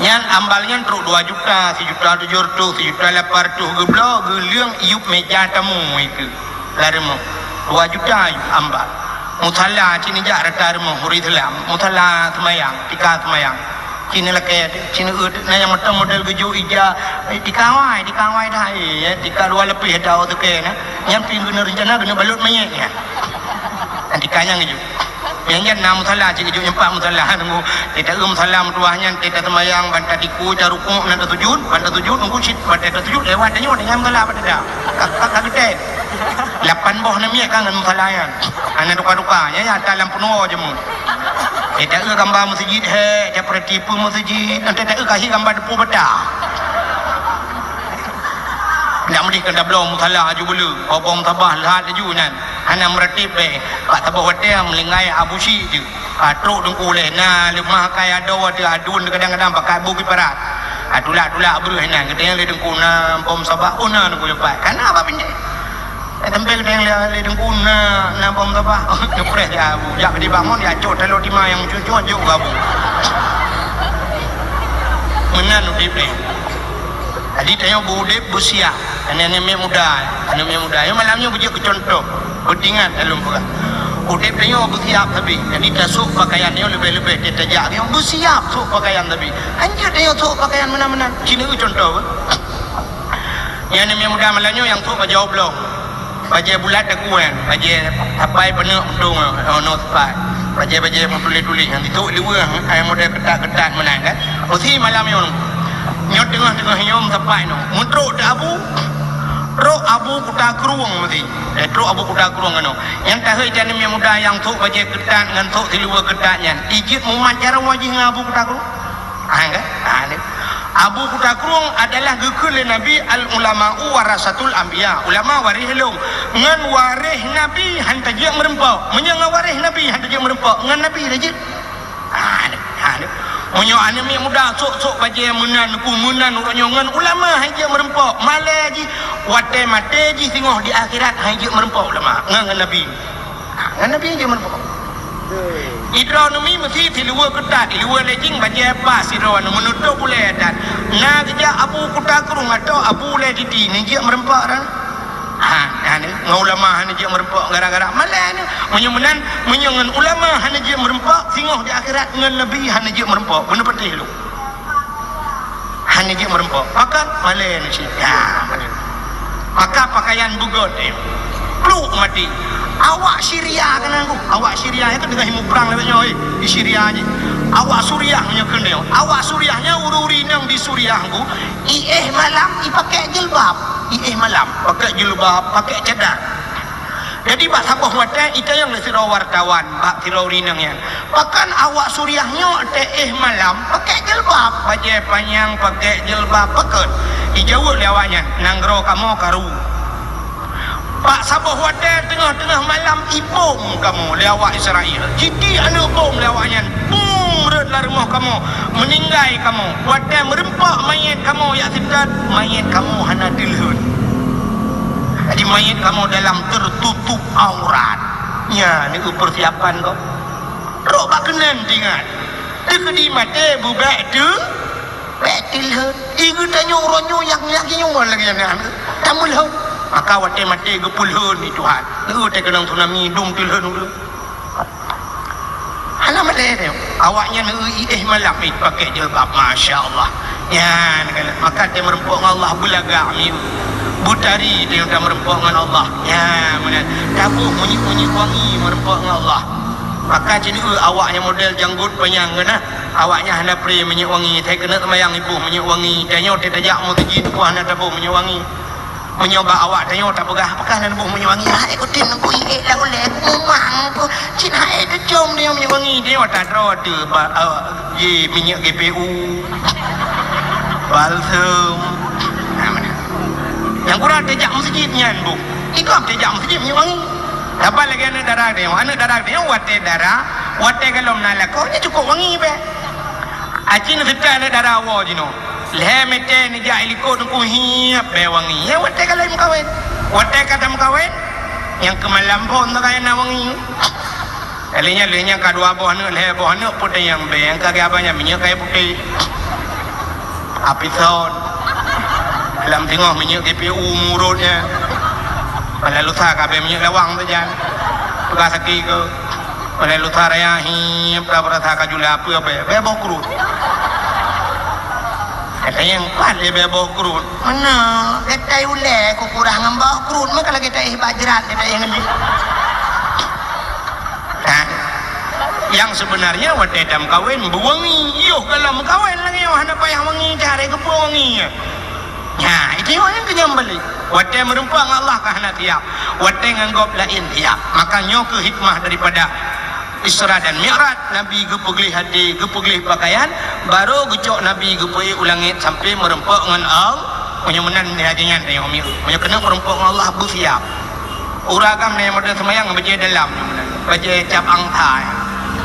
Nyan ambal nyan trok dua juta, sijuta tujoh reutôh, sijuta lapan reutôh geubloe, geuleueng iyup mèja tamu itu. Lam rumoh. Dua juta iyup ambal. Musala cit neujak rata rumoh ureueng Islam. Musala seumayang, tika seumayang. Cit neulakèe, cit neueu, na nyang mantong model geujok ija, eh, tika awai, tika awai dah, eh, tika dua leupeh dah, oh, teuke na. Nyan pih geuneuk reuncana geuneuk balot manyét nyan. Nyan tika nyan geujok. Nyan, nyan na musala, cit geujok nyan pat musala, nunggu. Teuta eu musala meutuwah nyan, teuta seumayang, ban tatiku, tarukuk, ban tasujud, ban tasujud, nunggu cit, ban tasujud, lewat tanyoe, nyan musala, ban teuta. Ka, ka, ka geutét. Lapan boh namiet ka ngon musala nyan. Hana duka-duka, nyan, nyan, ata lam peunuwoe jameun. Teuta eu gamba meuseujid, he, teupeurati peue meuseujid, teuta eu kahé gamba deupue bata. Ndak meudeh keu tabloe musala aju beu le, obong tabah lhat laju nyan. Hana meuratéb bèe, bak saboh watèe meulinggai Abu Syik jeuet. Ka trok teungku lé, na leumah kai adoe teuh aduen kadang-kadang pakai bu kiparat. Ha, tulak-tulak breuh nyan, geutanyong lé teungku na bom sabah, oh na teungku leupah. Kana bak pindéh. Eh, teumpéng geutanyong lé, lé teungku na, na bom sabah. Geupreh ya Abu, jak keu di bangon, ya cok taloe tima nyang cucok jok keu Abu. Meunan udép nyoe. Jadi tanyoe beu-udép beusiap. Aneuk-aneuk miet muda, aneuk miet muda. Nyoe malam nyoe beujeuet keu cuntoh, beutingat lôn peugah. Udép tanyoe beusiap sabe. Jadi tasôk pakaian nyoe leubeh-leubeh teuh tajak nyoe beusiap sôk pakaian sabe. Hanjeuet tanyoe sôk pakaian meunan-meunan. Ci neueu cuntoh. Nyan aneuk miet muda malam nyoe nyang sôk bajèe oblong. Bajèe bulat dakuan, bajèe sapai peuneuk untông, oh, nyoe sapai. Bajèe-bajèe meutuléh-tuléh nyang jisôk liweue, hai model keutat-keutat meunan kan. Meusi malam nyoe. Nyoe teungoh-teungoh nyoe meusapat nyoe. Meutrok di Abu, trok Abu Kuta Krueng meusi. Eh, trok Abu Kuta Krueng keunoe. Nyang tahôi aneuk miet muda nyang sôk bajèe keutat ngon sôk siluweue keutat nyan. Ijeuet mumat jaroe jih ngon Abu Kuta Krueng. Ha, kan? Ha, ni. Abu Kuta Krueng adalah geukheun lé Nabi, "Al-ulama'u warasatul anbiya." Ulama waréh lôn. Ngon waréh Nabi han tajeuet meureumpok. Meunyoe ngon waréh Nabi han tajeuet meureumpok, ngon Nabi tajeuet. Ha, ni. Ha, ni. Meunyoe aneuk miet muda sôk-sôk bajèe meunan, ku meunan, uroe nyoe ngon ulama han jeuet meureumpok. Malèe jih, watèe maté jih singoh di akhirat han jeuet meureumpok ulama. Ngon, ngon Nabi. Ngon Nabi jeuet meureumpok. Idroe neumi meusi siluweue keutat, siluweue lejing bajèe pas sidroe nyoe meunutôb ulèe dan na geujak Abu Kuta Krueng atau Abu Ulèe Titi, neujeuet meureumpok dah. Ha, ha, ni, ngon ulama hana jeuet meureumpok gara-gara malèe nyoe. Meunyoe meunan, meunyoe ngon ulama hana jeuet meureumpok, singoh di akhirat ngon Nabi hana jeuet meureumpok. Beuneupatéh lôn. Hana jeuet meureumpok. Pakon? Malèe nyoe cit. Ya, malèe. Maka pakaian beugöt, eh. Pluk maté. Awak Syria keunan ku. Awak Syria nyan keuneuk muprang lagèe nyoe, eh. Di Syria jih. Awak Suriah nyoe keuneuk. Awak Suriah nyan ureueng-ureueng inong di Suriah ku. Iéh malam, ipakèk jilbab. Iéh malam, pakèk jilbab, pakèk cadar. Jadi, bak saboh watèe itanyong lé sidroe wartawan bak sidroe ureueng inong nyan, "Pakon awak Suriah nyoe teuéh malam pakèk jilbab, bajèe panyang pakèk jilbab, pakon?" Ijaweueb lé awak nyan, "Nanggroe kamoe karu. Bak saboh watèe teungoh-teungoh malam ibom kamoe lé awak Israel. Jitiek aneuk bom lé awak nyan, bum rhot lam rumoh kamoe, meuninggai kamoe. Watèe meureumpok manyèt kamoe jak seutôt, manyèt kamoe hana teulheuet." Jadi, manyèt kamoe dalam teututup aurat. Nyan, nyoe peusiapan gob. Rot bak keunan teuingat. Teukeudi maté beubèk teu, bèk teulheuet. Di geutanyoe uroe nyoe nyang, nyang nyoe lagèe nyan. Tameulheuet. Maka watèe maté geupeulheuet lé Tuhan. Nyoe teukeunong tsunami, dum teulheuet ureueng. Hana malèe teuh. Awaknyan eu iéh malam, eh, pakèk jilbab, masya Allah. Nyan kan, maka teumeureumpok ngon Allah beulagak miyueb. Beutari teuh teumeureumpok ngon Allah. Nyan meunan. Taboh minyeuk-minyeuk wangi meureumpok ngon Allah. Maka ci neueu awaknyan model janggot panyang keunan. Awaknyan hana pre minyeuk wangi. Sai keuneuk seumayang iboh minyeuk wangi. Tanyoe teuh tajak meuseujid, hana taboh minyeuk wangi. Meunyoe bak awak tanyoe tapeugah, "Pakon hana neuboh minyeuk wangi?" "Hai, kutem nangku iék lam ulèe, kumumang ku, cit hai teucom tanyoe minyeuk wangi." Tanyoe tadroe teuh ba, eh, ye minyeuk G P U, balsem. Nah, meunan. Nyang kurang tajak meuseujid nyan boh. Ikam tajak meuseujid minyeuk wangi. Saban lagèe aneuk dara tanyoe. Aneuk dara tanyoe watèe dara, watèe gohlom na lakoe, nyan cukôp wangi bèk. Aci neuseutôt aneuk dara woe jinoe. Lhèe mètè neujak i likot Teungku hiep bèe wangi. Nyan watèe ka lheueh meukawen. Watèe ka tameukawen, nyang keu malam phôn teuka na wangi. Kali nyan lheueh nyan ka dua boh aneuk, lhèe boh aneuk, peue teuh nyang bèe, nyang ka geuhaba nyan minyeuk kayèe putéh. Apison. Lam teungoh minyeuk G P U murot nyan. Padahai lusa ka bèe minyeuk lawang sajan. Peugah sakét keu. Padahai lusa raya hiep ka beurasa ka jula peue bèe, bèe boh kruet. Kata nyang pat lé bèe boh kruet. Mana? Gata ulèe kukurah ngon boh kruet, meuka lagèe taéh bajrat, gata éh ngon jih. Nah, nyang sebenarnya watèe tameukawen beuwangi, yoh gohlom meukawen lagèe nyoe hana payah wangi, cara geupeue wangi. Nyan, itu nyang keunyan balik. Watèe meureumpok ngon Allah ka hana siap. Watèe ngon gob laén siap. Maka nyoe keuh hikmah daripada Isra dan Mi'raj, Nabi geupeugleh até, geupeugleh pakaian, barô geucok Nabi geupeuék u langét sampoe meureumpok ngon Allah. Meunyoe meunan lagèe nyan tanyoe miet. Meunyoe keuneuk meureumpok ngon Allah, beusiap. Ureueng agam nyan model seumayang bajèe dalam, bajèe cap angsa.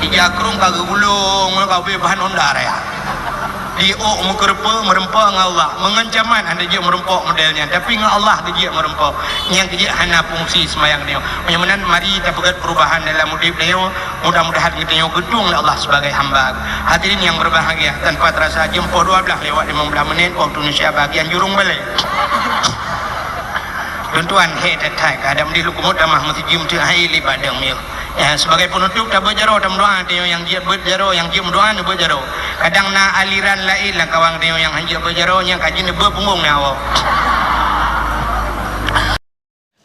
Ija krueng ka geugulong, ka ubé bahan honda raya. Di ôk meukeureupeue meureumpok ngon Allah, meungon camat hana jeuet meureumpok model nyan, tapi ngon Allah geujeuet meureumpok. Nyang geujeuet hana fungsi seumayang nyoe. Meunyoe meunan, mari tapeugét peurubahan dalam udép nyoe. Mudah-mudahan geutanyoe geutueng lé Allah sibagai hamba. Hadirin nyang berbahagia, tanpa terasa jeuem poh dua blaih lewat limong blaih menit waktu Indonesia bahagian jurong balai. Tuan-tuan, hé that-that, kadang di lukumut tamah meuseujeuem teuh hai lé badang miyuh. Ya, sebagai penutup, tabeuet jaroe, tameudoa, tanyoe nyang jeuet beuet jaroe, nyang jeuet meudoa, neubeuet jaroe. Kadang na aliran laén lam kawang tanyoe nyang hanjeuet beuet jaroe, nyang ka jeuet neubeuet punggong nyawa.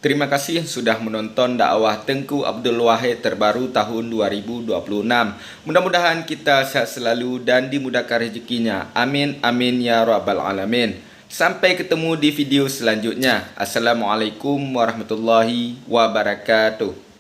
Terima kasih sudah menonton dakwah Teuku Abdul Wahid terbaru tahun dua ribu dua puluh enam. Mudah-mudahan kita sehat selalu dan dimudahkan rezekinya. Amin, amin, ya rabbal alamin. Sampai ketemu di video selanjutnya. Assalamualaikum warahmatullahi wabarakatuh.